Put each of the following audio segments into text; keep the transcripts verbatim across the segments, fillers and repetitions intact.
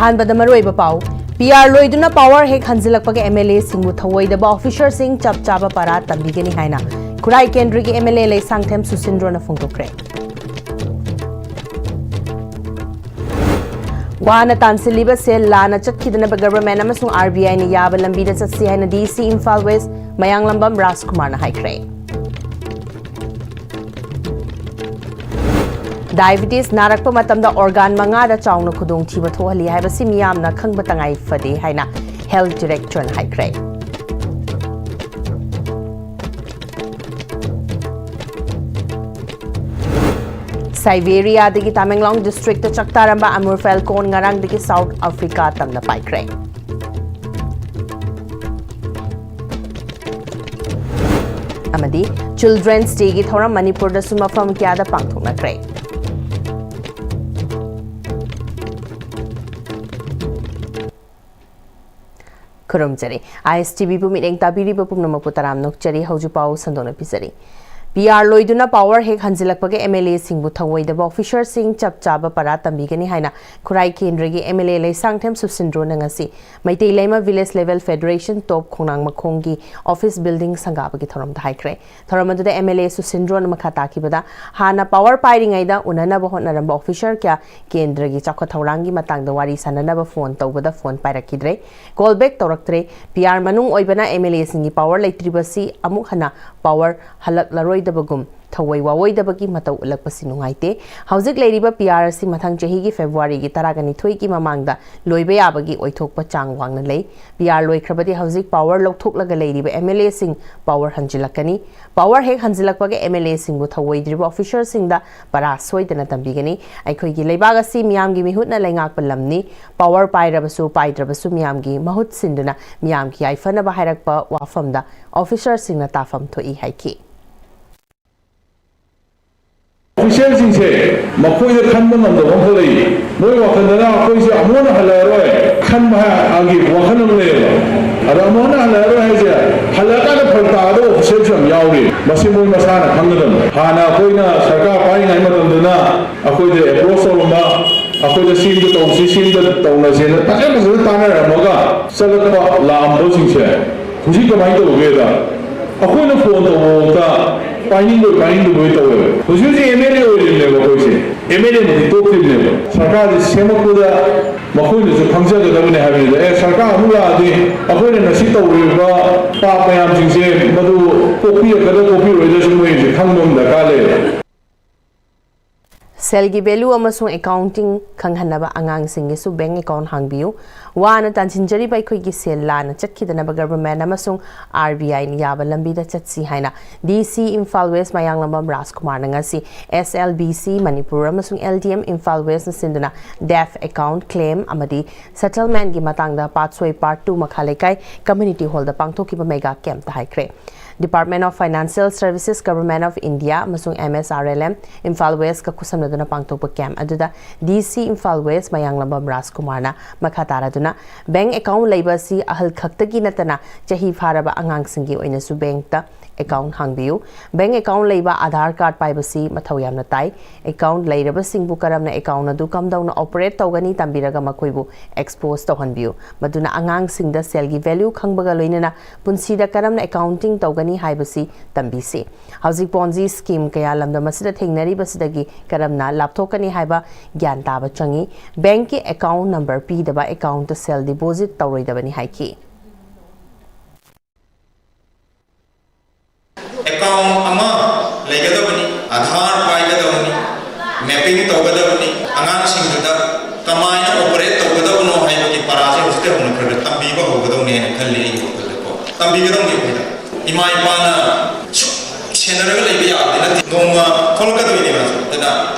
ꯑꯍꯥꯟꯕꯗ ꯃꯔꯨꯑꯣꯏꯕ ꯄꯥꯎ꯫ ꯄꯤ ꯑꯥꯔ ꯂꯣꯏꯗꯨꯅ ꯄꯥꯋꯔ ꯍꯦꯛ ꯍꯟꯖꯤꯜꯂꯛꯄꯒ ꯑꯦꯝ ꯑꯦꯜ ꯑꯦꯁꯤꯡꯕꯨ ꯊꯧꯑꯣꯏꯗꯕ ꯑꯣꯐꯤꯁꯔꯁꯤꯡ ꯆꯞ ꯆꯥꯕ ꯄꯥꯔꯥ ꯇꯝꯕꯤꯒꯅꯤ ꯍꯥꯏꯅ ꯈꯨꯔꯥꯏ ꯀꯦꯟꯗ꯭ꯔꯒꯤ ꯑꯦꯝ ꯑꯦꯜ ꯑꯦ ꯂꯩꯁꯥꯡꯊꯦꯝ ꯁꯨꯁꯤꯟꯗ꯭ꯔꯣꯅ ꯐꯣꯡꯗꯣꯛꯈ꯭ꯔꯦ꯫ ꯋꯥꯅ ꯇꯥꯟꯁꯤꯜꯂꯤꯕ ꯁꯦꯜ ꯂꯥꯟꯅ ꯆꯠꯈꯤꯗꯅꯕ ꯒꯚꯔꯟꯃꯦꯟꯠ ꯑꯃꯁꯨꯡ ꯑꯥꯔ ꯕꯤ ꯑꯥꯏꯅ ꯌꯥꯕ ꯂꯝꯕꯤꯗ ꯆꯠꯁꯤ ꯍꯥꯏꯅ ꯗꯤ ꯁꯤ ꯏꯝꯐꯥꯜ ꯋꯦꯁ ꯃꯌꯥꯡꯂꯝꯕꯝ ꯔꯥꯖꯀꯨꯃꯥꯔꯅ ꯍꯥꯏꯈ꯭ꯔꯦ꯫ ꯗꯥꯏꯕꯤꯇꯤꯁ ꯅꯥꯔꯛꯄ ꯃꯇꯝꯗ ꯑꯣꯔꯒꯥꯟ ꯃꯉꯥꯗ ꯆꯥꯎꯅ ꯈꯨꯗꯣꯡꯊꯤꯕ ꯊꯣꯛꯍꯜꯂꯤ ꯍꯥꯏꯕꯁꯤ ꯃꯤꯌꯥꯝꯅ ꯈꯪꯕ ꯇꯉꯥꯏ ꯐꯗꯦ ꯍꯥꯏꯅ ꯍꯦꯜꯊ ꯗꯤꯔꯦꯛꯇꯔꯅ ꯍꯥꯏꯈ꯭ꯔꯦ꯫ ꯁꯥꯏꯕꯦꯔꯤꯌꯥꯗꯒꯤ ꯇꯥꯃꯦꯡꯂꯣꯡ ꯗꯤꯁꯇ꯭ꯔꯤꯛꯇ ꯆꯥꯛꯇꯥꯔꯝꯕ ꯑꯃꯨꯔ ꯐꯦꯜꯀꯣꯟ ꯉꯔꯥꯡꯗꯒꯤ ꯁꯥꯎꯠ ꯑꯐ꯭ꯔꯤꯀꯥ ꯇꯝꯅ ꯄꯥꯏꯈ꯭ꯔꯦ꯫ ꯑꯃꯗꯤ ꯆꯤꯜꯗ꯭ꯔꯦꯟꯁ ꯗꯦꯒꯤ ꯊꯧꯔꯝ ꯃꯅꯤꯄꯨꯔꯗꯁꯨ ꯃꯐꯝ ꯀꯌꯥꯗ ꯄꯥꯡꯊꯣꯛꯅꯈ꯭ꯔꯦ꯫ ꯈꯨꯔꯨꯝꯖꯔꯤ꯫ ꯑꯥꯏ ꯑꯦꯁ ꯇꯤ ꯚꯤꯕꯨ ꯃꯤꯠꯌꯦꯡ ꯇꯥꯕꯤꯔꯤꯕ ꯄꯨꯝꯅꯃꯛꯄꯨ ꯇꯔꯥꯝꯅ ꯑꯣꯛꯆꯔꯤ꯫ ꯍꯧꯖꯤꯛ ꯄꯥꯎ ꯁꯟꯗꯣꯛꯅ ꯄꯤꯖꯔꯤ꯫ ꯄꯤ ꯑꯥꯔ ꯂꯣꯏꯗꯨꯅ ꯄꯥꯋꯔ ꯍꯦꯛ ꯍꯟꯖꯤꯜꯂꯛꯄꯒ ꯑꯦꯝ ꯑꯦꯜ ꯑꯦꯁꯤꯡꯕꯨ ꯊꯧꯑꯣꯏꯗꯕ ꯑꯣꯐꯤꯁꯔꯁꯤꯡ ꯆꯞ ꯆꯥꯕ ꯄꯥꯔꯥ ꯇꯝꯕꯤꯒꯅꯤ ꯍꯥꯏꯅ ꯈꯨꯔꯥꯏ ꯀꯦꯟꯗ꯭ꯔꯒꯤ ꯑꯦꯝ ꯑꯦꯜ ꯑꯦ ꯂꯩꯁꯥꯡꯊꯦꯝ ꯁꯨꯁꯤꯟꯗ꯭ꯔꯣꯅ ꯉꯁꯤ ꯃꯩꯇꯩ ꯂꯩꯃ ꯚꯤꯂꯦꯖ ꯂꯦꯚꯦꯜ ꯐꯦꯗꯔꯦꯁꯟ ꯇꯣꯞ ꯈꯣꯡꯅꯥꯡ ꯃꯈꯣꯡꯒꯤ ꯑꯣꯐꯤꯁ ꯕꯤꯜꯗꯤꯡ ꯁꯪꯒꯥꯕꯒꯤ ꯊꯧꯔꯝꯗ ꯍꯥꯏꯈ꯭ꯔꯦ꯫ ꯊꯧꯔꯝ ꯑꯗꯨꯗ ꯑꯦꯝ ꯑꯦꯜ ꯑꯦ ꯁꯨꯁꯤꯟꯗ꯭ꯔꯣꯅ ꯃꯈꯥ ꯇꯥꯈꯤꯕꯗ, ꯍꯥꯟꯅ ꯄꯥꯋꯔ ꯄꯥꯏꯔꯤꯉꯩꯗ ꯎꯅꯅꯕ ꯍꯣꯠꯅꯔꯝꯕ ꯑꯣꯐꯤꯁꯔ ꯀꯌꯥ ꯀꯦꯟꯗ꯭ꯔꯒꯤ ꯆꯥꯎꯈꯠ ꯊꯧꯔꯥꯡꯒꯤ ꯃꯇꯥꯡꯗ ꯋꯥꯔꯤ ꯁꯥꯟꯅꯅꯕ ꯐꯣꯟ ꯇꯧꯕꯗ ꯐꯣꯟ ꯄꯥꯏꯔꯛꯈꯤꯗ꯭ꯔꯦ, ꯀꯣꯜ ꯕꯦꯛ ꯇꯧꯔꯛꯇ꯭ꯔꯦ꯫ ꯄꯤ ꯑꯥꯔ ꯃꯅꯨꯡ ꯑꯣꯏꯕꯅ ꯑꯦꯝ ꯑꯦꯜ ꯑꯦꯁꯤꯡꯒꯤ ꯄꯥꯋꯔ ꯂꯩꯇ꯭ꯔꯤꯕꯁꯤ ꯑꯃꯨꯛ ꯍꯟꯅ ꯄꯥꯋꯔ ꯍꯜꯂꯛꯂꯔꯣꯏꯗꯕꯒꯨꯝ ꯊꯧꯑꯣꯏ ꯋꯥꯑꯣꯏꯗꯕꯒꯤ ꯃꯇꯧ ꯎꯠꯂꯛꯄꯁꯤ ꯅꯨꯡꯉꯥꯏꯇꯦ꯫ ꯍꯧꯖꯤꯛ ꯂꯩꯔꯤꯕ ꯄꯤ ꯑꯥꯔ ꯑꯁꯤ ꯃꯊꯪ ꯆꯍꯤꯒꯤ ꯐꯦꯕ꯭ꯔꯨꯋꯥꯔꯤꯒꯤ ꯇꯔꯥꯒ ꯅꯤꯊꯣꯏꯒꯤ ꯃꯃꯥꯡꯗ ꯂꯣꯏꯕ ꯌꯥꯕꯒꯤ ꯑꯣꯏꯊꯣꯛꯄ ꯆꯥꯡ ꯋꯥꯡꯅ ꯂꯩ꯫ ꯄꯤ ꯑꯥꯔ ꯂꯣꯏꯈ꯭ꯔꯕꯗꯤ ꯍꯧꯖꯤꯛ ꯄꯥꯋꯔ ꯂꯧꯊꯣꯛꯂꯒ ꯂꯩꯔꯤꯕ ꯑꯦꯝ ꯑꯦꯜ ꯑꯦꯁꯤꯡ ꯄꯥꯋꯔ ꯍꯟꯖꯤꯜꯂꯛꯀꯅꯤ꯫ ꯄꯥꯋꯔ ꯍꯦꯛ ꯍꯟꯖꯤꯜꯂꯛꯄꯒ ꯑꯦꯝ ꯑꯦꯜ ꯑꯦꯁꯤꯡꯕꯨ ꯊꯧꯑꯣꯏꯗ꯭ꯔꯤꯕ ꯑꯣꯐꯤꯁꯔꯁꯤꯡꯗ ꯄꯔꯥ ꯁꯣꯏꯗꯅ ꯇꯝꯕꯤꯒꯅꯤ꯫ ꯑꯩꯈꯣꯏꯒꯤ ꯂꯩꯕꯥꯛ ꯑꯁꯤ ꯃꯤꯌꯥꯝꯒꯤ ꯃꯤꯍꯨꯠꯅ ꯂꯩꯉꯥꯛꯄ ꯂꯝꯅꯤ꯫ ꯄꯥꯋꯔ ꯄꯥꯏꯔꯕꯁꯨ ꯄꯥꯏꯗ꯭ꯔꯕꯁꯨ ꯃꯤꯌꯥꯝꯒꯤ ꯃꯍꯨꯠ ꯁꯤꯟꯗꯨꯅ ꯃꯤꯌꯥꯝꯒꯤ ꯌꯥꯏꯐꯅꯕ ꯍꯥꯏꯔꯛꯄ ꯋꯥꯐꯝꯗ ꯑꯣꯐꯤꯁꯔꯁꯤꯡꯅ ꯇꯥꯐꯝ ꯊꯣꯛꯏ ꯍꯥꯏꯈꯤ꯫ ꯑꯣꯐꯤꯁꯤꯌꯦꯜꯁꯤꯡꯁꯦ ꯃꯈꯣꯏꯗ ꯈꯟꯕ ꯉꯝꯗꯕ ꯑꯃꯈꯛ ꯂꯩ꯫ ꯃꯣꯏ ꯋꯥꯈꯜꯗꯅ ꯑꯩꯈꯣꯏꯁꯦ ꯑꯃꯨꯛ ꯍꯟꯅ ꯍꯜꯂꯛꯑꯔꯣꯏ ꯈꯟꯕ ꯍꯥꯏ-, ꯒꯤ ꯋꯥꯈꯜ ꯑꯃ ꯂꯩꯌꯦꯕ꯫ ꯑꯗꯣ ꯑꯃꯨꯛ ꯍꯟꯅ ꯍꯜꯂꯛꯑꯔꯣꯏ ꯍꯥꯏꯁꯦ, ꯍꯜꯂꯛꯑꯀꯥꯟꯗ ꯐꯔꯛ ꯇꯥꯒꯗꯕ ꯑꯣꯐꯤꯁꯤꯌꯦꯜꯁꯨ ꯌꯥꯝ ꯌꯥꯎꯔꯤ꯫ ꯃꯁꯤ ꯃꯣꯏ ꯃꯁꯥꯅ ꯈꯪꯒꯗꯕꯅꯤ꯫ ꯍꯥꯟꯅ ꯑꯩꯈꯣꯏꯅ ꯁꯔꯀꯥꯔ ꯄꯥꯏꯔꯤꯉꯩ ꯃꯇꯝꯗꯅ ꯑꯩꯈꯣꯏꯗ ꯑꯦꯄ꯭ꯔꯣꯁ ꯇꯧꯔꯝꯕ, ꯑꯩꯈꯣꯏꯗ ꯁꯤꯝꯗ ꯇꯧꯁꯤ, ꯁꯤꯝꯗ ꯇꯧꯅꯁꯦꯅ ꯐꯖ ꯐꯖꯅ ꯇꯥꯟꯅꯔꯝꯃꯒ ꯆꯠꯂꯛꯄ ꯂꯥꯛꯑꯝꯕꯁꯤꯡꯁꯦ ꯍꯧꯖꯤꯛ ꯀꯃꯥꯏꯅ ꯇꯧꯒꯦꯗ, ꯑꯩꯈꯣꯏꯅ ꯐꯣꯟ ꯇꯧꯕꯐꯥꯎꯗ ꯄꯥꯏꯅꯤꯡꯕꯣꯏ ꯄꯥꯏꯅꯤꯡꯗꯕꯣꯏ ꯇꯧꯋꯦꯕ꯫ ꯍꯧꯖꯤꯛ ꯍꯧꯖꯤꯛ ꯑꯦꯝ ꯑꯦꯜ ꯑꯦ ꯑꯣꯏꯔꯤꯕꯅꯦꯕ ꯑꯩꯈꯣꯏꯁꯦ, ꯑꯦꯝ ꯑꯦꯜ ꯑꯦ ꯃꯛꯇꯤ ꯇꯣꯛꯇ꯭ꯔꯤꯕꯅꯦꯕ꯫ ꯁꯔꯀꯥꯔꯁꯦ ꯁꯦꯝꯃꯛꯄꯗ ꯃꯈꯣꯏꯅꯁꯨ ꯈꯪꯖꯒꯗꯕꯅꯦ ꯍꯥꯏꯕꯅꯤꯗ꯫ ꯑꯦ, ꯁꯔꯀꯥꯔ ꯑꯃꯨꯛ ꯂꯥꯛꯑꯗꯤ ꯑꯩꯈꯣꯏꯅ ꯉꯁꯤ ꯇꯧꯔꯤꯕ ꯄꯥꯞ ꯃꯌꯥꯝꯁꯤꯡꯁꯦ ꯃꯗꯨ ꯀꯣꯛꯄꯤꯔꯛꯀꯗ꯭ꯔꯥ ꯀꯣꯛꯄꯤꯔꯣꯏꯗ꯭ꯔꯁꯨ ꯃꯣꯏꯁꯦ ꯈꯪꯕ ꯑꯃ ꯗꯔꯀꯥꯔ ꯂꯩꯌꯦꯕ꯫ ꯁꯦꯜꯒꯤ ꯚꯦꯂꯨ ꯑꯃꯁꯨꯡ ꯑꯦꯀꯥꯎꯟꯇꯤꯡ ꯈꯪꯍꯟꯅꯕ ꯑꯉꯥꯡꯁꯤꯡꯒꯤꯁꯨ ꯕꯦꯡꯛ ꯑꯦꯀꯥꯎꯟ ꯍꯥꯡꯕꯤꯌꯨ꯫ ꯋꯥꯅ ꯇꯥꯟꯁꯤꯟꯖꯔꯤꯕ ꯑꯩꯈꯣꯏꯒꯤ ꯁꯦꯜ ꯂꯥꯟꯅ ꯆꯠꯈꯤꯗꯅꯕ ꯒꯚꯔꯟꯃꯦꯟꯠ ꯑꯃꯁꯨꯡ ꯑꯥꯔ ꯕꯤ ꯑꯥꯏꯅ ꯌꯥꯕ ꯂꯝꯕꯤꯗ ꯆꯠꯁꯤ ꯍꯥꯏꯅ ꯗꯤ ꯁꯤ ꯏꯝꯐꯥꯜ ꯋꯦꯁ ꯃꯌꯥꯡꯂꯝꯕꯝ ꯔꯥꯖꯀꯨꯃꯥꯔꯅ ꯉꯁꯤ ꯑꯦꯁ ꯑꯦꯜ ꯕꯤ ꯁꯤ ꯃꯅꯤꯄꯨꯔ ꯑꯃꯁꯨꯡ ꯑꯦꯜ ꯗꯤ ꯑꯦꯝ ꯏꯝꯐꯥꯜ ꯋꯦꯁꯅ ꯁꯤꯟꯗꯨꯅ ꯗꯦꯐ ꯑꯦꯀꯥꯎꯟ ꯀ꯭ꯂꯦꯝ ꯑꯃꯗꯤ ꯁꯦꯇꯜꯃꯦꯟꯠꯀꯤ ꯃꯇꯥꯡꯗ ꯄꯥꯠꯁꯣꯏ ꯄꯥꯔꯠ ꯇꯨ ꯃꯈꯥ ꯂꯩꯀꯥꯏ ꯀꯝꯃ꯭ꯌꯨꯅꯤꯇꯤ ꯍꯣꯜꯗ ꯄꯥꯡꯊꯣꯛꯈꯤꯕ ꯃꯦꯒꯥ ꯀꯦꯝꯞꯇ ꯍꯥꯏꯈ꯭ꯔꯦ꯫ Department of Financial Services, Government of India ꯑꯃꯁꯨꯡ ꯑꯦꯝ ꯑꯦꯁ ꯑꯥꯔ ꯑꯦꯜ ꯑꯦꯝ ꯏꯝꯐꯥꯜ ꯋꯦꯁꯀ ꯈꯨꯠꯁꯝꯅꯗꯨꯅ ꯄꯥꯡꯊꯣꯛꯄ ꯀꯦꯝꯞ ꯑꯗꯨꯗ ꯗꯤ ꯁꯤ ꯏꯝꯐꯥꯜ ꯋꯦꯁ ꯃꯌꯥꯡꯂꯝꯕꯝ ꯔꯥꯖꯀꯨꯃꯥꯔꯅ ꯃꯈꯥ ꯇꯥꯔꯗꯨꯅ ꯕꯦꯡꯛ ꯑꯦꯀꯥꯎꯟ ꯂꯩꯕ ꯑꯁꯤ ꯑꯍꯜ ꯈꯛꯇꯒꯤ ꯅꯠꯇꯅ ꯆꯍꯤ ꯐꯥꯔꯕ ꯑꯉꯥꯡꯁꯤꯡꯒꯤ ꯑꯣꯏꯅꯁꯨ ꯕꯦꯡꯛꯇ ꯑꯦꯀꯥꯎꯟ ꯍꯥꯡꯕꯤꯌꯨ꯫ ꯕꯦꯡꯛ ꯑꯦꯀꯥꯎꯟ ꯂꯩꯕ, ꯑꯥꯙꯥꯔ ꯀꯥꯔꯗ ꯄꯥꯏꯕꯁꯤ ꯃꯊꯧ ꯌꯥꯝꯅ ꯇꯥꯏ꯫ ꯑꯦꯀꯥꯎꯟ ꯂꯩꯔꯕꯁꯤꯡꯕꯨ ꯀꯔꯝꯅ ꯑꯦꯀꯥꯎꯟ ꯑꯗꯨ ꯀꯝꯗꯧꯅ ꯑꯣꯄꯔꯦꯠ ꯇꯧꯒꯅꯤ ꯇꯝꯕꯤꯔꯒ ꯃꯈꯣꯏꯕꯨ ꯑꯦꯛꯁꯄꯣꯖ ꯇꯧꯍꯟꯕꯤꯌꯨ꯫ ꯃꯗꯨꯅ ꯑꯉꯥꯡꯁꯤꯡꯗ ꯁꯦꯜꯒꯤ ꯚꯦꯂ꯭ꯌꯨ ꯈꯪꯕꯒ ꯂꯣꯏꯅꯅ ꯄꯨꯟꯁꯤꯗ ꯀꯔꯝꯅ ꯑꯦꯀꯥꯎꯟꯇꯤꯡ ꯇꯧꯒꯅꯤ ꯍꯥꯏꯕꯁꯤ ꯇꯝꯕꯤꯁꯤ꯫ ꯍꯧꯖꯤꯛ ꯄꯣꯟꯖꯤ ꯁ꯭ꯀꯤꯝ ꯀꯌꯥ ꯂꯝꯗꯝ ꯑꯁꯤꯗ ꯊꯦꯡꯅꯔꯤꯕꯁꯤꯗꯒꯤ ꯀꯔꯝꯅ ꯂꯥꯞꯊꯣꯛꯀꯅꯤ ꯍꯥꯏꯕ ꯒ꯭ꯌꯥꯟ ꯇꯥꯕ ꯆꯪꯏ꯫ ꯕꯦꯡꯛꯀꯤ ꯑꯦꯀꯥꯎꯟ ꯅꯝꯕꯔ ꯄꯤꯗꯕ ꯑꯦꯀꯥꯎꯟꯇ ꯁꯦꯜ ꯗꯤꯄꯣꯖꯤꯠ ꯇꯧꯔꯣꯏꯗꯕꯅꯤ ꯍꯥꯏꯈꯤ꯫ ꯑꯦꯀꯥꯎꯟ ꯑꯃ ꯂꯩꯒꯗꯕꯅꯤ, ꯑꯥꯙꯥꯔ ꯄꯥꯏꯒꯗꯕꯅꯤ, ꯃꯦꯄꯤꯡ ꯇꯧꯒꯗꯕꯅꯤ, ꯑꯉꯥꯡꯁꯤꯡꯗꯨꯗ ꯀꯃꯥꯏꯅ ꯑꯣꯄꯔꯦꯠ ꯇꯧꯒꯗꯕꯅꯣ ꯍꯥꯏꯕꯒꯤ ꯄꯔꯥꯁꯦ ꯍꯧꯖꯤꯛꯇꯩ ꯍꯧꯅ ꯈꯔ ꯈꯔ ꯇꯝꯕꯤꯕ ꯍꯧꯒꯗꯧꯅꯦ ꯍꯥꯏꯅ ꯈꯜꯂꯤ ꯑꯩꯒꯤ ꯋꯥꯈꯜꯗꯀꯣ꯫ ꯇꯝꯕꯤꯒꯗꯧꯅꯤ ꯑꯩꯈꯣꯏꯗ꯫ ꯏꯃꯥ ꯏꯄꯥꯅ ꯁꯨꯝ ꯁꯦꯟꯅꯔꯒ ꯂꯩꯕ ꯌꯥꯕꯗꯤ ꯅꯠꯇꯦ꯫ ꯅꯣꯡꯃ ꯊꯣꯛꯂꯛꯀꯗꯣꯏꯅꯦꯕ꯫ ꯑꯗꯨꯅ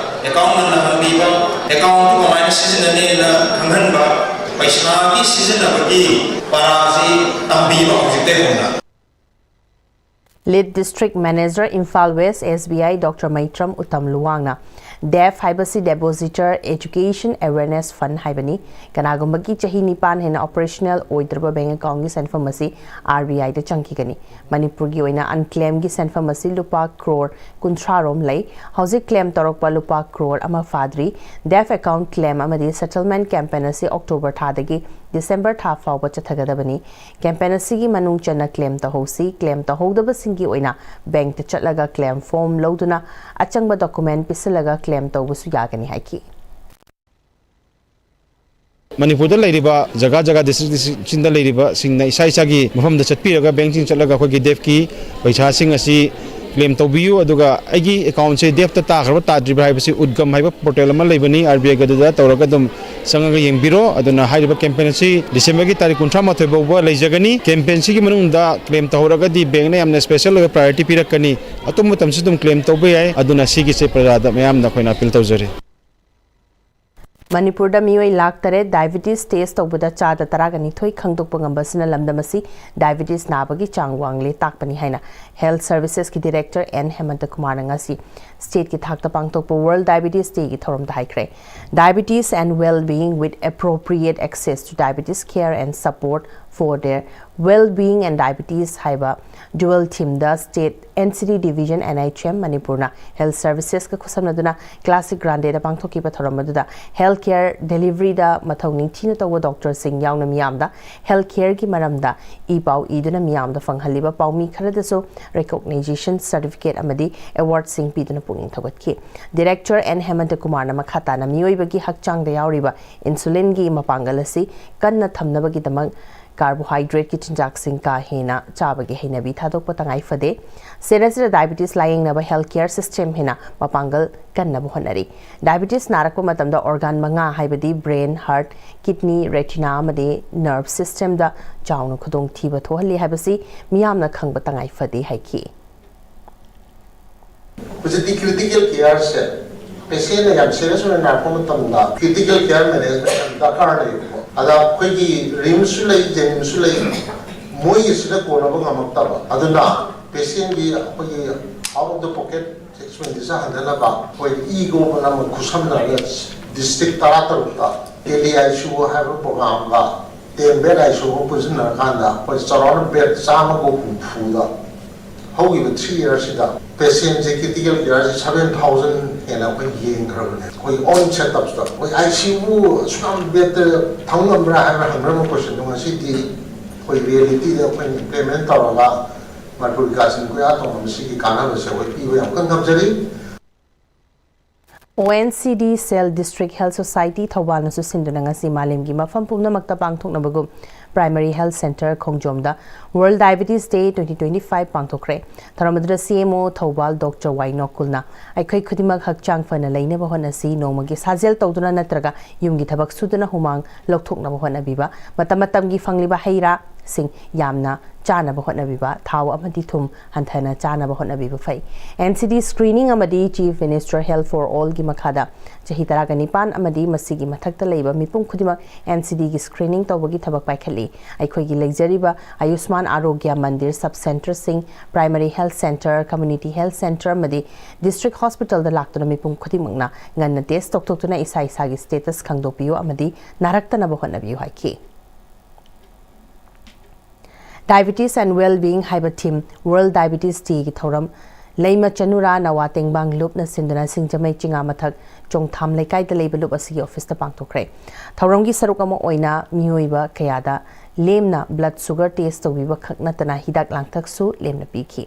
ꯑꯦꯀꯥꯎꯟ ꯉꯟꯅ ꯍꯥꯡꯕꯤꯕ, ꯑꯦꯀꯥꯎꯟꯗꯨ ꯀꯃꯥꯏꯅ ꯁꯤꯖꯤꯟꯅꯅꯤꯅ ꯈꯪꯍꯟꯕ, ꯄꯩꯁꯥꯒꯤ ꯁꯤꯖꯤꯟꯅꯕꯒꯤ ꯄꯔꯥꯁꯤ ꯇꯝꯕꯤꯕ ꯍꯧꯖꯤꯛꯇꯩ ꯍꯧꯅ꯫ Lead District Manager, Imphal west, S B I, doctor Meitram Uttam ꯂꯨꯋꯥꯡꯅ ꯗꯦꯐ ꯍꯥꯏꯕꯁꯤ Depositor Education Awareness Fund ꯍꯥꯏꯕꯅꯤ꯫ ꯀꯅꯥꯒꯨꯝꯕꯒꯤ ꯆꯍꯤ ꯅꯤꯄꯥꯟ ꯍꯦꯟꯅ ꯑꯣꯄꯔꯦꯁꯅꯦꯜ ꯑꯣꯏꯗ꯭ꯔꯕ ꯕꯦꯡꯛ ꯑꯦꯀꯥꯎꯟꯒꯤ ꯁꯦꯟꯐꯝ ꯑꯁꯤ ꯑꯥꯔ ꯕꯤ ꯑꯥꯏꯗ ꯆꯪꯈꯤꯒꯅꯤ꯫ ꯃꯅꯤꯄꯨꯔꯒꯤ ꯑꯣꯏꯅ ꯑꯟꯀ꯭ꯂꯦꯝꯒꯤ ꯁꯦꯟꯐꯝ ꯑꯁꯤ ꯂꯨꯄꯥ ꯀ꯭ꯔꯣꯔ ꯀꯨꯟꯊ꯭ꯔꯥ ꯔꯣꯝ ꯂꯩ꯫ ꯍꯧꯖꯤꯛ ꯀ꯭ꯂꯦꯝ ꯇꯧꯔꯛꯄ ꯂꯨꯄꯥ ꯀ꯭ꯔꯣꯔ ꯑꯃ ꯐꯥꯗ꯭ꯔꯤ꯫ ꯗꯦꯐ ꯑꯦꯀꯥꯎꯟ ꯀ꯭ꯂꯦꯝ ꯑꯃꯗꯤ ꯁꯦꯇꯜꯃꯦꯟꯠ ꯀꯦꯝꯄꯦꯟ ꯑꯁꯤ ꯑꯣꯛꯇꯣꯕꯔ ꯊꯥꯗꯒꯤ ꯗꯤꯁꯦꯝꯕꯔ ꯊꯥ ꯐꯥꯎꯕ ꯆꯠꯊꯒꯗꯕꯅꯤ꯫ ꯀꯦꯝꯄꯦꯟ ꯑꯁꯤꯒꯤ ꯃꯅꯨꯡ ꯆꯟꯅ ꯀ꯭ꯂꯦꯝ ꯇꯧꯍꯧꯁꯤ꯫ ꯀ꯭ꯂꯦꯝ ꯇꯧꯍꯧꯗꯕꯁꯤꯡꯒꯤ ꯑꯣꯏꯅ ꯕꯦꯡꯛꯇ ꯆꯠꯂꯒ ꯀ꯭ꯂꯦꯝ ꯐꯣꯔꯝ ꯂꯧꯗꯨꯅ ꯑꯆꯪꯕ ꯗꯣꯀꯨꯃꯦꯟꯠ ꯄꯤꯁꯤꯜꯂꯒ ꯀ꯭ꯂꯦꯝ ꯇꯧꯕꯁꯨ ꯌꯥꯒꯅꯤ ꯍꯥꯏꯈꯤ꯫ ꯃꯅꯤꯄꯨꯔꯗ ꯂꯩꯔꯤꯕ ꯖꯒꯥ ꯖꯒꯥ, ꯗꯤꯁꯇ꯭ꯔꯤꯛ ꯗꯤꯁꯇ꯭ꯔꯤꯛꯁꯤꯡꯗ ꯂꯩꯔꯤꯕꯁꯤꯡꯅ ꯏꯁꯥ ꯏꯁꯥꯒꯤ ꯃꯐꯝꯗ ꯆꯠꯄꯤꯔꯒ ꯕꯦꯡꯛꯁꯤꯡ ꯆꯠꯂꯒ ꯑꯩꯈꯣꯏꯒꯤ ꯗꯦꯐꯀꯤ ꯄꯩꯁꯥꯁꯤꯡ ꯑꯁꯤ ꯀ꯭ꯂꯦꯝ ꯇꯧꯕꯤꯌꯨ, ꯑꯗꯨꯒ ꯑꯩꯒꯤ ꯑꯦꯀꯥꯎꯟꯁꯦ ꯗꯦꯐꯇ ꯇꯥꯈ꯭ꯔꯕ ꯇꯥꯗ꯭ꯔꯤꯕ꯭ꯔꯥ ꯍꯥꯏꯕꯁꯤ ꯎꯗꯒꯝ ꯍꯥꯏꯕ ꯄꯣꯔꯇꯦꯜ ꯑꯃ ꯂꯩꯕꯅꯤ, ꯑꯥꯔ ꯕꯤ ꯑꯥꯏꯒ ꯑꯗꯨꯗ ꯇꯧꯔꯒ ꯑꯗꯨꯝ ꯆꯪꯉꯒ ꯌꯦꯡꯕꯤꯔꯣ꯫ ꯑꯗꯨꯅ ꯍꯥꯏꯔꯤꯕ ꯀꯦꯝꯄꯦꯟ ꯑꯁꯤ ꯗꯤꯁꯦꯝꯕꯔꯒꯤ ꯇꯥꯔꯤꯛ ꯀꯨꯟꯊ꯭ꯔꯥ ꯃꯥꯊꯣꯏ ꯐꯥꯎꯕ ꯂꯩꯖꯒꯅꯤ꯫ ꯀꯦꯝꯄꯦꯟꯁꯤꯒꯤ ꯃꯅꯨꯡꯗ ꯀ꯭ꯂꯦꯝ ꯇꯧꯍꯧꯔꯒꯗꯤ ꯕꯦꯡꯛꯅ ꯌꯥꯝꯅ ꯁ꯭ꯄꯦꯁꯦꯜ ꯑꯣꯏꯕ ꯄ꯭ꯔꯥꯏꯌꯣꯔꯤꯇꯤ ꯄꯤꯔꯛꯀꯅꯤ꯫ ꯑꯇꯣꯞꯄ ꯃꯇꯝꯁꯨ ꯑꯗꯨꯝ ꯀ꯭ꯂꯦꯝ ꯇꯧꯕ ꯌꯥꯏ꯫ ꯑꯗꯨꯅ ꯁꯤꯒꯤꯁꯦ ꯄ꯭ꯔꯖꯥꯗ ꯃꯌꯥꯝꯗ ꯑꯩꯈꯣꯏꯅ ꯑꯄꯤꯜ ꯇꯧꯖꯔꯤ꯫ ꯃꯅꯤꯄꯨꯔꯗ ꯃꯤꯑꯣꯏ ꯂꯥꯈ ꯇꯔꯦꯠ ꯗꯥꯏꯕꯤꯇꯤꯁ ꯇꯦꯁ ꯇꯧꯕꯗ ꯆꯥꯗ ꯇꯔꯥꯒ ꯅꯤꯊꯣꯏ ꯈꯪꯗꯣꯛꯄ ꯉꯝꯕ ꯑꯁꯤꯅ ꯂꯝꯗꯝ ꯑꯁꯤ ꯗꯥꯏꯕꯤꯇꯤꯁ ꯅꯥꯕꯒꯤ ꯆꯥꯡ ꯋꯥꯡꯂꯦ ꯇꯥꯛꯄꯅꯤ ꯍꯥꯏꯅ ꯍꯦꯜꯊ ꯁꯔꯚꯤꯁꯦꯁꯀꯤ ꯗꯤꯔꯦꯛꯇꯔ ꯑꯦꯟ ꯍꯦꯃꯟꯇ ꯀꯨꯃꯥꯔꯅ ꯉꯁꯤ ꯁ꯭ꯇꯦꯠꯀꯤ ꯊꯥꯛꯇ ꯄꯥꯡꯊꯣꯛꯄ World Diabetes Dayꯒꯤ ꯊꯧꯔꯝꯗ ꯍꯥꯏꯈ꯭ꯔꯦ꯫ Diabetes and well-being with appropriate access to diabetes care and support for their well-being and diabetes ꯍꯥꯏꯕ dual themeꯗ state N C D division N H M ꯃꯅꯤꯄꯨꯔꯅ ꯍꯦꯜꯊ ꯁꯔꯚꯤꯁꯦꯁꯀ ꯈꯨꯠꯁꯝꯅꯗꯨꯅ ꯀ꯭ꯂꯥꯁꯤꯛ ꯒ꯭ꯔꯥꯟꯗꯦꯗ ꯄꯥꯡꯊꯣꯛꯈꯤꯕ ꯊꯧꯔꯝ ꯑꯗꯨꯗ ꯍꯦꯜꯊ ꯀꯦꯌꯔ ꯗꯦꯂꯤꯚꯔꯤꯗ ꯃꯊꯧ ꯅꯤꯡꯊꯤꯅ ꯇꯧꯕ ꯗꯣꯛꯇꯔꯁꯤꯡ ꯌꯥꯎꯅ ꯃꯤꯌꯥꯝꯗ ꯍꯦꯜꯊ ꯀꯦꯌꯔꯒꯤ ꯃꯔꯝꯗ ꯏ ꯄꯥꯎ ꯏꯗꯨꯅ ꯃꯤꯌꯥꯝꯗ ꯐꯪꯍꯜꯂꯤꯕ ꯄꯥꯎꯃꯤ ꯈꯔꯗꯁꯨ ꯔꯦꯀꯣꯛꯅꯥꯏꯖꯦꯁꯟ ꯁꯔꯇꯤꯐꯤꯀꯦꯠ ꯑꯃꯗꯤ ꯑꯦꯋꯥꯔꯗꯁꯤꯡ ꯄꯤꯗꯨꯅ ꯄꯨꯛꯅꯤꯡ ꯊꯧꯒꯠꯈꯤ꯫ ꯗꯤꯔꯦꯛꯇꯔ ꯑꯦꯟ ꯍꯦꯃꯟꯇ ꯀꯨꯃꯥꯔꯅ ꯃꯈꯥ ꯇꯥꯅ ꯃꯤꯑꯣꯏꯕꯒꯤ ꯍꯛꯆꯥꯡꯗ ꯌꯥꯎꯔꯤꯕ ꯏꯟꯁꯨꯂꯤꯟꯒꯤ ꯃꯄꯥꯡꯒꯜ ꯑꯁꯤ ꯀꯟꯅ ꯊꯝꯅꯕꯒꯤꯗꯃꯛ ꯀꯥꯔꯕꯣꯍꯥꯏꯗ꯭ꯔꯦꯠꯀꯤ ꯆꯤꯟꯖꯥꯛꯁꯤꯡ ꯀꯥ ꯍꯦꯟꯅ ꯆꯥꯕꯒꯤ ꯍꯩꯅꯕꯤ ꯊꯥꯗꯣꯛꯄ ꯇꯉꯥꯏ ꯐꯗꯦ꯫ ꯁ꯭ꯇꯦꯠ ꯑꯁꯤꯗ ꯗꯥꯏꯕꯤꯇꯤꯁ ꯂꯥꯌꯦꯡꯅꯕ ꯍꯦꯜꯊ ꯀꯦꯌꯔ ꯁꯤꯁꯇꯦꯝ ꯍꯦꯟꯅ ꯃꯄꯥꯡꯒꯜ ꯀꯟꯅꯕ ꯍꯣꯠꯅꯔꯤ꯫ ꯗꯥꯏꯕꯤꯇꯤꯁ ꯅꯥꯔꯛꯄ ꯃꯇꯝꯗ ꯑꯣꯔꯒꯥꯟ ꯃꯉꯥ ꯍꯥꯏꯕꯗꯤ ꯕ꯭ꯔꯦꯟ, ꯍꯥꯔꯠ, ꯀꯤꯗꯅꯤ, ꯔꯦꯇꯤꯅꯥ ꯑꯃꯗꯤ ꯅꯔꯚ ꯁꯤꯁꯇꯦꯝꯗ ꯆꯥꯎꯅ ꯈꯨꯗꯣꯡꯊꯤꯕ ꯊꯣꯛꯍꯜꯂꯤ ꯍꯥꯏꯕꯁꯤ ꯃꯤꯌꯥꯝꯅ ꯈꯪꯕ ꯇꯉꯥꯏ ꯐꯗꯦ ꯍꯥꯏꯈꯤ꯫ ꯍꯧꯖꯤꯛꯇꯤ ꯀ꯭ꯔꯤꯇꯤꯀꯦꯜ ꯀꯤꯌꯔꯁꯦ ꯄꯦꯁꯦꯟꯅ ꯌꯥꯝ ꯁꯤꯔꯤꯌꯁ ꯑꯣꯏꯅ ꯅꯥꯔꯛꯄ ꯃꯇꯝꯗ ꯀ꯭ꯔꯤꯇꯤꯀꯦꯜ ꯀꯤꯌꯔ ꯃꯦꯅꯦꯖꯃꯦꯟ ꯌꯥꯝ ꯗꯔꯀꯥꯔ ꯂꯩꯌꯦꯕꯀꯣ꯫ ꯑꯗ ꯑꯩꯈꯣꯏꯒꯤ ꯔꯤꯝꯁꯁꯨ ꯂꯩ, ꯖꯦꯅꯤꯝꯁꯁꯨ ꯂꯩ, ꯃꯣꯏꯒꯤꯁꯤꯅ ꯀꯣꯟꯅꯕ ꯉꯝꯃꯛꯇꯕ꯫ ꯑꯗꯨꯅ ꯄꯦꯁꯦꯟꯒꯤ ꯑꯩꯈꯣꯏꯒꯤ out of the pocket expenditure ꯍꯟꯊꯅꯕ ꯑꯩꯈꯣꯏ ꯏ ꯒꯣꯕꯔꯅꯦꯟꯁ ꯑꯃ ꯈꯨꯠꯁꯝꯅꯔꯒ ꯗꯤꯁꯇ꯭ꯔꯤꯛ ꯇꯔꯥꯇꯔꯨꯛꯇ ꯇꯦꯂꯤ ꯑꯥꯏ ꯁꯤ ꯌꯨ ꯍꯥꯏꯕ ꯄ꯭ꯔꯣꯒ꯭ꯔꯥꯝꯒ ten bed I C U ꯑꯃ ꯄꯨꯟꯁꯤꯟꯅꯔꯀꯥꯟꯗ ꯑꯩꯈꯣꯏ ꯆꯥꯎꯔꯥꯛꯅ ꯕꯦꯗ ꯆꯥꯝꯃꯒ ꯍꯨꯝꯐꯨꯗ ꯍꯧꯈꯤꯕ ꯊ꯭ꯔꯤ ꯌꯔꯁꯤꯗ ꯄꯦꯁꯦꯟꯁꯦ ꯀ꯭ꯔꯤꯇꯤꯀꯦꯜ ꯀꯦꯌꯔꯁꯦ ꯁꯚꯦꯟ ꯊꯥꯎꯖꯟ ꯍꯦꯟꯅ ꯑꯩꯈꯣꯏ ꯌꯦꯡꯈ꯭ꯔꯕꯅꯦ꯫ ꯑꯩꯈꯣꯏ ꯑꯣꯟ ꯁꯦꯠꯑꯞꯁꯇ ꯑꯩꯈꯣꯏ ꯑꯥꯏ ꯁꯤ ꯌꯨ ꯑꯁꯨꯛ ꯌꯥꯝ ꯕꯦꯗꯇ ꯊꯝ ꯉꯝꯕ꯭ꯔꯥ ꯍꯥꯏꯕ ꯍꯪꯅꯔꯝꯕ ꯀꯣꯏꯁꯟꯗꯣ ꯉꯁꯤꯗꯤ ꯑꯩꯈꯣꯏ ꯔꯤꯌꯦꯂꯤꯇꯤꯗ ꯑꯩꯈꯣꯏꯅ ꯏꯝꯄ꯭ꯂꯤꯃꯦꯟ ꯇꯧꯔꯒ ꯃꯅꯤꯄꯨꯔ ꯕꯤꯀꯥꯁ ꯏꯟꯗꯤꯌꯥ ꯇꯧꯕ ꯃꯁꯤꯒꯤ ꯀꯥꯟꯅꯕꯁꯦ ꯑꯩꯈꯣꯏ ꯄꯤꯕ ꯌꯥꯝ ꯀꯟꯅ ꯉꯝꯖꯔꯤ꯫ O N C D cell district health society ꯊꯧꯕꯥꯜꯅꯁꯨ ꯁꯤꯟꯗꯨꯅ ꯉꯁꯤ ꯃꯥꯂꯦꯝꯒꯤ ꯃꯐꯝ ꯄꯨꯝꯅꯃꯛꯇ ꯄꯥꯡꯊꯣꯛꯅꯕꯒꯨꯝ ꯄ꯭ꯔꯥꯏꯃꯔꯤ ꯍꯦꯜꯊ ꯁꯦꯟꯇꯔ ꯈꯣꯡꯖꯣꯝꯗ world diabetes day twenty twenty five ꯄꯥꯡꯊꯣꯛꯈ꯭ꯔꯦ꯫ ꯊꯧꯔꯝ ꯑꯗꯨꯗ ꯁꯤ ꯑꯦꯝ ꯑꯣ ꯊꯧꯕꯥꯜ ꯗꯣꯛꯇꯔ ꯋꯥꯏ ꯅꯣꯛꯀꯨꯜꯅ ꯑꯩꯈꯣꯏ ꯈꯨꯗꯤꯡꯃꯛ ꯍꯛꯆꯥꯡ ꯐꯅ ꯂꯩꯅꯕ ꯍꯣꯠꯅꯁꯤ, ꯅꯣꯡꯃꯒꯤ ꯁꯥꯖꯦꯜ ꯇꯧꯗꯨꯅ ꯅꯠꯇ꯭ꯔꯒ ꯌꯨꯝꯒꯤ ꯊꯕꯛ ꯁꯨꯗꯨꯅ ꯍꯨꯃꯥꯡ ꯂꯧꯊꯣꯛꯅꯕ ꯍꯣꯠꯅꯕꯤꯕ, ꯃꯇꯝ ꯃꯇꯝꯒꯤ ꯐꯪꯂꯤꯕ ꯍꯩ ꯔꯥꯁꯤꯡ ꯌꯥꯝꯅ ꯆꯥꯅꯕ ꯍꯣꯠꯅꯕꯤꯕ, ꯊꯥꯎ ꯑꯃꯗꯤ ꯊꯨꯝ ꯍꯟꯊꯅ ꯆꯥꯅꯕ ꯍꯣꯠꯅꯕꯤꯕ ꯐꯩ꯫ ꯑꯦꯟ ꯁꯤ ꯗꯤ ꯁ꯭ꯀ꯭ꯔꯤꯅꯤꯡ ꯑꯃꯗꯤ ꯆꯤꯐ ꯃꯤꯅꯤꯁꯇꯔ ꯍꯦꯜꯊ ꯐꯣꯔ ꯑꯣꯜꯒꯤ ꯃꯈꯥꯗ ꯆꯍꯤ ꯇꯔꯥꯒ ꯅꯤꯄꯥꯟ ꯑꯃꯗꯤ ꯃꯁꯤꯒꯤ ꯃꯊꯛꯇ ꯂꯩꯕ ꯃꯤꯄꯨꯝ ꯈꯨꯗꯤꯡꯃꯛ ꯑꯦꯟ ꯁꯤ ꯗꯤꯒꯤ ꯁ꯭ꯀ꯭ꯔꯤꯅꯤꯡ ꯇꯧꯕꯒꯤ ꯊꯕꯛ ꯄꯥꯏꯈꯠꯂꯤ꯫ ꯑꯩꯈꯣꯏꯒꯤ ꯂꯩꯖꯔꯤꯕ ꯑꯌꯨꯁꯃꯥꯟ ꯑꯥꯔꯣꯒ꯭ꯌ ꯃꯟꯗꯤꯔ ꯁꯕ ꯁꯦꯟꯇꯔꯁꯤꯡ, primary health centre, community health centre ꯑꯃꯗꯤ ꯗꯤꯁꯇ꯭ꯔꯤꯛ ꯍꯣꯁꯄꯤꯇꯥꯜꯗ ꯂꯥꯛꯇꯨꯅ ꯃꯤꯄꯨꯝ ꯈꯨꯗꯤꯡꯃꯛꯅ ꯉꯟꯅ ꯇꯦꯁ ꯇꯧꯊꯣꯛꯇꯨꯅ ꯏꯁꯥ ꯏꯁꯥꯒꯤ ꯁ꯭ꯇꯦꯇꯁ ꯈꯪꯗꯣꯛꯄꯤꯌꯨ ꯑꯃꯗꯤ ꯅꯥꯔꯛꯇꯅꯕ ꯍꯣꯠꯅꯕꯤꯌꯨ ꯍꯥꯏꯈꯤ꯫ Diabetes and Well-being ꯍꯥꯏꯕ ꯊꯤꯝ ꯋꯥꯔꯜꯗ ꯗꯥꯏꯕꯦꯇꯤꯁ ꯗꯦꯒꯤ ꯊꯧꯔꯝ ꯂꯩꯃ ꯆꯅꯨꯔꯥ ꯅꯋꯥ ꯇꯦꯡꯕꯥꯡ ꯂꯨꯞꯅ ꯁꯤꯟꯗꯨꯅ ꯁꯤꯡꯖꯃꯩ ꯆꯤꯉꯥ ꯃꯊꯛ ꯆꯣꯡꯊꯥꯝ ꯂꯩꯀꯥꯏꯗ ꯂꯩꯕ ꯂꯨꯞ ꯑꯁꯤꯒꯤ ꯑꯣꯐꯤꯁꯇ ꯄꯥꯡꯊꯣꯛꯈ꯭ꯔꯦ꯫ ꯊꯧꯔꯝꯒꯤ ꯁꯔꯨꯛ ꯑꯃ ꯑꯣꯏꯅ ꯃꯤꯑꯣꯏꯕ ꯀꯌꯥꯗ ꯂꯦꯝꯅ ꯕ꯭ꯂꯗ ꯁꯨꯒꯔ ꯇꯦꯁ ꯇꯧꯕꯤꯕ ꯈꯛ ꯅꯠꯇꯅ ꯍꯤꯗꯥꯛ ꯂꯥꯡꯊꯛꯁꯨ ꯂꯦꯝꯅ ꯄꯤꯈꯤ꯫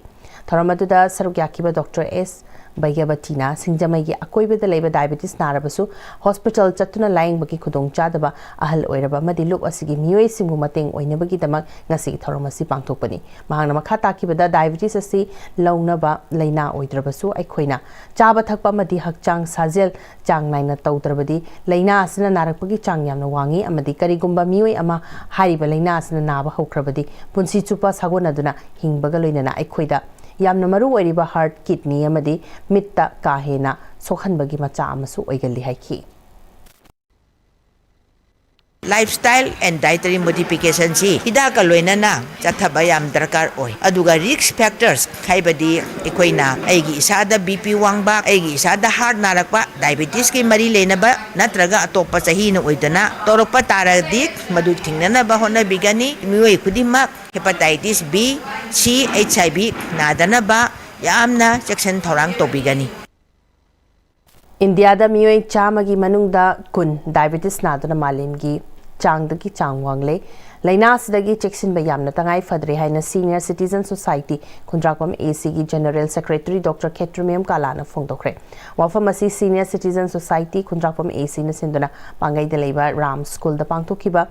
ꯊꯧꯔꯝ ꯑꯗꯨꯗ ꯁꯔꯨꯛ ꯌꯥꯈꯤꯕ ꯗꯣꯛꯇꯔ ꯑꯦꯁ ꯕꯩꯒꯕꯇꯤꯅ ꯁꯤꯡꯖꯃꯩꯒꯤ ꯑꯀꯣꯏꯕꯗ ꯂꯩꯕ ꯗꯥꯏꯕꯦꯇꯤꯁ ꯅꯥꯔꯕꯁꯨ ꯍꯣꯁꯄꯤꯇꯥꯜ ꯆꯠꯇꯨꯅ ꯂꯥꯌꯦꯡꯕꯒꯤ ꯈꯨꯗꯣꯡꯆꯥꯗꯕ ꯑꯍꯜ ꯑꯣꯏꯔꯕ ꯑꯃꯗꯤ ꯂꯨꯞ ꯑꯁꯤꯒꯤ ꯃꯤꯑꯣꯏꯁꯤꯡꯕꯨ ꯃꯇꯦꯡ ꯑꯣꯏꯅꯕꯒꯤꯗꯃꯛ ꯉꯁꯤꯒꯤ ꯊꯧꯔꯝ ꯑꯁꯤ ꯄꯥꯡꯊꯣꯛꯄꯅꯤ꯫ ꯃꯍꯥꯛꯅ ꯃꯈꯥ ꯇꯥꯈꯤꯕꯗ ꯗꯥꯏꯕꯦꯇꯤꯁ ꯑꯁꯤ ꯂꯧꯅꯕ ꯂꯥꯏꯅꯥ ꯑꯣꯏꯗ꯭ꯔꯕꯁꯨ ꯑꯩꯈꯣꯏꯅ ꯆꯥꯕ ꯊꯛꯄ ꯑꯃꯗꯤ ꯍꯛꯆꯥꯡ ꯁꯥꯖꯦꯜ ꯆꯥꯡ ꯅꯥꯏꯅ ꯇꯧꯗ꯭ꯔꯕꯗꯤ ꯂꯥꯏꯅꯥ ꯑꯁꯤꯅ ꯅꯥꯔꯛꯄꯒꯤ ꯆꯥꯡ ꯌꯥꯝꯅ ꯋꯥꯡꯉꯤ ꯑꯃꯗꯤ ꯀꯔꯤꯒꯨꯝꯕ ꯃꯤꯑꯣꯏ ꯑꯃ ꯍꯥꯏꯔꯤꯕ ꯂꯥꯏꯅꯥ ꯑꯁꯤꯅ ꯅꯥꯕ ꯍꯧꯈ꯭ꯔꯕꯗꯤ ꯄꯨꯟꯁꯤ ꯆꯨꯞꯄ ꯁꯥꯒꯣꯟꯅꯗꯨꯅ ꯍꯤꯡꯕꯒ ꯂꯣꯏꯅꯅ ꯑꯩꯈꯣꯏꯗ ꯌꯥꯝꯅ ꯃꯔꯨ ꯑꯣꯏꯔꯤꯕ ꯍꯥꯔꯠ, ꯀꯤꯗꯅꯤ ꯑꯃꯗꯤ ꯃꯤꯠꯇ ꯀꯥ ꯍꯦꯟꯅ ꯁꯣꯛꯍꯟꯕꯒꯤ ꯃꯆꯥꯛ ꯑꯃꯁꯨ ꯑꯣꯏꯒꯜꯂꯤ ꯍꯥꯏꯈꯤ꯫ Lifestyle and dietary modification ꯁꯤ ꯍꯤꯗꯥꯛꯀ ꯂꯣꯏꯅꯅ ꯆꯠꯊꯕ ꯌꯥꯝ ꯗꯔꯀꯥꯔ ꯑꯣꯏ꯫ ꯑꯗꯨꯒ risk factors ꯍꯥꯏꯕꯗꯤ ꯑꯩꯈꯣꯏꯅ ꯑꯩꯒꯤ ꯏꯁꯥꯗ B P ꯋꯥꯡꯕ, ꯑꯩꯒꯤ ꯏꯁꯥꯗ heart ꯅꯥꯔꯛꯄ, diabetes ꯀꯤ ꯃꯔꯤ ꯂꯩꯅꯕ ꯅꯠꯇ꯭ꯔꯒ ꯑꯇꯣꯞꯄ ꯆꯍꯤꯅ ꯑꯣꯏꯗꯅ ꯇꯧꯔꯛꯄ ꯇꯥꯔꯗꯤ ꯃꯗꯨ ꯊꯤꯡꯅꯅꯕ ꯍꯣꯠꯅꯕꯤꯒꯅꯤ꯫ ꯃꯤꯑꯣꯏ ꯈꯨꯗꯤꯡꯃꯛ hepatitis B, C, H I V ꯅꯥꯗꯅꯕ ꯌꯥꯝꯅ ꯆꯦꯛꯁꯤꯟ ꯊꯧꯔꯥꯡ ꯇꯧꯕꯤꯒꯅꯤ꯫ ꯏꯟꯗꯤꯌꯥꯗ ꯃꯤꯑꯣꯏ ꯆꯥꯝꯃꯒꯤ ꯃꯅꯨꯡꯗ ꯀꯨꯟ diabetes ꯅꯥꯗꯨꯅ ꯃꯥꯂꯦꯝꯒꯤ ꯆꯥꯡꯗꯒꯤ ꯆꯥꯡ ꯋꯥꯡꯂꯦ꯫ ꯂꯥꯏꯅꯥ ꯑꯁꯤꯗꯒꯤ ꯆꯦꯛꯁꯤꯟꯕ ꯌꯥꯝꯅ ꯇꯉꯥꯏ ꯐꯗ꯭ꯔꯦ ꯍꯥꯏꯅ Senior Citizen Society Khundrakpam A C ꯒꯤ General Secretary Doctor ꯈꯦꯇ꯭ꯔꯤꯃꯌꯨꯝ ꯀꯂꯥꯅ ꯐꯣꯡꯗꯣꯛꯈ꯭ꯔꯦ꯫ ꯋꯥꯐꯝ ꯑꯁꯤ Senior Citizen Society Khundrakpam A C ꯅ ꯁꯤꯟꯗꯨꯅ ꯄꯥꯡꯒꯩꯗ ꯂꯩꯕ ꯔꯥꯝ ꯁ꯭ꯀꯨꯜꯗ ꯄꯥꯡꯊꯣꯛꯈꯤꯕ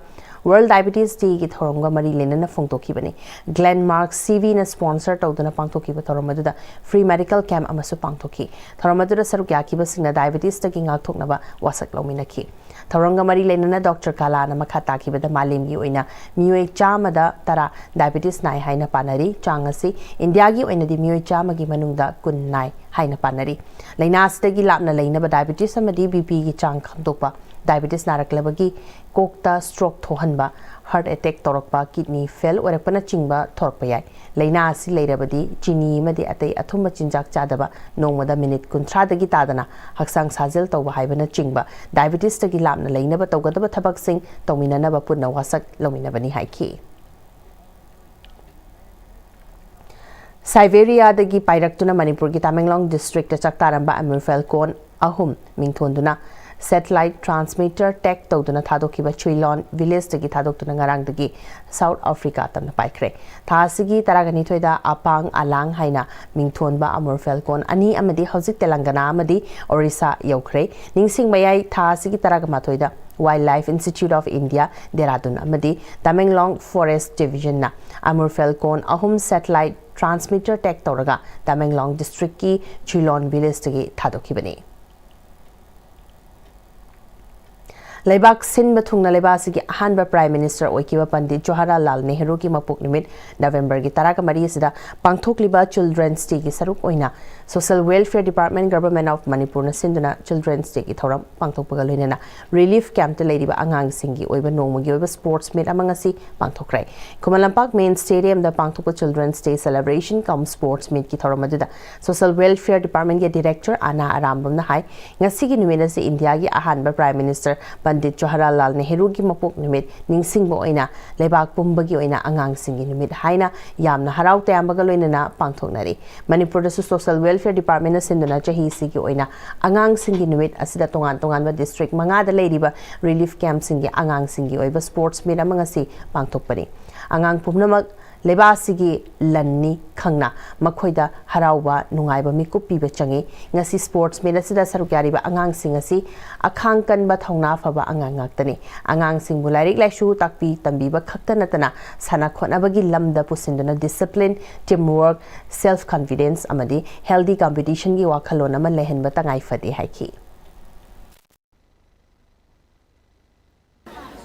World Diabetes Day ꯒꯤ ꯊꯧꯔꯝꯒ ꯃꯔꯤ ꯂꯩꯅꯅ ꯐꯣꯡꯗꯣꯛꯈꯤꯕꯅꯤ꯫ Glenmark C V ꯅ sponsor ꯇꯧꯗꯨꯅ ꯄꯥꯡꯊꯣꯛꯈꯤꯕ ꯊꯧꯔꯝ ꯑꯗꯨꯗ free medical camp ꯑꯃꯁꯨ ꯄꯥꯡꯊꯣꯛꯈꯤ꯫ ꯊꯧꯔꯝ ꯑꯗꯨꯗ ꯁꯔꯨꯛ ꯌꯥꯈꯤꯕꯁꯤꯡꯅ diabetes ꯇꯒꯤ ꯉꯥꯛꯊꯣꯛꯅꯕ ꯋꯥꯁꯛ ꯂꯧꯃꯤꯟꯅꯈꯤ꯫ ꯊꯧꯔꯝꯒ ꯃꯔꯤ ꯂꯩꯅꯅ Doctor ꯀꯂꯥꯅ ꯃꯈꯥ ꯇꯥꯈꯤꯕꯗ ꯃꯥꯂꯦꯝꯒꯤ ꯑꯣꯏꯅ ꯃꯤꯑꯣꯏ ꯆꯥꯝꯃꯗ ꯇꯔꯥ diabetes ꯅꯥꯏ ꯍꯥꯏꯅ ꯄꯥꯅꯔꯤ꯫ ꯆꯥꯡ ꯑꯁꯤ ꯏꯟꯗꯤꯌꯥꯒꯤ ꯑꯣꯏꯅꯗꯤ ꯃꯤꯑꯣꯏ ꯆꯥꯝꯃꯒꯤ ꯃꯅꯨꯡꯗ ꯀꯨꯟ ꯅꯥꯏ ꯍꯥꯏꯅ ꯄꯥꯅꯔꯤ꯫ ꯂꯥꯏꯅꯥ ꯑꯁꯤꯗꯒꯤ ꯂꯥꯞꯅ ꯂꯩꯅꯕ diabetes ꯑꯃꯗꯤ B P ꯒꯤ ꯆꯥꯡ ꯈꯪꯗꯣꯛꯄ, diabetes ꯅꯥꯔꯛꯂꯕꯒꯤ ꯀꯣꯛꯇ stroke ꯊꯣꯛꯍꯟꯕ, heart attack ꯇꯧꯔꯛꯄ, kidney fail ꯑꯣꯏꯔꯛꯄꯅꯆꯤꯡꯕ ꯊꯣꯔꯛꯄ ꯌꯥꯏ꯫ ꯂꯥꯏꯅꯥ ꯑꯁꯤ ꯂꯩꯔꯕꯗꯤ ꯆꯤꯅꯤ ꯑꯃꯗꯤ ꯑꯇꯩ ꯑꯊꯨꯝꯕ ꯆꯤꯟꯖꯥꯛ ꯆꯥꯗꯕ, ꯅꯣꯡꯃꯗ minute ꯀꯨꯟꯊ꯭ꯔꯥꯗꯒꯤ ꯇꯥꯗꯅ ꯍꯛꯆꯥꯡ ꯁꯥꯖꯦꯜ ꯇꯧꯕ ꯍꯥꯏꯕꯅꯆꯤꯡꯕ diabetes ꯇꯒꯤ ꯂꯥꯞꯅ ꯂꯩꯅꯕ ꯇꯧꯒꯗꯕ ꯊꯕꯛꯁꯤꯡ ꯇꯧꯃꯤꯟꯅꯅꯕ ꯄꯨꯟꯅ ꯋꯥꯁꯛ ꯂꯧꯃꯤꯟꯅꯕꯅꯤ ꯍꯥꯏꯈꯤ꯫ ꯁꯥꯏꯕꯦꯔꯤꯌꯥꯗꯒꯤ ꯄꯥꯏꯔꯛꯇꯨꯅ ꯃꯅꯤꯄꯨꯔꯒꯤ ꯇꯃꯦꯡꯂꯣꯡ district ꯇ ꯆꯥꯛꯇꯥꯔꯝꯕ Amur Falcon ꯑꯍꯨꯝ ꯃꯤꯡꯊꯣꯟꯗꯨꯅ satellite transmitter tag ꯇꯧꯗꯨꯅ ꯊꯥꯗꯣꯛꯈꯤꯕ ꯆꯨꯏꯂꯣꯟ village ꯇꯒꯤ ꯊꯥꯗꯣꯛꯇꯨꯅ ꯉꯔꯥꯡꯗꯒꯤ South Africa ꯇꯝꯅ ꯄꯥꯏꯈ꯭ꯔꯦ꯫ ꯊꯥ ꯑꯁꯤꯒꯤ ꯇꯔꯥꯒꯅꯤꯊꯣꯏꯗ ꯑꯄꯥꯡ ꯑꯂꯥꯡ ꯍꯥꯏꯅ ꯃꯤꯡꯊꯣꯟꯕ Amur Falcon ꯑꯅꯤ ꯑꯃꯗꯤ ꯍꯧꯖꯤꯛ ꯇꯦꯂꯪꯒꯅꯥ ꯑꯃꯗꯤ ꯑꯣꯔꯤꯁꯥ ꯌꯧꯈ꯭ꯔꯦ꯫ ꯅꯤꯡꯁꯤꯡꯕ ꯌꯥꯏ, ꯊꯥ ꯑꯁꯤꯒꯤ ꯇꯔꯥꯒ ꯃꯥꯊꯣꯏꯗ Wildlife Institute of India, Dehradun ꯑꯃꯗꯤ ꯇꯃꯦꯡꯂꯣꯡ Forest Division ꯅ Amur Falcon ꯑꯍꯨꯝ satellite transmitter tag ꯇꯧꯔꯒ ꯇꯃꯦꯡꯂꯣꯡ district ꯀꯤ ꯆꯨꯏꯂꯣꯟ village ꯇꯒꯤ ꯊꯥꯗꯣꯛꯈꯤꯕꯅꯤ꯫ ꯂꯩꯕꯥꯛ ꯁꯤꯟꯕ ꯊꯨꯡꯅ ꯂꯩꯕꯥꯛ ꯑꯁꯤꯒꯤ ꯑꯍꯥꯟꯕ Prime Minister ꯑꯣꯏꯈꯤꯕ ꯄꯟꯗꯤꯠ ꯖꯋꯥꯍꯔꯂꯥꯜ ꯅꯦꯍꯔꯨꯒꯤ ꯃꯄꯣꯛ ꯅꯨꯃꯤꯠ November ꯒꯤ ꯇꯔꯥꯒ ꯃꯔꯤ ꯑꯁꯤꯗ ꯄꯥꯡꯊꯣꯛꯂꯤꯕ Children's Day ꯒꯤ ꯁꯔꯨꯛ ꯑꯣꯏꯅ Social Welfare Department, Government of Manipurꯅ ꯁꯤꯟꯗꯨꯅ Children's Dayꯒꯤ ꯊꯧꯔꯝ ꯄꯥꯡꯊꯣꯛꯄꯒ ꯂꯣꯏꯅꯅ relief campꯇ ꯂꯩꯔꯤꯕ ꯑꯉꯥꯡꯁꯤꯡꯒꯤ ꯑꯣꯏꯕ ꯅꯣꯡꯃꯒꯤ ꯑꯣꯏꯕ sports meet ꯑꯃ ꯉꯁꯤ ꯄꯥꯡꯊꯣꯛꯈ꯭ꯔꯦ꯫ ꯈꯨꯃꯟ ꯂꯝꯄꯥꯛ main stadiumꯗ ꯄꯥꯡꯊꯣꯛꯄ Children's Day celebration cum sports meetꯀꯤ ꯊꯧꯔꯝ ꯑꯗꯨꯗ Social Welfare Departmentꯀꯤ Director ꯑꯅꯥ ꯑꯔꯥꯝꯕꯝꯅ ꯍꯥꯏ, ꯉꯁꯤꯒꯤ ꯅꯨꯃꯤꯠ ꯑꯁꯤ ꯏꯟꯗꯤꯌꯥꯒꯤ ꯑꯍꯥꯟꯕ Prime Minister ꯄꯟꯗꯤꯠ ꯖꯋꯥꯍꯔꯂꯥꯜ ꯅꯦꯍꯔꯨꯒꯤ ꯃꯄꯣꯛ ꯅꯨꯃꯤꯠ ꯅꯤꯡꯁꯤꯡꯕ ꯑꯣꯏꯅ ꯂꯩꯕꯥꯛ ꯄꯨꯝꯕꯒꯤ ꯑꯣꯏꯅ ꯑꯉꯥꯡꯁꯤꯡꯒꯤ ꯅꯨꯃꯤꯠ ꯍꯥꯏꯅ ꯌꯥꯝꯅ ꯍꯔꯥꯎ ꯇꯌꯥꯝꯕꯒ ꯂꯣꯏꯅꯅ ꯄꯥꯡꯊꯣꯛꯅꯔꯤ꯫ ꯃꯅꯤꯄꯨꯔꯗꯁꯨ Social Welfare Departmentꯅ ꯁꯤꯟꯗꯨꯅ ꯆꯍꯤꯁꯤꯒꯤ ꯑꯣꯏꯅ ꯑꯉꯥꯡꯁꯤꯡꯒꯤ ꯅꯨꯃꯤꯠ ꯑꯁꯤꯗ ꯇꯣꯉꯥꯟ ꯇꯣꯉꯥꯟꯕ district ꯃꯉꯥꯗ ꯂꯩꯔꯤꯕ relief campꯁꯤꯡꯒꯤ ꯑꯉꯥꯡꯁꯤꯡꯒꯤ ꯑꯣꯏꯕ sports meet ꯑꯃ ꯉꯁꯤ ꯄꯥꯡꯊꯣꯛꯄꯅꯤ꯫ ꯑꯉꯥꯡ ꯄꯨꯝꯅꯃꯛ ꯂꯩꯕꯥꯛ ꯑꯁꯤꯒꯤ ꯂꯟꯅꯤ ꯈꯪꯅ ꯃꯈꯣꯏꯗ ꯍꯔꯥꯎꯕ ꯅꯨꯡꯉꯥꯏꯕ ꯃꯤꯀꯨꯞ ꯄꯤꯕ ꯆꯪꯏ꯫ ꯉꯁꯤ sports meet ꯑꯁꯤꯗ ꯁꯔꯨꯛ ꯌꯥꯔꯤꯕ ꯑꯉꯥꯡꯁꯤꯡ ꯑꯁꯤ ꯑꯈꯥꯡ ꯀꯟꯕ, ꯊꯧꯅꯥ ꯐꯕ ꯑꯉꯥꯡ ꯉꯥꯛꯇꯅꯤ꯫ ꯑꯉꯥꯡꯁꯤꯡꯕꯨ ꯂꯥꯏꯔꯤꯛ ꯂꯥꯏꯁꯨ ꯇꯥꯛꯄꯤ ꯇꯝꯕꯤꯕ ꯈꯛꯇ ꯅꯠꯇꯅ ꯁꯥꯟꯅ ꯈꯣꯠꯅꯕꯒꯤ ꯂꯝꯗ ꯄꯨꯁꯤꯟꯗꯨꯅ discipline, team work, self confidence ꯑꯃꯗꯤ healthy competitionꯒꯤ ꯋꯥꯈꯜꯂꯣꯟ ꯑꯃ ꯂꯩꯍꯟꯕ ꯇꯉꯥꯏ ꯐꯗꯦ ꯍꯥꯏꯈꯤ꯫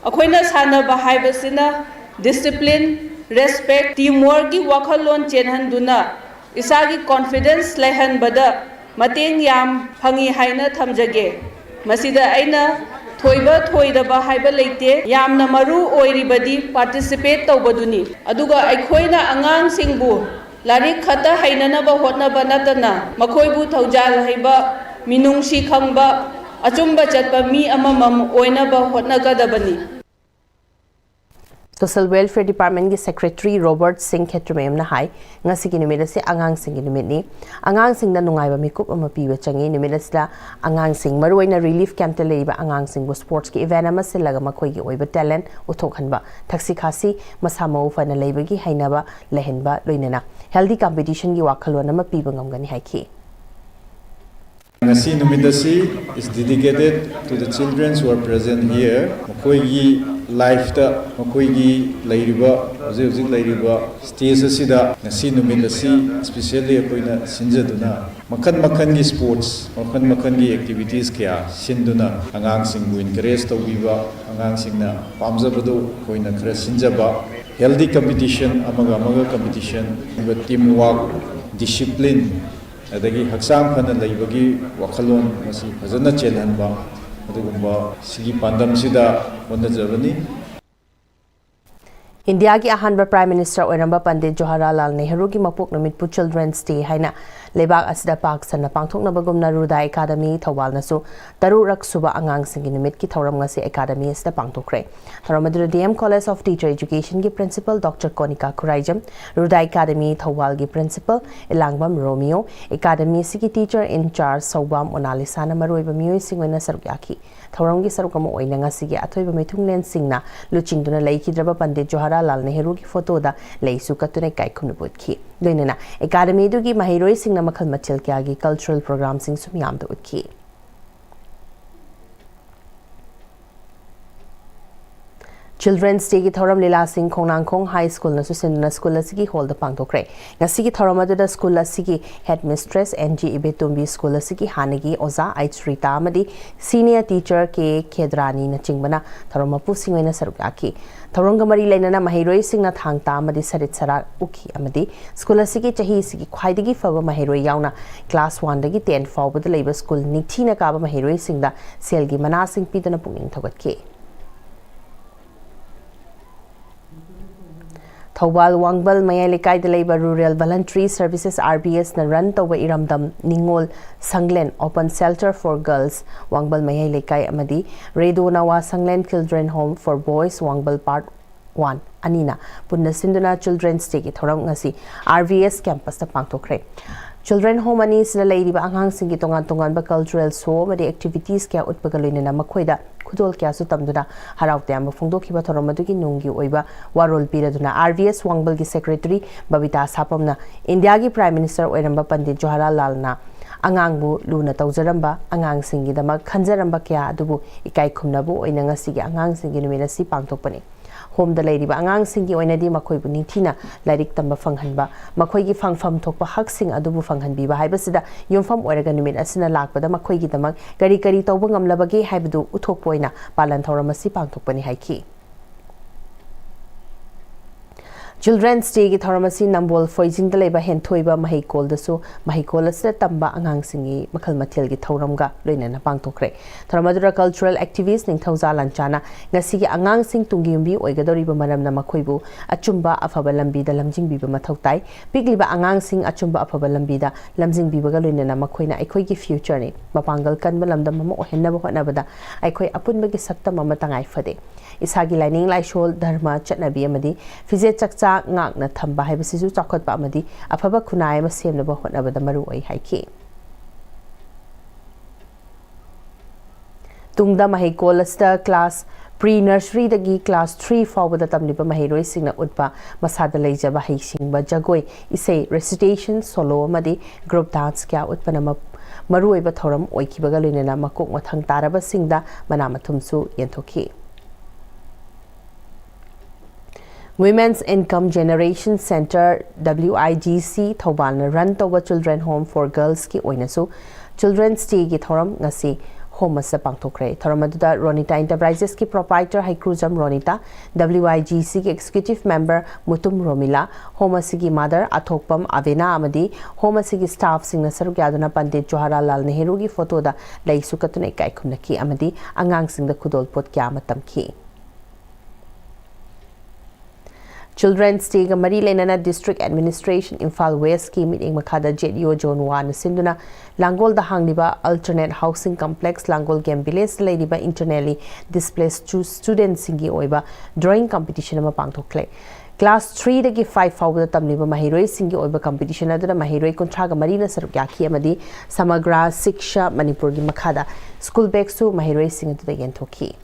ꯑꯩꯈꯣꯏꯅ ꯁꯥꯟꯅꯕ ꯍꯥꯏꯕꯁꯤꯅ discipline, respect, team workꯀꯤ ꯋꯥꯈꯜꯂꯣꯟ ꯆꯦꯟꯍꯟꯗꯨꯅ ꯏꯁꯥꯒꯤ confidence ꯂꯩꯍꯟꯕꯗ ꯃꯇꯦꯡ ꯌꯥꯝ ꯐꯪꯏ ꯍꯥꯏꯅ ꯊꯝꯖꯒꯦ꯫ ꯃꯁꯤꯗ ꯑꯩꯅ ꯊꯣꯏꯕ ꯊꯣꯏꯗꯕ ꯍꯥꯏꯕ ꯂꯩꯇꯦ, ꯌꯥꯝꯅ ꯃꯔꯨ ꯑꯣꯏꯔꯤꯕꯗꯤ participate ꯇꯧꯕꯗꯨꯅꯤ꯫ ꯑꯗꯨꯒ ꯑꯩꯈꯣꯏꯅ ꯑꯉꯥꯡꯁꯤꯡꯕꯨ ꯂꯥꯏꯔꯤꯛ ꯈꯛꯇ ꯍꯩꯅꯅꯕ ꯍꯣꯠꯅꯕ ꯅꯠꯇꯅ ꯃꯈꯣꯏꯕꯨ ꯊꯧꯖꯥꯜ ꯍꯩꯕ, ꯃꯤꯅꯨꯡꯁꯤ ꯈꯪꯕ, ꯑꯆꯨꯝꯕ ꯆꯠꯄ ꯃꯤ ꯑꯃꯃꯝ ꯑꯣꯏꯅꯕ ꯍꯣꯠꯅꯒꯗꯕꯅꯤ꯫ Social Welfare Departmentꯀꯤ Secretary Robert Singh ꯈꯦꯇ꯭ꯔꯤꯃꯌꯨꯝꯅ ꯍꯥꯏ, ꯉꯁꯤꯒꯤ ꯅꯨꯃꯤꯠ ꯑꯁꯤ ꯑꯉꯥꯡꯁꯤꯡꯒꯤ ꯅꯨꯃꯤꯠꯅꯤ꯫ ꯑꯉꯥꯡꯁꯤꯡꯗ ꯅꯨꯡꯉꯥꯏꯕ ꯃꯤꯀꯨꯞ ꯑꯃ ꯄꯤꯕ ꯆꯪꯏ꯫ ꯅꯨꯃꯤꯠ ꯑꯁꯤꯗ ꯑꯉꯥꯡꯁꯤꯡ, ꯃꯔꯨꯑꯣꯏꯅ relief campꯇ ꯂꯩꯔꯤꯕ ꯑꯉꯥꯡꯁꯤꯡꯕꯨ sportsꯀꯤ event ꯑꯃ ꯁꯤꯜꯂꯒ ꯃꯈꯣꯏꯒꯤ ꯑꯣꯏꯕ talent ꯎꯠꯊꯣꯛꯍꯟꯕ, ꯊꯛꯁꯤ ꯈꯥꯁꯤ, ꯃꯁꯥ ꯃꯎ ꯐꯅ ꯂꯩꯕꯒꯤ ꯍꯩꯅꯕ ꯂꯩꯍꯟꯕ, ꯂꯣꯏꯅꯅ healthy competitionꯒꯤ ꯋꯥꯈꯜꯂꯣꯟ ꯑꯃ ꯄꯤꯕ ꯉꯝꯒꯅꯤ ꯍꯥꯏꯈꯤ꯫ ꯉꯁꯤ ꯅꯨꯃꯤꯠ ꯑꯁꯤ is dedicated to the children who are present here. ꯃꯈꯣꯏꯒꯤ ꯂꯥꯏꯐꯇ, ꯃꯈꯣꯏꯒꯤ ꯂꯩꯔꯤꯕ, ꯍꯧꯖꯤꯛ ꯍꯧꯖꯤꯛ ꯂꯩꯔꯤꯕ stage ꯑꯁꯤꯗ ꯉꯁꯤ ꯅꯨꯃꯤꯠ ꯑꯁꯤ specially ꯑꯩꯈꯣꯏꯅ ꯁꯤꯟꯖꯗꯨꯅ ꯃꯈꯜ ꯃꯈꯜꯒꯤ sports, ꯃꯈꯜ ꯃꯈꯜꯒꯤ activities ꯀꯌꯥ ꯁꯤꯟꯗꯨꯅ ꯑꯉꯥꯡꯁꯤꯡꯕꯨ encourage ꯇꯧꯕꯤꯕ, ꯑꯉꯥꯡꯁꯤꯡꯅ ꯄꯥꯝꯖꯕꯗꯨ ꯑꯩꯈꯣꯏꯅ ꯈꯔ ꯁꯤꯟꯖꯕ, healthy competition, ꯑꯃꯒ ꯑꯃꯒ competition, team work, discipline, ꯑꯗꯒꯤ ꯍꯛꯆꯥꯡ ꯐꯅ ꯂꯩꯕꯒꯤ ꯋꯥꯈꯜꯂꯣꯟ ꯃꯁꯤ ꯐꯖꯅ ꯆꯦꯜꯍꯟꯕ, ꯑꯗꯨꯒꯨꯝꯕ ꯁꯤꯒꯤ ꯄꯥꯟꯗꯝꯁꯤꯗ ꯍꯣꯠꯅꯖꯕꯅꯤ꯫ ꯏꯟꯗꯤꯌꯥꯒꯤ ꯑꯍꯥꯟꯕ Prime Minister ꯑꯣꯏꯔꯝꯕ ꯄꯟꯗꯤꯠ ꯖꯋꯥꯍꯔꯂꯥꯜ ꯅꯦꯍꯔꯨꯒꯤ ꯃꯄꯣꯛ ꯅꯨꯃꯤꯠꯄꯨ Children's Day ꯍꯥꯏꯅ ꯂꯩꯕꯥꯛ ꯑꯁꯤꯗ ꯄꯥꯛ ꯁꯟꯅ ꯄꯥꯡꯊꯣꯛꯅꯕꯒꯨꯝꯅ ꯔꯨꯗꯥꯏ ꯑꯦꯀꯥꯗꯃꯤ ꯊꯧꯕꯥꯜꯅꯁꯨ ꯇꯔꯨꯛꯔꯛ ꯁꯨꯕ ꯑꯉꯥꯡꯁꯤꯡꯒꯤ ꯅꯨꯃꯤꯠꯀꯤ ꯊꯧꯔꯝ ꯉꯁꯤ ꯑꯦꯀꯥꯗꯃꯤ ꯑꯁꯤꯗ ꯄꯥꯡꯊꯣꯛꯈ꯭ꯔꯦ꯫ ꯊꯧꯔꯝ ꯑꯗꯨꯗ D M College of Teacher Educationꯒꯤ Principal Doctor Konika Khuraijam, Rudai academy ꯊꯧꯕꯥꯜꯒꯤ Principal ꯏꯂꯥꯡꯕꯝ ꯔꯣꯃꯤꯌꯣ, ꯑꯦꯀꯥꯗꯃꯤ ꯑꯁꯤꯒꯤ Teacher in Charge ꯁꯧꯕꯥꯝ ꯃꯣꯅꯥꯂꯤꯁꯥꯅ ꯃꯔꯨꯑꯣꯏꯕ ꯃꯤꯑꯣꯏꯁꯤꯡ ꯑꯣꯏꯅ ꯁꯔꯨꯛ ꯌꯥꯈꯤ꯫ ꯊꯧꯔꯝꯒꯤ ꯁꯔꯨꯛ ꯑꯃ ꯑꯣꯏꯅ ꯉꯁꯤꯒꯤ ꯑꯊꯣꯏꯕ ꯃꯤꯊꯨꯡꯂꯦꯟꯁꯤꯡꯅ ꯂꯨꯆꯤꯡꯗꯨꯅ ꯂꯩꯈꯤꯗ꯭ꯔꯕ ꯄꯟꯗꯤꯠ ꯖꯋꯥꯍꯔꯂꯥꯜ ꯅꯦꯍꯔꯨꯒꯤ ꯐꯣꯇꯣꯗ ꯂꯩꯁꯨ ꯀꯠꯇꯨꯅ ꯏꯀꯥꯏ ꯈꯨꯝꯅꯕ ꯎꯠꯈꯤ꯫ ꯂꯣꯏꯅꯅ ꯑꯦꯀꯥꯗꯃꯤꯗꯨꯒꯤ ꯃꯍꯩꯔꯣꯏꯁꯤꯡꯅ ꯃꯈꯜ ꯃꯊꯦꯜ ꯀꯌꯥꯒꯤ cultural programꯁꯤꯡꯁꯨ ꯃꯤꯌꯥꯝꯗ ꯎꯠꯈꯤ꯫ Children's Dayꯒꯤ ꯊꯧꯔꯝ ꯂꯤꯂꯥꯁꯤꯡ ꯈꯣꯡꯅꯥꯡꯈꯣꯡ High Schoolꯅꯁꯨ ꯁꯤꯟꯗꯨꯅ ꯁ꯭ꯀꯨꯜ ꯑꯁꯤꯒꯤ ꯍꯣꯜꯗ ꯄꯥꯡꯊꯣꯛꯈ꯭ꯔꯦ꯫ ꯉꯁꯤꯒꯤ ꯊꯧꯔꯝ ꯑꯗꯨꯗ ꯁ꯭ꯀꯨꯜ ꯑꯁꯤꯒꯤ Headmistress N G ꯏꯕꯦꯇꯣꯝꯕꯤ, ꯁ꯭ꯀꯨꯜ ꯑꯁꯤꯒꯤ ꯍꯥꯟꯅꯒꯤ ꯑꯣꯖꯥ ꯑꯩꯆ ꯔꯤꯇꯥ ꯑꯃꯗꯤ Senior Teacher ꯀꯦ ꯈꯦꯗ꯭ꯔꯥꯅꯤꯅꯆꯤꯡꯕꯅ ꯊꯧꯔꯝ ꯃꯄꯨꯁꯤꯡ ꯑꯣꯏꯅ ꯁꯔꯨꯛ ꯌꯥꯈꯤ꯫ ꯊꯧꯔꯝꯒ ꯃꯔꯤ ꯂꯩꯅꯅ ꯃꯍꯩꯔꯣꯏꯁꯤꯡꯅ ꯊꯥꯡ ꯇꯥ ꯑꯃꯗꯤ ꯁꯔꯤꯠ ꯁꯔꯥꯛ ꯎꯈꯤ ꯑꯃꯗꯤ ꯁ꯭ꯀꯨꯜ ꯑꯁꯤꯒꯤ ꯆꯍꯤꯁꯤꯒꯤ ꯈ꯭ꯋꯥꯏꯗꯒꯤ ꯐꯕ ꯃꯍꯩꯔꯣꯏ ꯌꯥꯎꯅ class oneꯗꯒꯤ ten ꯐꯥꯎꯕꯗ ꯂꯩꯕ ꯁ꯭ꯀꯨꯜ ꯅꯤꯡꯊꯤꯅ ꯀꯥꯕ ꯃꯍꯩꯔꯣꯏꯁꯤꯡꯗ ꯁꯦꯜꯒꯤ ꯃꯅꯥꯁꯤꯡ ꯄꯤꯗꯨꯅ ꯄꯨꯛꯅꯤꯡ ꯊꯧꯒꯠꯈꯤ꯫ ꯊꯧꯕꯥꯜ ꯋꯥꯡꯕꯜ ꯃꯌꯥꯏ ꯂꯩꯀꯥꯏꯗ ꯂꯩꯕ Rural Voluntary Services, RVSꯅ run ꯇꯧꯕ ꯏꯔꯝꯗꯝ ꯅꯤꯉꯣꯜ ꯁꯪꯂꯦꯟ Open Shelter for Girls ꯋꯥꯡꯕꯜ ꯃꯌꯥꯏ ꯂꯩꯀꯥꯏ ꯑꯃꯗꯤ ꯔꯦꯗꯣ ꯅꯋꯥ ꯁꯪꯂꯦꯟ Children Home for Boys ꯋꯥꯡꯕꯜ Part One ꯑꯅꯤꯅ ꯄꯨꯟꯅ ꯁꯤꯟꯗꯨꯅ Children's Dayꯒꯤ ꯊꯧꯔꯝ ꯉꯁꯤ RVS campusꯇ ꯄꯥꯡꯊꯣꯛꯈ꯭ꯔꯦ꯫ Children Home ꯑꯅꯤꯁꯤꯗ ꯂꯩꯔꯤꯕ ꯑꯉꯥꯡꯁꯤꯡꯒꯤ ꯇꯣꯉꯥꯟ ꯇꯣꯉꯥꯟꯕ cultural show ꯑꯃꯗꯤ activities ꯀꯌꯥ ꯎꯠꯄꯒ ꯂꯣꯏꯅꯅ ꯃꯈꯣꯏꯗ ꯈꯨꯗꯣꯜ ꯀꯌꯥꯁꯨ ꯇꯝꯗꯨꯅ ꯍꯔꯥꯎ ꯇꯌꯥꯝꯕ ꯐꯣꯡꯗꯣꯛꯈꯤꯕ ꯊꯧꯔꯝ ꯑꯗꯨꯒꯤ ꯅꯨꯡꯒꯤ ꯑꯣꯏꯕ ꯋꯥꯔꯣꯜ ꯄꯤꯔꯗꯨꯅ RVS ꯋꯥꯡꯕꯜꯒꯤ Secretary ꯕꯕꯤꯇꯥ ꯁꯥꯄꯝꯅ ꯏꯟꯗꯤꯌꯥꯒꯤ Prime Minister ꯑꯣꯏꯔꯝꯕ ꯄꯟꯗꯤꯠ ꯖꯋꯥꯍꯔꯂꯥꯜꯅ ꯑꯉꯥꯡꯕꯨ ꯂꯨꯅ ꯇꯧꯖꯔꯝꯕ, ꯑꯉꯥꯡꯁꯤꯡꯒꯤꯗꯃꯛ ꯈꯟꯖꯔꯝꯕ ꯀꯌꯥ ꯑꯗꯨꯕꯨ ꯏꯀꯥꯏ ꯈꯨꯝꯅꯕ ꯑꯣꯏꯅ ꯉꯁꯤꯒꯤ ꯑꯉꯥꯡꯁꯤꯡꯒꯤ ꯅꯨꯃꯤꯠ ꯑꯁꯤ ꯄꯥꯡꯊꯣꯛꯄꯅꯤ꯫ Homeꯗ ꯂꯩꯔꯤꯕ ꯑꯉꯥꯡꯁꯤꯡꯒꯤ ꯑꯣꯏꯅꯗꯤ ꯃꯈꯣꯏꯕꯨ ꯅꯤꯡꯊꯤꯅ ꯂꯥꯏꯔꯤꯛ ꯇꯝꯕ ꯐꯪꯍꯟꯕ, ꯃꯈꯣꯏꯒꯤ ꯐꯪꯐꯝ ꯊꯣꯛꯄ ꯍꯛꯁꯤꯡ ꯑꯗꯨꯕꯨ ꯐꯪꯍꯟꯕꯤꯕ ꯍꯥꯏꯕꯁꯤꯗ ꯌꯨꯝꯐꯝ ꯑꯣꯏꯔꯒ ꯅꯨꯃꯤꯠ ꯑꯁꯤꯅ ꯂꯥꯛꯄꯗ ꯃꯈꯣꯏꯒꯤꯗꯃꯛ ꯀꯔꯤ ꯀꯔꯤ ꯇꯧꯕ ꯉꯝꯂꯕꯒꯦ ꯍꯥꯏꯕꯗꯨ ꯎꯠꯊꯣꯛꯄ ꯑꯣꯏꯅ ꯄꯥꯂꯟ ꯊꯧꯔꯝ ꯑꯁꯤ ꯄꯥꯡꯊꯣꯛꯄꯅꯤ ꯍꯥꯏꯈꯤ꯫ Children's Dayꯒꯤ ꯊꯧꯔꯝ ꯑꯁꯤ ꯅꯝꯕꯣꯜ ꯐꯣꯏꯖꯤꯡꯗ ꯂꯩꯕ ꯍꯦꯟꯊꯣꯏꯕ ꯃꯍꯩꯀꯣꯜꯗꯁꯨ ꯃꯍꯩꯀꯣꯜ ꯑꯁꯤꯗ ꯇꯝꯕ ꯑꯉꯥꯡꯁꯤꯡꯒꯤ ꯃꯈꯜ ꯃꯊꯦꯜꯒꯤ ꯊꯧꯔꯝꯒ ꯂꯣꯏꯅꯅ ꯄꯥꯡꯊꯣꯛꯈ꯭ꯔꯦ꯫ ꯊꯧꯔꯝ ꯑꯗꯨꯗ cultural activist ꯅꯤꯡꯊꯧꯖꯥ ꯂꯥꯟꯆꯥꯅ ꯉꯁꯤꯒꯤ ꯑꯉꯥꯡꯁꯤꯡ ꯇꯨꯡꯒꯤ ꯌꯨꯝꯕꯤ ꯑꯣꯏꯒꯗꯧꯔꯤꯕ ꯃꯔꯝꯅ ꯃꯈꯣꯏꯕꯨ ꯑꯆꯨꯝꯕ ꯑꯐꯕ ꯂꯝꯕꯤꯗ ꯂꯝꯖꯤꯡꯕꯤꯕ ꯃꯊꯧ ꯇꯥꯏ꯫ ꯄꯤꯛꯂꯤꯕ ꯑꯉꯥꯡꯁꯤꯡ ꯑꯆꯨꯝꯕ ꯑꯐꯕ ꯂꯝꯕꯤꯗ ꯂꯝꯖꯤꯡꯕꯤꯕꯒ ꯂꯣꯏꯅꯅ ꯃꯈꯣꯏꯅ ꯑꯩꯈꯣꯏꯒꯤ futureꯅꯤ꯫ ꯃꯄꯥꯡꯒꯜ ꯀꯟꯕ ꯂꯝꯗꯝ ꯑꯃ ꯑꯣꯏꯍꯟꯅꯕ ꯍꯣꯠꯅꯕꯗ ꯑꯩꯈꯣꯏ ꯑꯄꯨꯟꯕꯒꯤ ꯁꯛꯇꯝ ꯑꯃ ꯇꯉꯥꯏ ꯐꯗꯦ꯫ ꯏꯁꯥꯒꯤ ꯂꯥꯏꯅꯤꯡ ꯂꯥꯏꯁꯣꯜ, ꯙꯔꯃ, ꯆꯠꯅꯕꯤ ꯑꯃꯗꯤ ꯐꯤꯖꯦꯠ ꯆꯛꯆꯥ ꯉꯥꯛꯅ ꯊꯝꯕ ꯍꯥꯏꯕꯁꯤꯁꯨ ꯆꯥꯎꯈꯠꯄ ꯑꯃꯗꯤ ꯑꯐꯕ ꯈꯨꯟꯅꯥꯏ ꯑꯃ ꯁꯦꯝꯅꯕ ꯍꯣꯠꯅꯕꯗ ꯃꯔꯨ ꯑꯣꯏ ꯍꯥꯏꯈꯤ꯫ ꯇꯨꯡꯗ ꯃꯍꯩꯀꯣꯜ ꯑꯁꯤꯗ class pre nurseryꯗꯒꯤ class three ꯐꯥꯎꯕꯗ ꯇꯝꯂꯤꯕ ꯃꯍꯩꯔꯣꯏꯁꯤꯡꯅ ꯎꯠꯄ ꯃꯁꯥꯗ ꯂꯩꯖꯕ ꯍꯩꯁꯤꯡꯕ ꯖꯒꯣꯏ, ꯏꯁꯩ, recitation, solo ꯑꯃꯗꯤ group dance ꯀꯌꯥ ꯎꯠꯄꯅ ꯃ-, ꯃꯔꯨꯑꯣꯏꯕ ꯊꯧꯔꯝ ꯑꯣꯏꯈꯤꯕꯒ ꯂꯣꯏꯅꯅ ꯃꯀꯣꯛ ꯃꯊꯪ ꯇꯥꯔꯕꯁꯤꯡꯗ ꯃꯅꯥ ꯃꯊꯨꯝꯁꯨ ꯌꯦꯟꯊꯣꯛꯈꯤ꯫ Women's Income Generation Centre, W I G C, ꯊꯧꯕꯥꯜꯅ run ꯇꯧꯕ Children Home for Girlsꯀꯤ ꯑꯣꯏꯅꯁꯨ Children's Dayꯒꯤ ꯊꯧꯔꯝ ꯉꯁꯤ ꯍꯣꯝ ꯑꯁꯤꯗ ꯄꯥꯡꯊꯣꯛꯈ꯭ꯔꯦ꯫ ꯊꯧꯔꯝ ꯑꯗꯨꯗ ꯔꯣꯅꯤꯇꯥ Enterprisesꯀꯤ proprietor Heikrujam Ronita, W I G Cꯒꯤ executive member ꯃꯨꯇꯨꯝ ꯔꯣꯃꯤꯂꯥ, ꯍꯣꯝ ꯑꯁꯤꯒꯤ mother ꯑꯊꯣꯛꯄꯝ ꯑꯕꯦꯅꯥ ꯑꯃꯗꯤ ꯍꯣꯝ ꯑꯁꯤꯒꯤ staffꯁꯤꯡꯅ ꯁꯔꯨꯛ ꯌꯥꯗꯨꯅ ꯄꯟꯗꯤꯠ ꯖꯋꯥꯍꯔꯂꯥꯜ ꯅꯦꯍꯔꯨꯒꯤ ꯐꯣꯇꯣꯗ ꯂꯩꯁꯨ ꯀꯠꯇꯨꯅ ꯏꯀꯥꯏ ꯈꯨꯝꯅꯈꯤ ꯑꯃꯗꯤ ꯑꯉꯥꯡꯁꯤꯡꯗ ꯈꯨꯗꯣꯜꯄꯣꯠ ꯀꯌꯥ ꯑꯃ ꯇꯝꯈꯤ꯫ Children's Dayꯒ ꯃꯔꯤ ꯂꯩꯅꯅ District Administration ꯏꯝꯐꯥꯜ Westꯀꯤ ꯃꯤꯠꯌꯦꯡ ꯃꯈꯥꯗ Z E O Zone Oneꯅ ꯁꯤꯟꯗꯨꯅ ꯂꯥꯡꯒꯣꯜꯗ ꯍꯥꯡꯂꯤꯕ Alternate Housing Complex ꯂꯥꯡꯒꯣꯜ Game Villageꯇ ꯂꯩꯔꯤꯕ internally displaced stu-, studentꯁꯤꯡꯒꯤ ꯑꯣꯏꯕ drawing competition ꯑꯃ ꯄꯥꯡꯊꯣꯛꯂꯦ꯫ Class threeꯗꯒꯤ five ꯐꯥꯎꯕꯗ ꯇꯝꯂꯤꯕ ꯃꯍꯩꯔꯣꯏꯁꯤꯡꯒꯤ ꯑꯣꯏꯕ competition ꯑꯗꯨꯗ ꯃꯍꯩꯔꯣꯏ ꯀꯨꯟꯊ꯭ꯔꯥꯒ ꯃꯔꯤꯅ ꯁꯔꯨꯛ ꯌꯥꯈꯤ ꯑꯃꯗꯤ ꯁꯃꯒ꯭ꯔꯥ ꯁꯤꯛꯁꯥ ꯃꯅꯤꯄꯨꯔꯒꯤ ꯃꯈꯥꯗ school bagꯁꯨ ꯃꯍꯩꯔꯣꯏꯁꯤꯡ ꯑꯗꯨꯗ ꯌꯦꯟꯊꯣꯛꯈꯤ꯫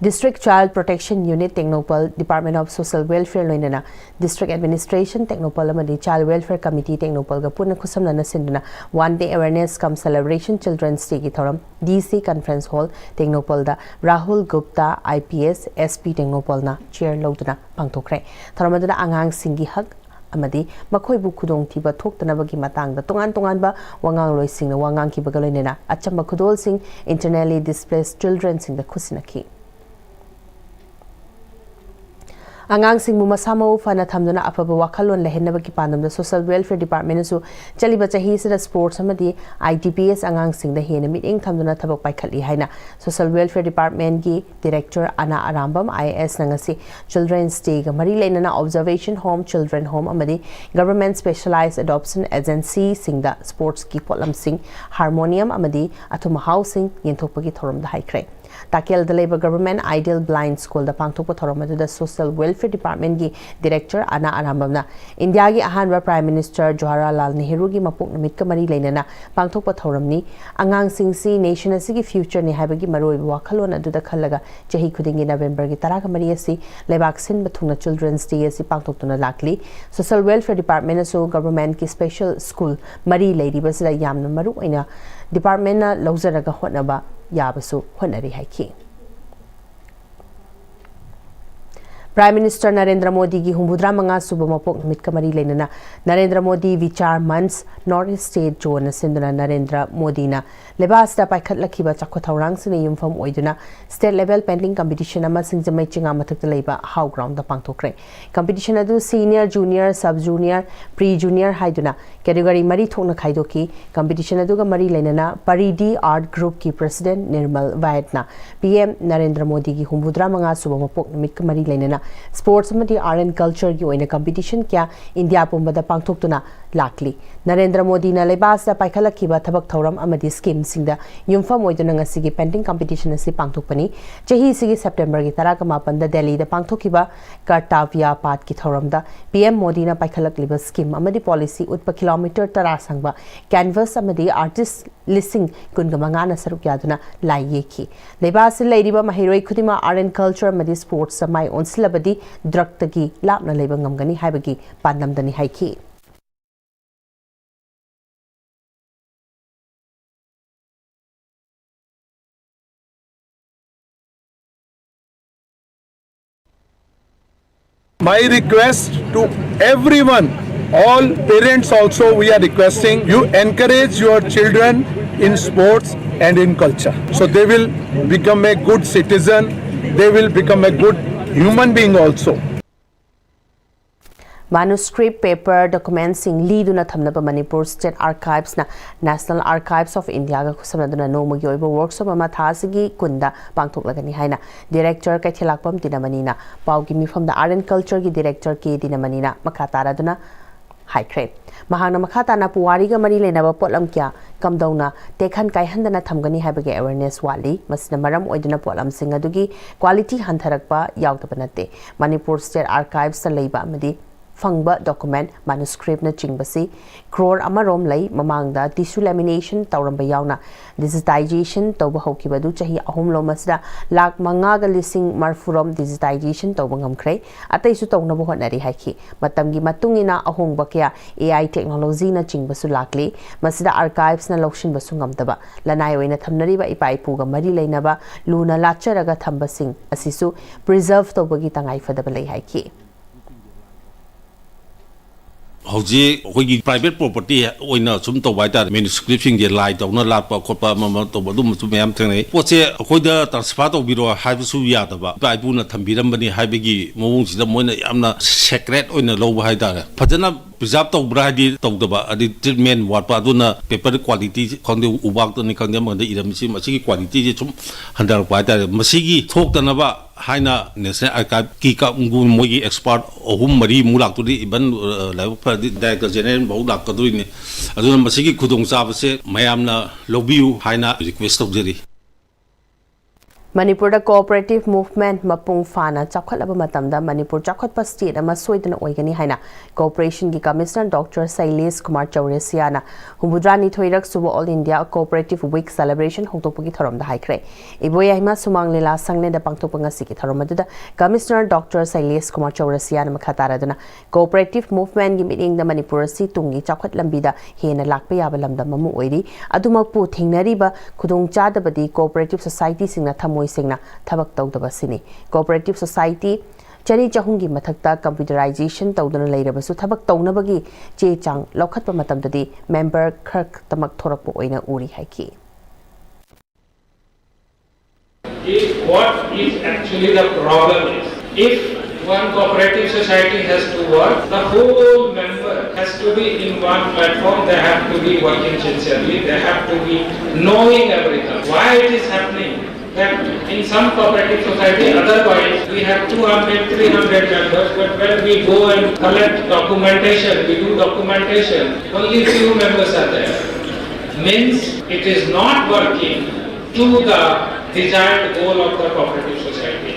District Child Protection Unit Tengnoupal, Department of Social Welfare ꯂꯣꯏꯅꯅ District Administration ꯇꯦꯡꯅꯧꯄꯜ ꯑꯃꯗꯤ Child Welfare Committee ꯇꯦꯡꯅꯧꯄꯜꯒ ꯄꯨꯟꯅ ꯈꯨꯠꯁꯝꯅꯅ ꯁꯤꯟꯗꯨꯅ One Day Awareness cum Celebration Children's Dayꯒꯤ ꯊꯧꯔꯝ D C Conference Hall ꯇꯦꯡꯅꯧꯄꯜꯗ Rahul Gupta, I P S, S P ꯇꯦꯡꯅꯧꯄꯜꯅ chair ꯂꯧꯗꯨꯅ ꯄꯥꯡꯊꯣꯛꯈ꯭ꯔꯦ꯫ ꯊꯧꯔꯝ ꯑꯗꯨꯗ ꯑꯉꯥꯡꯁꯤꯡꯒꯤ ꯍꯛ, ꯑꯃꯗꯤ ꯃꯈꯣꯏꯕꯨ ꯈꯨꯗꯣꯡꯊꯤꯕ ꯊꯣꯛꯇꯅꯕꯒꯤ ꯃꯇꯥꯡꯗ ꯇꯣꯉꯥꯟ ꯇꯣꯉꯥꯟꯕ ꯋꯥꯉꯥꯡꯂꯣꯏꯁꯤꯡꯅ ꯋꯥ ꯉꯥꯡꯈꯤꯕꯒ ꯂꯣꯏꯅꯅ ꯑꯆꯝꯕ ꯈꯨꯗꯣꯜꯁꯤꯡ internally displaced childrenꯁꯤꯡꯗ ꯈꯨꯠꯁꯤꯟꯅꯈꯤ꯫ ꯑꯉꯥꯡꯁꯤꯡꯕꯨ ꯃꯁꯥ ꯃꯎ ꯐꯅ ꯊꯝꯗꯨꯅ ꯑꯐꯕ ꯋꯥꯈꯜꯂꯣꯟ ꯂꯩꯍꯟꯅꯕꯒꯤ ꯄꯥꯟꯗꯝꯗ Social Welfare Departmentꯅꯁꯨ ꯆꯠꯂꯤꯕ ꯆꯍꯤ ꯑꯁꯤꯗ sports ꯑꯃꯗꯤ I D P S ꯑꯉꯥꯡꯁꯤꯡꯗ ꯍꯦꯟꯅ ꯃꯤꯠꯌꯦꯡ ꯊꯝꯗꯨꯅ ꯊꯕꯛ ꯄꯥꯏꯈꯠꯂꯤ ꯍꯥꯏꯅ Social Welfare Departmentꯀꯤ Director ꯑꯅꯥ ꯑꯔꯥꯝꯕꯝ I A Sꯅ ꯉꯁꯤ Children's Dayꯒ ꯃꯔꯤ ꯂꯩꯅꯅ Observation Home, Children Home ꯑꯃꯗꯤ Government Specialized Adoption Agencyꯁꯤꯡꯗ sportsꯀꯤ ꯄꯣꯠꯂꯝꯁꯤꯡ, harmonium ꯑꯃꯗꯤ ꯑꯊꯨꯝ ꯑꯍꯥꯎꯁꯤꯡ ꯌꯦꯟꯊꯣꯛꯄꯒꯤ ꯊꯧꯔꯝꯗ ꯍꯥꯏꯈ꯭ꯔꯦ꯫ ꯇꯥꯀꯦꯜꯗ ꯂꯩꯕ Government Ideal Blind Schoolꯗ ꯄꯥꯡꯊꯣꯛꯄ ꯊꯧꯔꯝ ꯑꯗꯨꯗ Social Welfare Departmentꯀꯤ Director ꯑꯅꯥ ꯑꯔꯥꯝꯕꯝꯅ ꯏꯟꯗꯤꯌꯥꯒꯤ ꯑꯍꯥꯟꯕ Prime Minister ꯖꯋꯥꯍꯔꯂꯥꯜ ꯅꯦꯍꯔꯨꯒꯤ ꯃꯄꯣꯛ ꯅꯨꯃꯤꯠꯀ ꯃꯔꯤ ꯂꯩꯅꯅ ꯄꯥꯡꯊꯣꯛꯄ ꯊꯧꯔꯝꯅꯤ꯫ ꯑꯉꯥꯡꯁꯤꯡꯁꯤ nation ꯑꯁꯤꯒꯤ futureꯅꯤ ꯍꯥꯏꯕꯒꯤ ꯃꯔꯨꯑꯣꯏꯕ ꯋꯥꯈꯜꯂꯣꯟ ꯑꯗꯨꯗ ꯈꯜꯂꯒ ꯆꯍꯤ ꯈꯨꯗꯤꯡꯒꯤ Novemberꯒꯤ ꯇꯔꯥꯒ ꯃꯔꯤ ꯑꯁꯤ ꯂꯩꯕꯥꯛ ꯁꯤꯟꯕ ꯊꯨꯡꯅ Children's Day ꯑꯁꯤ ꯄꯥꯡꯊꯣꯛꯇꯨꯅ ꯂꯥꯛꯂꯤ꯫ Social Welfare Departmentꯅꯁꯨ governmentꯀꯤ special school ꯃꯔꯤ ꯂꯩꯔꯤꯕꯁꯤꯗ ꯌꯥꯝꯅ ꯃꯔꯨ ꯑꯣꯏꯅ departmentꯅ ꯂꯧꯖꯔꯒ ꯍꯣꯠꯅꯕ ꯌꯥꯕꯁꯨ ꯍꯣꯠꯅꯔꯤ ꯍꯥꯏꯈꯤ꯫ Prime Minister ꯅꯔꯦꯟꯗ꯭ꯔ ꯃꯣꯗꯤꯒꯤ ꯍꯨꯝꯐꯨꯇꯔꯥ ꯃꯉꯥ ꯁꯨꯕ ꯃꯄꯣꯛ ꯅꯨꯃꯤꯠꯀ ꯃꯔꯤ ꯂꯩꯅꯅ Narendra Modi Vichar Manch North East State Zoneꯅ ꯁꯤꯟꯗꯨꯅ ꯅꯔꯦꯟꯗ꯭ꯔ ꯃꯣꯗꯤꯅ ꯂꯩꯕꯥꯛ ꯑꯁꯤꯗ ꯄꯥꯏꯈꯠꯂꯛꯈꯤꯕ ꯆꯥꯎꯈꯠ ꯊꯧꯔꯥꯡꯁꯤꯡꯅ ꯌꯨꯝꯐꯝ ꯑꯣꯏꯗꯨꯅ state level painting competition ꯑꯃ ꯁꯤꯡꯖꯃꯩ ꯆꯤꯉꯥ ꯃꯊꯛꯇ ꯂꯩꯕ ꯍꯥꯎ groundꯗ ꯄꯥꯡꯊꯣꯛꯈ꯭ꯔꯦ꯫ Competition ꯑꯗꯨ senior, junior, sub junior, pre junior ꯍꯥꯏꯗꯨꯅ category ꯃꯔꯤ ꯊꯣꯛꯅ ꯈꯥꯏꯗꯣꯛꯈꯤ꯫ Competition ꯑꯗꯨꯒ ꯃꯔꯤ ꯂꯩꯅꯅ Paridhi Art Groupꯀꯤ President Nirmal ꯚꯥꯏꯠꯅ P M Narendra ꯃꯣꯗꯤꯒꯤ ꯍꯨꯝꯐꯨꯇꯔꯥ ꯃꯉꯥ ꯁꯨꯕ ꯃꯄꯣꯛ ꯅꯨꯃꯤꯠꯀ ꯃꯔꯤ ꯂꯩꯅꯅ sports ꯑꯃꯗꯤ art and cultureꯒꯤ ꯑꯣꯏꯅ competition ꯀꯌꯥ ꯏꯟꯗꯤꯌꯥ ꯄꯨꯝꯕꯗ ꯄꯥꯡꯊꯣꯛꯇꯨꯅ ꯂꯥꯛꯂꯤ꯫ ꯅꯔꯦꯟꯗ꯭ꯔ ꯃꯣꯗꯤꯅ ꯂꯩꯕꯥꯛ ꯑꯁꯤꯗ ꯄꯥꯏꯈꯠꯂꯛꯈꯤꯕ ꯊꯕꯛ ꯊꯧꯔꯝ ꯑꯃꯗꯤ schemeꯁꯤꯡꯗ ꯌꯨꯝꯐꯝ ꯑꯣꯏꯗꯨꯅ ꯉꯁꯤꯒꯤ painting competition ꯑꯁꯤ ꯄꯥꯡꯊꯣꯛꯄꯅꯤ꯫ ꯆꯍꯤꯁꯤꯒꯤ Septemberꯒꯤ ꯇꯔꯥꯒ ꯃꯥꯄꯟꯗ ꯗꯦꯜꯂꯤꯗ ꯄꯥꯡꯊꯣꯛꯈꯤꯕ Kartavya Pathꯀꯤ ꯊꯧꯔꯝꯗ P M ꯃꯣꯗꯤꯅ ꯄꯥꯏꯈꯠꯂꯛꯂꯤꯕ scheme ꯑꯃꯗꯤ policy ꯎꯠꯄ kilometre ꯇꯔꯥ ꯁꯥꯡꯕ canvas ꯑꯃꯗꯤ artist ꯂꯤꯁꯤꯡ ꯀꯨꯟꯒ ꯃꯉꯥꯅ ꯁꯔꯨꯛ ꯌꯥꯗꯨꯅ ꯂꯥꯏ ꯌꯦꯛꯈꯤ꯫ ꯂꯩꯕꯥꯛ ꯑꯁꯤꯗ ꯂꯩꯔꯤꯕ ꯃꯍꯩꯔꯣꯏ ꯈꯨꯗꯤꯡꯃꯛ art and culture ꯑꯃꯗꯤ sportsꯇ ꯃꯥꯏ ꯑꯣꯟꯁꯤꯜꯂꯕꯗꯤ drugꯇꯒꯤ ꯂꯥꯞꯅ ꯂꯩꯕ ꯉꯝꯒꯅꯤ ꯍꯥꯏꯕꯒꯤ ꯄꯥꯟꯗꯝꯗꯅꯤ ꯍꯥꯏꯈꯤ꯫ My request to everyone, all parents also, we are requesting you encourage your children in sports and in culture. So they will become a good citizen, they will become a good human being also. Manuscript, paper, documentsꯁꯤꯡ ꯂꯤꯗꯨꯅ ꯊꯝꯅꯕ Manipur State Archivesꯅ National Archives of Indiaꯒ ꯈꯨꯠꯁꯝꯅꯗꯨꯅ ꯅꯣꯡꯃꯒꯤ ꯑꯣꯏꯕ workshop ꯑꯃ ꯊꯥ ꯑꯁꯤꯒꯤ ꯀꯨꯟꯗ ꯄꯥꯡꯊꯣꯛꯂꯒꯅꯤ ꯍꯥꯏꯅ Director ꯀꯩꯊꯦꯜꯂꯥꯛꯄꯝ ꯇꯤꯅꯃꯅꯤꯅ ꯄꯥꯎꯒꯤ ꯃꯤꯐꯝꯗ Art and Cultureꯒꯤ Director ꯀꯦ ꯇꯤꯅꯃꯅꯤꯅ ꯃꯈꯥ ꯇꯥꯔꯗꯨꯅ ꯍꯥꯏꯈ꯭ꯔꯦ꯫ ꯃꯍꯥꯛꯅ ꯃꯈꯥ ꯇꯥꯅ ꯄꯨꯋꯥꯔꯤꯒ ꯃꯔꯤ ꯂꯩꯅꯕ ꯄꯣꯠꯂꯝ ꯀꯌꯥ ꯀꯝꯗꯧꯅ ꯇꯦꯛꯍꯟ ꯀꯥꯏꯍꯟꯗꯅ ꯊꯝꯒꯅꯤ ꯍꯥꯏꯕꯒꯤ awareness ꯋꯥꯠꯂꯤ꯫ ꯃꯁꯤꯅ ꯃꯔꯝ ꯑꯣꯏꯗꯨꯅ ꯄꯣꯠꯂꯝꯁꯤꯡ ꯑꯗꯨꯒꯤ quality ꯍꯟꯊꯔꯛꯄ ꯌꯥꯎꯗꯕ ꯅꯠꯇꯦ꯫ ꯃꯅꯤꯄꯨꯔ State Archivesꯇ ꯂꯩꯕ ꯑꯃꯗꯤ ꯐꯪꯕ document, manuscriptꯅꯆꯤꯡꯕꯁꯤ crore ꯑꯃꯔꯣꯝ ꯂꯩ꯫ ꯃꯃꯥꯡꯗ tissue lamination ꯇꯧꯔꯝꯕ ꯌꯥꯎꯅ digitization ꯇꯧꯕ ꯍꯧꯈꯤꯕ ꯑꯗꯨ ꯆꯍꯤ ꯑꯍꯨꯝꯂꯣꯝ ꯑꯁꯤꯗ ꯂꯥꯈ ꯃꯉꯥꯒ ꯂꯤꯁꯤꯡ ꯃꯔꯤꯐꯨꯔꯣꯝ digitization ꯇꯧꯕ ꯉꯝꯈ꯭ꯔꯦ꯫ ꯑꯇꯩꯁꯨ ꯇꯧꯅꯕ ꯍꯣꯠꯅꯔꯤ ꯍꯥꯏꯈꯤ꯫ ꯃꯇꯝꯒꯤ ꯃꯇꯨꯡ ꯏꯟꯅ ꯑꯍꯣꯡꯕ ꯀꯌꯥ, AI technologyꯅꯆꯤꯡꯕꯁꯨ ꯂꯥꯛꯂꯤ꯫ ꯃꯁꯤꯗ Archivesꯅ ꯂꯧꯁꯤꯟꯕꯁꯨ ꯉꯝꯗꯕ, ꯂꯅꯥꯏ ꯑꯣꯏꯅ ꯊꯝꯅꯔꯤꯕ ꯏꯄꯥ ꯏꯄꯨꯒ ꯃꯔꯤ ꯂꯩꯅꯕ ꯂꯨꯅ ꯂꯥꯠꯆꯔꯒ ꯊꯝꯕꯁꯤꯡ ꯑꯁꯤꯁꯨ preserve ꯇꯧꯕꯒꯤ ꯇꯉꯥꯏ ꯐꯗꯕ ꯂꯩ ꯍꯥꯏꯈꯤ꯫ ꯍꯧꯖꯤꯛ ꯑꯩꯈꯣꯏꯒꯤ private property ꯑꯣꯏꯅ ꯁꯨꯝ ꯇꯧꯕ ꯍꯥꯏꯇꯥꯔꯦ, manuscriptꯁꯤꯡꯁꯦ ꯂꯥꯏ ꯇꯧꯅ ꯂꯥꯠꯄ ꯈꯣꯠꯄ ꯑꯃ ꯑꯃ ꯇꯧꯕ ꯑꯗꯨꯝꯕꯁꯨ ꯃꯌꯥꯝ ꯊꯦꯡꯅꯩ꯫ ꯄꯣꯠꯁꯦ ꯑꯩꯈꯣꯏꯗ transfer ꯇꯧꯕꯤꯔꯣ ꯍꯥꯏꯕꯁꯨ ꯌꯥꯗꯕ, ꯏꯄꯥ ꯏꯄꯨꯅ ꯊꯝꯕꯤꯔꯝꯕꯅꯤ ꯍꯥꯏꯕꯒꯤ ꯃꯑꯣꯡꯁꯤꯗ ꯃꯣꯏꯅ ꯌꯥꯝꯅ sacred ꯑꯣꯏꯅ ꯂꯧꯕ ꯍꯥꯏꯇꯥꯔꯦ꯫ ꯐꯖꯅ preserve ꯇꯧꯕ꯭ꯔꯥ ꯍꯥꯏꯗꯤ ꯇꯧꯗꯕ, ꯑꯗꯩ treatment ꯋꯥꯠꯄ, ꯑꯗꯨꯅ paper quality ꯈꯪꯗꯦ, ꯎꯕꯥꯛꯇꯅꯤ ꯈꯪꯗꯦ, ꯑꯃꯗ ꯏꯔꯝꯃꯤꯁꯤ ꯃꯁꯤꯒꯤ qualityꯁꯦ ꯁꯨꯝ ꯍꯟꯊꯔꯛꯄ ꯍꯥꯏꯇꯥꯔꯦ꯫ ꯃꯁꯤꯒꯤ ꯊꯣꯛꯇꯅꯕ ꯍꯥꯏꯅ National Archiveꯀꯤ ꯀꯥꯡꯕꯨ ꯃꯣꯏꯒꯤ expert ꯑꯍꯨꯝ ꯃꯔꯤꯃꯨꯛ ꯂꯥꯛꯇꯣꯔꯤ, even ꯂꯥꯏꯕꯛ ꯐꯔꯗꯤ Director General ꯐꯥꯎ ꯂꯥꯛꯀꯗꯣꯔꯤꯅꯤ꯫ ꯑꯗꯨꯅ ꯃꯁꯤꯒꯤ ꯈꯨꯗꯣꯡꯆꯥꯕꯁꯦ ꯃꯌꯥꯝꯅ ꯂꯧꯕꯤꯌꯨ ꯍꯥꯏꯅ request ꯇꯧꯖꯔꯤ꯫ ꯃꯅꯤꯄꯨꯔꯗ cooperative movement ꯃꯄꯨꯡ ꯐꯥꯅ ꯆꯥꯎꯈꯠꯂꯕ ꯃꯇꯝꯗ ꯃꯅꯤꯄꯨꯔ ꯆꯥꯎꯈꯠꯄ state ꯑꯃ ꯁꯣꯏꯗꯅ ꯑꯣꯏꯒꯅꯤ ꯍꯥꯏꯅ Cooperationꯒꯤ Commissioner Doctor ꯁꯩꯂꯦꯁ ꯀꯨꯃꯥꯔ ꯆꯧꯔꯁꯤꯌꯥꯅ ꯍꯨꯝꯐꯨꯇꯔꯥꯅꯤꯊꯣꯏꯔꯛ ꯁꯨꯕ All India Cooperative Week celebration ꯍꯧꯗꯣꯛꯄꯒꯤ ꯊꯧꯔꯝꯗ ꯍꯥꯏꯈ꯭ꯔꯦ꯫ ꯏꯕꯣꯌꯥꯏꯃ ꯁꯨꯃꯥꯡ ꯂꯤꯂꯥ ꯁꯪꯂꯦꯟꯗ ꯄꯥꯡꯊꯣꯛꯄ ꯉꯁꯤꯒꯤ ꯊꯧꯔꯝ ꯑꯗꯨꯗ Commissioner Doctor ꯁꯩꯂꯦꯁ ꯀꯨꯃꯥꯔ ꯆꯧꯔꯁꯤꯌꯥꯅ ꯃꯈꯥ ꯇꯥꯔꯗꯨꯅ cooperative movementꯒꯤ ꯃꯤꯠꯌꯦꯡꯗ ꯃꯅꯤꯄꯨꯔ ꯑꯁꯤ ꯇꯨꯡꯒꯤ ꯆꯥꯎꯈꯠ ꯂꯝꯕꯤꯗ ꯍꯦꯟꯅ ꯂꯥꯛꯄ ꯌꯥꯕ ꯂꯝꯗꯝ ꯑꯃ ꯑꯣꯏꯔꯤ꯫ ꯑꯗꯨꯃꯛꯄꯨ ꯊꯦꯡꯅꯔꯤꯕ ꯈꯨꯗꯣꯡꯆꯥꯗꯕꯗꯤ cooperative societyꯁꯤꯡꯅ ꯊꯃꯣꯏ ꯁꯦꯡꯅ ꯊꯕꯛ ꯇꯧꯗꯕ ꯑꯁꯤꯅꯤ꯫ Cooperative society ꯆꯅꯤ ꯆꯍꯨꯝꯒꯤ ꯃꯊꯛꯇ computerization ꯇꯧꯗꯨꯅ ꯂꯩꯔꯕꯁꯨ, ꯊꯕꯛ ꯇꯧꯅꯕꯒꯤ ꯆꯦ ꯆꯥꯡ ꯂꯧꯈꯠꯄ ꯃꯇꯝꯗꯗꯤ member ꯈꯔ ꯈꯛꯇꯃꯛ ꯊꯣꯔꯛꯄ ꯑꯣꯏꯅ ꯎꯔꯤ ꯍꯥꯏꯈꯤ꯫ Is what is actually the problem is. If one cooperative society has to work, the whole member has to be in one platform, they have to be working sincerely, they have to be knowing everything. Why it is happening that in some cooperative society, otherwise we have two hundred, three hundred members, but when we go and collect documentation, we do documentation, only few members are there. Means it is not working to the desired goal of the cooperative society.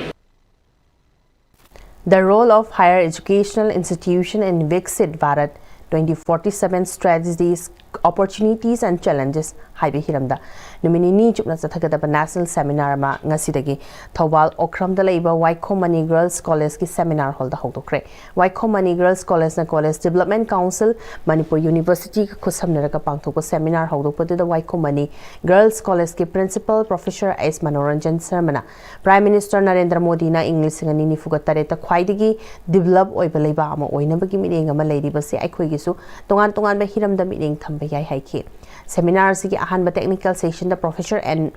The role of higher educational institution in Viksit Bharat twenty forty-seven strategies, opportunities and challenges ꯍꯥꯏꯕ ꯍꯤꯔꯝꯗ ꯅꯨꯃꯤꯠ ꯅꯤꯅꯤ ꯆꯨꯞꯅ ꯆꯠꯊꯒꯗꯕ national seminar ꯑꯃ ꯉꯁꯤꯗꯒꯤ ꯊꯧꯕꯥꯜ ꯑꯣꯀ꯭ꯔꯝꯗ ꯂꯩꯕ Waikhom Mani Girls Collegeꯀꯤ seminar hallꯗ ꯍꯧꯗꯣꯛꯈ꯭ꯔꯦ꯫ ꯋꯥꯏꯈꯣꯝ ꯃꯅꯤ Girls Collegeꯅ College Development Council, ꯃꯅꯤꯄꯨꯔ Universityꯒ ꯈꯨꯠꯁꯝꯅꯔꯒ ꯄꯥꯡꯊꯣꯛꯄ seminar ꯍꯧꯗꯣꯛꯄꯗꯨꯗ ꯋꯥꯏꯈꯣꯝ ꯃꯅꯤ Girls Collegeꯀꯤ Principal Professor ꯑꯦꯁ ꯃꯅꯣꯔꯟꯖꯟ ꯁꯔꯃꯅ Prime Minister ꯅꯔꯦꯟꯗ꯭ꯔ ꯃꯣꯗꯤꯅ ꯏꯪ ꯂꯤꯁꯤꯡ ꯑꯅꯤ ꯅꯤꯐꯨꯒ ꯇꯔꯦꯠꯇ ꯈ꯭ꯋꯥꯏꯗꯒꯤ develop ꯑꯣꯏꯕ ꯂꯩꯕꯥꯛ ꯑꯃ ꯑꯣꯏꯅꯕꯒꯤ ꯃꯤꯠꯌꯦꯡ ꯑꯃ ꯂꯩꯔꯤꯕꯁꯤ ꯑꯩꯈꯣꯏꯒꯤꯁꯨ ꯇꯣꯉꯥꯟ ꯇꯣꯉꯥꯟꯕ ꯍꯤꯔꯝꯗ ꯃꯤꯠꯌꯦꯡ ꯊꯝꯕ ꯌꯥꯏ ꯍꯥꯏꯈꯤ꯫ Seminar ꯑꯁꯤꯒꯤ ꯑꯍꯥꯟꯕ technical sessionꯗ Professor ꯑꯦꯟ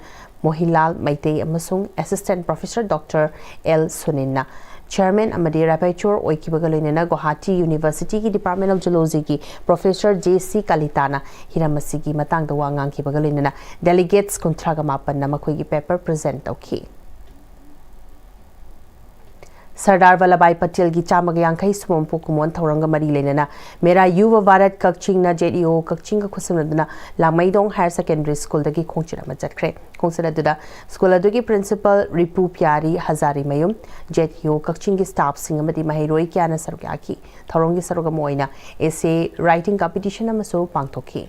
ꯃꯣꯍꯤꯟꯂꯥꯜ ꯃꯩꯇꯩ ꯑꯃꯁꯨꯡ Assistant Professor Doctor ꯑꯦꯜ ꯁꯨꯅꯤꯟꯅ chairman ꯑꯃꯗꯤ rapporteur ꯑꯣꯏꯈꯤꯕꯒ ꯂꯣꯏꯅꯅ Guwahati Universityꯒꯤ Department of Zoologyꯒꯤ Professor ꯖꯦ ꯁꯤ ꯀꯥꯂꯤꯇꯥꯅ ꯍꯤꯔꯝ ꯑꯁꯤꯒꯤ ꯃꯇꯥꯡꯗ ꯋꯥ ꯉꯥꯡꯈꯤꯕꯒ ꯂꯣꯏꯅꯅ delegates ꯀꯨꯟꯊ꯭ꯔꯥꯒ ꯃꯥꯄꯟꯅ ꯃꯈꯣꯏꯒꯤ paper present ꯇꯧꯈꯤ꯫ ꯁꯔꯗꯥꯔ ꯚꯜꯂꯚꯚꯥꯏ ꯄꯇꯦꯜꯒꯤ ꯆꯥꯝꯃꯒ ꯌꯥꯡꯈꯩ ꯁꯨꯕ ꯄꯣꯛ ꯀꯨꯝꯑꯣꯟ ꯊꯧꯔꯝꯒ ꯃꯔꯤ ꯂꯩꯅꯅ ꯃꯦꯔꯥ ꯌꯨꯚ ꯚꯥꯔꯠ ꯀꯛꯆꯤꯡꯅ ꯖꯦꯠ ꯏ ꯑꯣ ꯀꯛꯆꯤꯡꯒ ꯈꯨꯠꯁꯝꯅꯗꯨꯅ ꯂꯥꯡꯃꯩꯗꯣꯡ Higher Secondary Schoolꯗꯒꯤ ꯈꯣꯡꯆꯠ ꯑꯃ ꯆꯠꯈ꯭ꯔꯦ꯫ ꯈꯣꯡꯆꯠ ꯑꯗꯨꯗ school ꯑꯗꯨꯒꯤ principal ꯔꯤꯄꯨ ꯄ꯭ꯌꯥꯔꯤ ꯍꯖꯥꯔꯤꯃꯌꯨꯝ, ꯖꯦꯠ ꯏ ꯑꯣ ꯀꯛꯆꯤꯡꯒꯤ staffꯁꯤꯡ ꯑꯃꯗꯤ ꯃꯍꯩꯔꯣꯏ ꯀꯌꯥꯅ ꯁꯔꯨꯛ ꯌꯥꯈꯤ꯫ ꯊꯧꯔꯝꯒꯤ ꯁꯔꯨꯛ ꯑꯃ ꯑꯣꯏꯅ essay writing competition ꯑꯃꯁꯨ ꯄꯥꯡꯊꯣꯛꯈꯤ꯫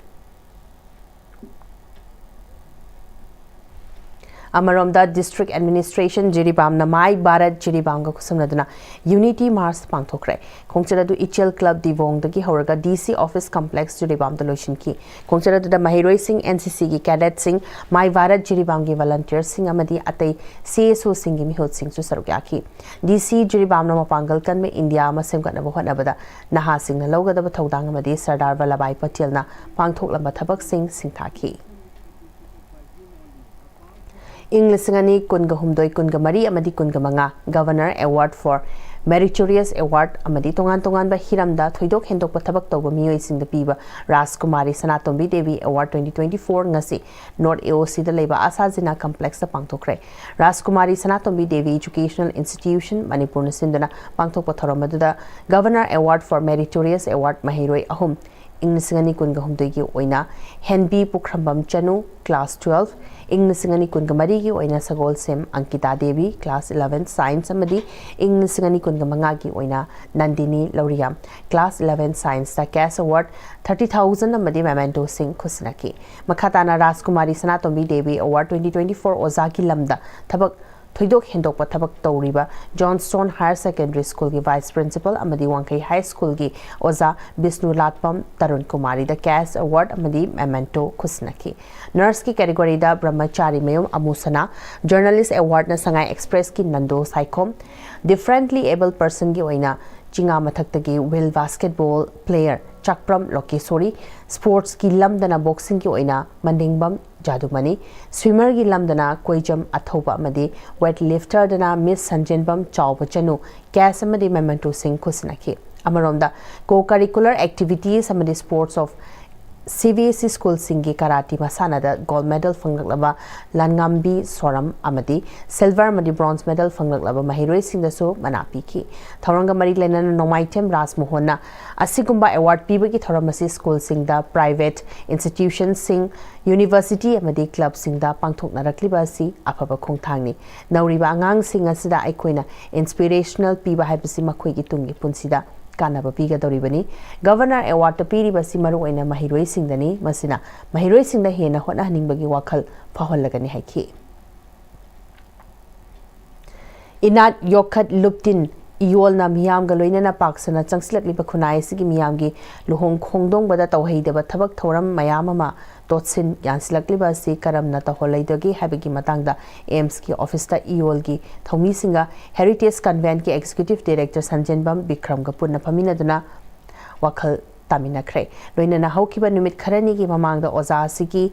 ꯑꯃꯔꯣꯝꯗ, District Administration ꯖꯤꯔꯤꯕꯥꯝꯅ My Bharat ꯖꯤꯔꯤꯕꯥꯝꯒ ꯈꯨꯠꯁꯝꯅꯗꯨꯅ Unity March ꯄꯥꯡꯊꯣꯛꯈ꯭ꯔꯦ꯫ ꯈꯣꯡꯆꯠ ꯑꯗꯨ ꯏꯆꯦꯜ Club ꯗꯤꯕꯣꯡꯗꯒꯤ ꯍꯧꯔꯒ DC Office Complex ꯖꯤꯔꯤꯕꯥꯝꯗ ꯂꯣꯏꯁꯤꯟꯈꯤ꯫ ꯈꯣꯡꯆꯠ ꯑꯗꯨꯗ ꯃꯍꯩꯔꯣꯏꯁꯤꯡ, NCCꯒꯤ cadetꯁꯤꯡ, My Bharat ꯖꯤꯔꯤꯕꯥꯝꯒꯤ volunteerꯁꯤꯡ ꯑꯃꯗꯤ ꯑꯇꯩ CSOꯁꯤꯡꯒꯤ ꯃꯤꯍꯨꯠꯁꯤꯡꯁꯨ ꯁꯔꯨꯛ ꯌꯥꯈꯤ꯫ DC ꯖꯤꯔꯤꯕꯥꯝꯅ ꯃꯄꯥꯡꯒꯜ ꯀꯟꯕ ꯏꯟꯗꯤꯌꯥ ꯑꯃ ꯁꯦꯝꯒꯠꯅꯕ ꯍꯣꯠꯅꯕꯗ ꯅꯍꯥꯁꯤꯡꯅ ꯂꯧꯒꯗꯕ ꯊꯧꯗꯥꯡ ꯑꯃꯗꯤ ꯁꯔꯗꯥꯔ ꯚꯜꯂꯚꯚꯥꯏ ꯄꯇꯦꯜꯅ ꯄꯥꯡꯊꯣꯛꯂꯝꯕ ꯊꯕꯛꯁꯤꯡ ꯁꯤꯡꯊꯥꯈꯤ꯫ ꯏꯪ ꯂꯤꯁꯤꯡ ꯑꯅꯤ ꯀꯨꯟꯒ ꯍꯨꯝꯗꯣꯏ, ꯀꯨꯟꯒ ꯃꯔꯤ ꯑꯃꯗꯤ ꯀꯨꯟꯒ ꯃꯉꯥ Governor Award for Meritorious Award ꯑꯃꯗꯤ ꯇꯣꯉꯥꯟ ꯇꯣꯉꯥꯟꯕ ꯍꯤꯔꯝꯗ ꯊꯣꯏꯗꯣꯛ ꯍꯦꯟꯗꯣꯛꯄ ꯊꯕꯛ ꯇꯧꯕ ꯃꯤꯑꯣꯏꯁꯤꯡꯗ ꯄꯤꯕ ꯔꯥꯖꯀꯨꯃꯥꯔꯤ ꯁꯅꯥꯇꯣꯝꯕꯤ ꯗꯦꯕꯤ Award twenty twenty-four ꯉꯁꯤ North AOCꯗ ꯂꯩꯕ ꯑꯁꯥ ꯖꯤꯅꯥ Complexꯇ ꯄꯥꯡꯊꯣꯛꯈ꯭ꯔꯦ꯫ ꯔꯥꯖꯀꯨꯃꯥꯔꯤ ꯁꯅꯥꯇꯣꯝꯕꯤ ꯗꯦꯕꯤ Educational Institution ꯃꯅꯤꯄꯨꯔꯅ ꯁꯤꯟꯗꯨꯅ ꯄꯥꯡꯊꯣꯛꯄ ꯊꯧꯔꯝ ꯑꯗꯨꯗ Governor Award for Meritorious Award ꯃꯍꯩꯔꯣꯏ ꯑꯍꯨꯝ, ꯏꯪ ꯂꯤꯁꯤꯡ ꯑꯅꯤ ꯀꯨꯟꯒ ꯍꯨꯝꯗꯣꯏꯒꯤ ꯑꯣꯏꯅ ꯍꯦꯟꯕꯤ ꯄꯨꯈ꯭ꯔꯝꯕꯝ ꯆꯅꯨ, Class twelve, ꯏꯪ ꯂꯤꯁꯤꯡ ꯑꯅꯤ ꯀꯨꯟꯒ ꯃꯔꯤꯒꯤ ꯑꯣꯏꯅ ꯁꯒꯣꯜꯁꯦꯝ ꯑꯪꯀꯤꯇꯥ ꯗꯦꯕꯤ, Class eleven Science, ꯑꯃꯗꯤ ꯏꯪ ꯂꯤꯁꯤꯡ ꯑꯅꯤ ꯀꯨꯟꯒ ꯃꯉꯥꯒꯤ ꯑꯣꯏꯅ Nandini ꯂꯧꯔꯤꯌꯥꯝ, Class eleven Scienceꯇ cash award thirty thousand ꯑꯃꯗꯤ mementoꯁꯤꯡ ꯈꯨꯠꯁꯤꯟꯅꯈꯤ꯫ ꯃꯈꯥ ꯇꯥꯅ ꯔꯥꯖꯀꯨꯃꯥꯔꯤ ꯁꯅꯥꯇꯣꯝꯕꯤ ꯗꯦꯕꯤ Award twenty twenty-four ꯑꯣꯖꯥꯒꯤ ꯂꯝꯗ ꯊꯕꯛ ꯊꯣꯏꯗꯣꯛ ꯍꯦꯟꯗꯣꯛꯄ ꯊꯕꯛ ꯇꯧꯔꯤꯕ Johnstone Higher Secondary Schoolꯒꯤ Vice Principal ꯑꯃꯗꯤ ꯋꯥꯡꯈꯩ High Schoolꯒꯤ ꯑꯣꯖꯥ ꯕꯤꯁꯅꯨ ꯂꯥꯠꯄꯝ ꯇꯔꯨꯟ ꯀꯨꯃꯥꯔꯤꯗ cash award ꯑꯃꯗꯤ memento ꯈꯨꯠꯁꯤꯟꯅꯈꯤ꯫ Nurseꯀꯤ categoryꯗ ꯕ꯭ꯔꯍ꯭ꯃꯆꯥꯔꯤ ꯃꯌꯨꯝ ꯑꯃꯨꯁꯅꯥ, Journalist Awardꯅ Sangai Expressꯀꯤ Nando Saikhom, Differently Abled Personꯒꯤ ꯑꯣꯏꯅ ꯆꯤꯉꯥ ꯃꯊꯛꯇꯒꯤ Wheel Basketball Player ꯆꯥꯛꯄ꯭ꯔꯝ ꯂꯣꯀꯦꯁꯣꯔꯤ, Sportsꯀꯤ ꯂꯝꯗꯅ Boxingꯒꯤ ꯑꯣꯏꯅ ꯃꯅꯤꯡꯕꯝ ꯖꯥꯗꯨꯃꯅꯤ, Swimmerꯒꯤ ꯂꯝꯗꯅ ꯀꯣꯏꯖꯝ ꯑꯊꯧꯕ ꯑꯃꯗꯤ Weightlifterꯗꯅ Miss ꯁꯟꯖꯦꯟꯕꯝ ꯆꯥꯎꯕ ꯆꯅꯨ cash ꯑꯃꯗꯤ mementoꯁꯤꯡ ꯈꯨꯠꯁꯤꯟꯅꯈꯤ꯫ ꯑꯃꯔꯣꯝꯗ, co-curricular activities ꯑꯃꯗꯤ Sports of CBSE Schoolꯁꯤꯡꯒꯤ karate ꯃꯁꯥꯟꯅꯗ gold medal ꯐꯪꯂꯛꯂꯕ ꯂꯥꯟꯉꯥꯝꯕꯤ ꯁꯣꯔꯝ ꯑꯃꯗꯤ silver ꯑꯃꯗꯤ bronze medal ꯐꯪꯂꯛꯂꯕ ꯃꯍꯩꯔꯣꯏꯁꯤꯡꯗꯁꯨ ꯃꯅꯥ ꯄꯤꯈꯤ꯫ ꯊꯧꯔꯝꯒ ꯃꯔꯤ ꯂꯩꯅꯅ ꯅꯣꯡꯃꯥꯏꯊꯦꯝ ꯔꯥꯖꯃꯣꯍꯟꯅ ꯑꯁꯤꯒꯨꯝꯕ award ꯄꯤꯕꯒꯤ ꯊꯧꯔꯝ ꯑꯁꯤ schoolꯁꯤꯡꯗ, private institutionꯁꯤꯡ, university ꯑꯃꯗꯤ clubꯁꯤꯡꯗ ꯄꯥꯡꯊꯣꯛꯅꯔꯛꯂꯤꯕ ꯑꯁꯤ ꯑꯐꯕ ꯈꯣꯡꯊꯥꯡꯅꯤ꯫ ꯅꯧꯔꯤꯕ ꯑꯉꯥꯡꯁꯤꯡ ꯑꯁꯤꯗ ꯑꯩꯈꯣꯏꯅ inspirational ꯄꯤꯕ ꯍꯥꯏꯕꯁꯤ ꯃꯈꯣꯏꯒꯤ ꯇꯨꯡꯒꯤ ꯄꯨꯟꯁꯤꯗ ꯀꯥꯟꯅꯕ ꯄꯤꯒꯗꯧꯔꯤꯕꯅꯤ꯫ Governor Awardꯇ ꯄꯤꯔꯤꯕ ꯑꯁꯤ ꯃꯔꯨꯑꯣꯏꯅ ꯃꯍꯩꯔꯣꯏꯁꯤꯡꯗꯅꯤ꯫ ꯃꯁꯤꯅ ꯃꯍꯩꯔꯣꯏꯁꯤꯡꯗ ꯍꯦꯟꯅ ꯍꯣꯠꯅꯍꯟꯅꯤꯡꯕꯒꯤ ꯋꯥꯈꯜ ꯐꯥꯎꯍꯜꯂꯒꯅꯤ ꯍꯥꯏꯈꯤ꯫ ꯏꯅꯥꯠ ꯌꯣꯛꯈꯠ ꯂꯨꯞꯇꯤꯟ ꯏꯌꯣꯜꯅ ꯃꯤꯌꯥꯝꯒ ꯂꯣꯏꯅꯅ ꯄꯥꯛ ꯁꯟꯅ ꯆꯪꯁꯤꯜꯂꯛꯂꯤꯕ ꯈꯨꯟꯅꯥꯏ ꯑꯁꯤꯒꯤ ꯃꯤꯌꯥꯝꯒꯤ ꯂꯨꯍꯣꯡ ꯈꯣꯡꯗꯣꯡꯕꯗ ꯇꯧꯍꯩꯗꯕ ꯊꯕꯛ ꯊꯧꯔꯝ ꯃꯌꯥꯝ ꯑꯃ ꯇꯣꯠꯁꯤꯟ ꯌꯥꯟꯁꯤꯜꯂꯛꯂꯤꯕ ꯑꯁꯤ ꯀꯔꯝꯅ ꯇꯧꯍꯜꯂꯣꯏꯗꯒꯦ ꯍꯥꯏꯕꯒꯤ ꯃꯇꯥꯡꯗ ꯑꯦꯝꯁꯀꯤ ꯑꯣꯐꯤꯁꯇ ꯏꯌꯣꯜꯒꯤ ꯊꯧꯃꯤꯁꯤꯡꯒ ꯍꯦꯔꯤꯇꯦꯖ ꯀꯟꯚꯦꯟꯠꯀꯤ ꯑꯦꯛꯖꯤꯀ꯭ꯌꯨꯇꯤꯚ ꯗꯤꯔꯦꯛꯇꯔ ꯁꯟꯖꯦꯟꯕꯝ ꯕꯤꯀ꯭ꯔꯝꯒ ꯄꯨꯟꯅ ꯐꯝꯃꯤꯟꯅꯗꯨꯅ ꯋꯥꯈꯜ ꯇꯥꯃꯤꯟꯅꯈ꯭ꯔꯦ꯫ ꯂꯣꯏꯅꯅ ꯍꯧꯈꯤꯕ ꯅꯨꯃꯤꯠ ꯈꯔꯅꯤꯒꯤ ꯃꯃꯥꯡꯗ ꯑꯣꯖꯥ ꯑꯁꯤꯒꯤ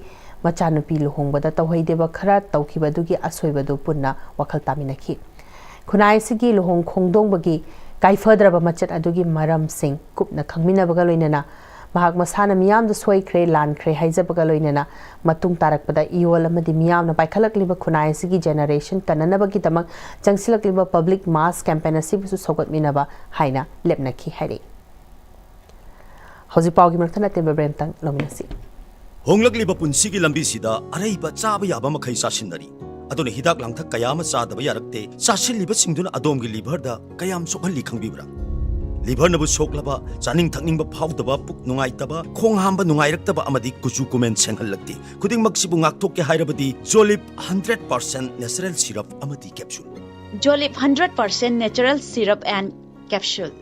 ꯃꯆꯥꯅꯨꯄꯤ ꯂꯨꯍꯣꯡꯕꯗ ꯇꯧꯍꯩꯗꯕ ꯈꯔ ꯇꯧꯈꯤꯕ ꯑꯗꯨꯒꯤ ꯑꯁꯣꯏꯕꯗꯨ ꯄꯨꯟꯅ ꯋꯥꯈꯜ ꯇꯥꯃꯤꯟꯅꯈꯤ꯫ ꯈꯨꯟꯅꯥꯏ ꯑꯁꯤꯒꯤ ꯂꯨꯍꯣꯡ ꯈꯣꯡꯗꯣꯡꯕꯒꯤ ꯀꯥꯏꯐꯗ꯭ꯔꯕ ꯃꯆꯠ ꯑꯗꯨꯒꯤ ꯃꯔꯝꯁꯤꯡ ꯀꯨꯞꯅ ꯈꯪꯃꯤꯟꯅꯕꯒ ꯂꯣꯏꯅꯅ ꯃꯍꯥꯛ ꯃꯁꯥꯅ ꯃꯤꯌꯥꯝꯗ ꯁꯣꯏꯈ꯭ꯔꯦ, ꯂꯥꯟꯈ꯭ꯔꯦ ꯍꯥꯏꯖꯕꯒ ꯂꯣꯏꯅꯅ ꯃꯇꯨꯡ ꯇꯥꯔꯛꯄꯗ ꯏꯌꯣꯜ ꯑꯃꯗꯤ ꯃꯤꯌꯥꯝꯅ ꯄꯥꯏꯈꯠꯂꯛꯂꯤꯕ ꯈꯨꯟꯅꯥꯏ ꯑꯁꯤꯒꯤ ꯖꯦꯅꯦꯔꯦꯁꯟ ꯀꯟꯅꯅꯕꯒꯤꯗꯃꯛ ꯆꯪꯁꯤꯜꯂꯛꯂꯤꯕ ꯄꯕ꯭ꯂꯤꯛ ꯃꯥꯁ ꯀꯦꯝꯄꯦꯟ ꯑꯁꯤꯕꯨꯁꯨ ꯁꯧꯒꯠꯃꯤꯟꯅꯕ ꯍꯥꯏꯅ ꯂꯦꯞꯅꯈꯤ ꯍꯥꯏꯔꯤ꯫ ꯍꯧꯖꯤꯛ ꯄꯥꯎꯒꯤ ꯃꯔꯛꯇ ꯑꯇꯦꯟꯕ ꯕ꯭ꯔꯦꯛ ꯑꯃꯇꯪ ꯂꯧꯃꯤꯟꯅꯁꯤ꯫ ꯍꯣꯡꯂꯛꯂꯤꯕ ꯄꯨꯟꯁꯤꯒꯤ ꯂꯝꯕꯤꯁꯤꯗ ꯑꯔꯩꯕ ꯆꯥꯕ ꯌꯥꯕ ꯃꯈꯩ ꯆꯥꯁꯤꯟꯅꯔꯤ꯫ ꯑꯗꯨꯅ ꯍꯤꯗꯥꯛ ꯂꯥꯡꯊꯛ ꯀꯌꯥ ꯑꯃ ꯆꯥꯗꯕ ꯌꯥꯔꯛꯇꯦ꯫ ꯆꯥꯁꯤꯜꯂꯤꯕꯁꯤꯡꯗꯨꯅ ꯑꯗꯣꯝꯒꯤ ꯂꯤꯚꯔꯗ ꯀꯌꯥꯝ ꯁꯣꯛꯍꯜꯂꯤ ꯈꯪꯕꯤꯕ꯭ꯔꯥ? ꯂꯤꯚꯔꯅꯕꯨ ꯁꯣꯛꯂꯕ, ꯆꯥꯅꯤꯡ ꯊꯛꯅꯤꯡꯕ ꯐꯥꯎꯗꯕ, ꯄꯨꯛ ꯅꯨꯡꯉꯥꯏꯇꯕ, ꯈꯣꯡ ꯍꯥꯝꯕ ꯅꯨꯡꯉꯥꯏꯔꯛꯇꯕ ꯑꯃꯗꯤ ꯀꯨꯆꯨ ꯀꯨꯃꯦꯟ ꯁꯦꯡꯍꯜꯂꯛꯇꯦ꯫ ꯈꯨꯗꯤꯡꯃꯛꯁꯤꯕꯨ ꯉꯥꯛꯊꯣꯛꯀꯦ ꯍꯥꯏꯔꯕꯗꯤ ꯖꯣꯂꯤꯞ ꯍꯟꯗ꯭ꯔꯦꯠ ꯄꯥꯔꯁꯦꯟꯠ ꯅꯦꯆꯔꯦꯜ ꯁꯤꯔꯞ ꯑꯃꯗꯤ capsule. Jolip hundred percent natural syrup and capsule.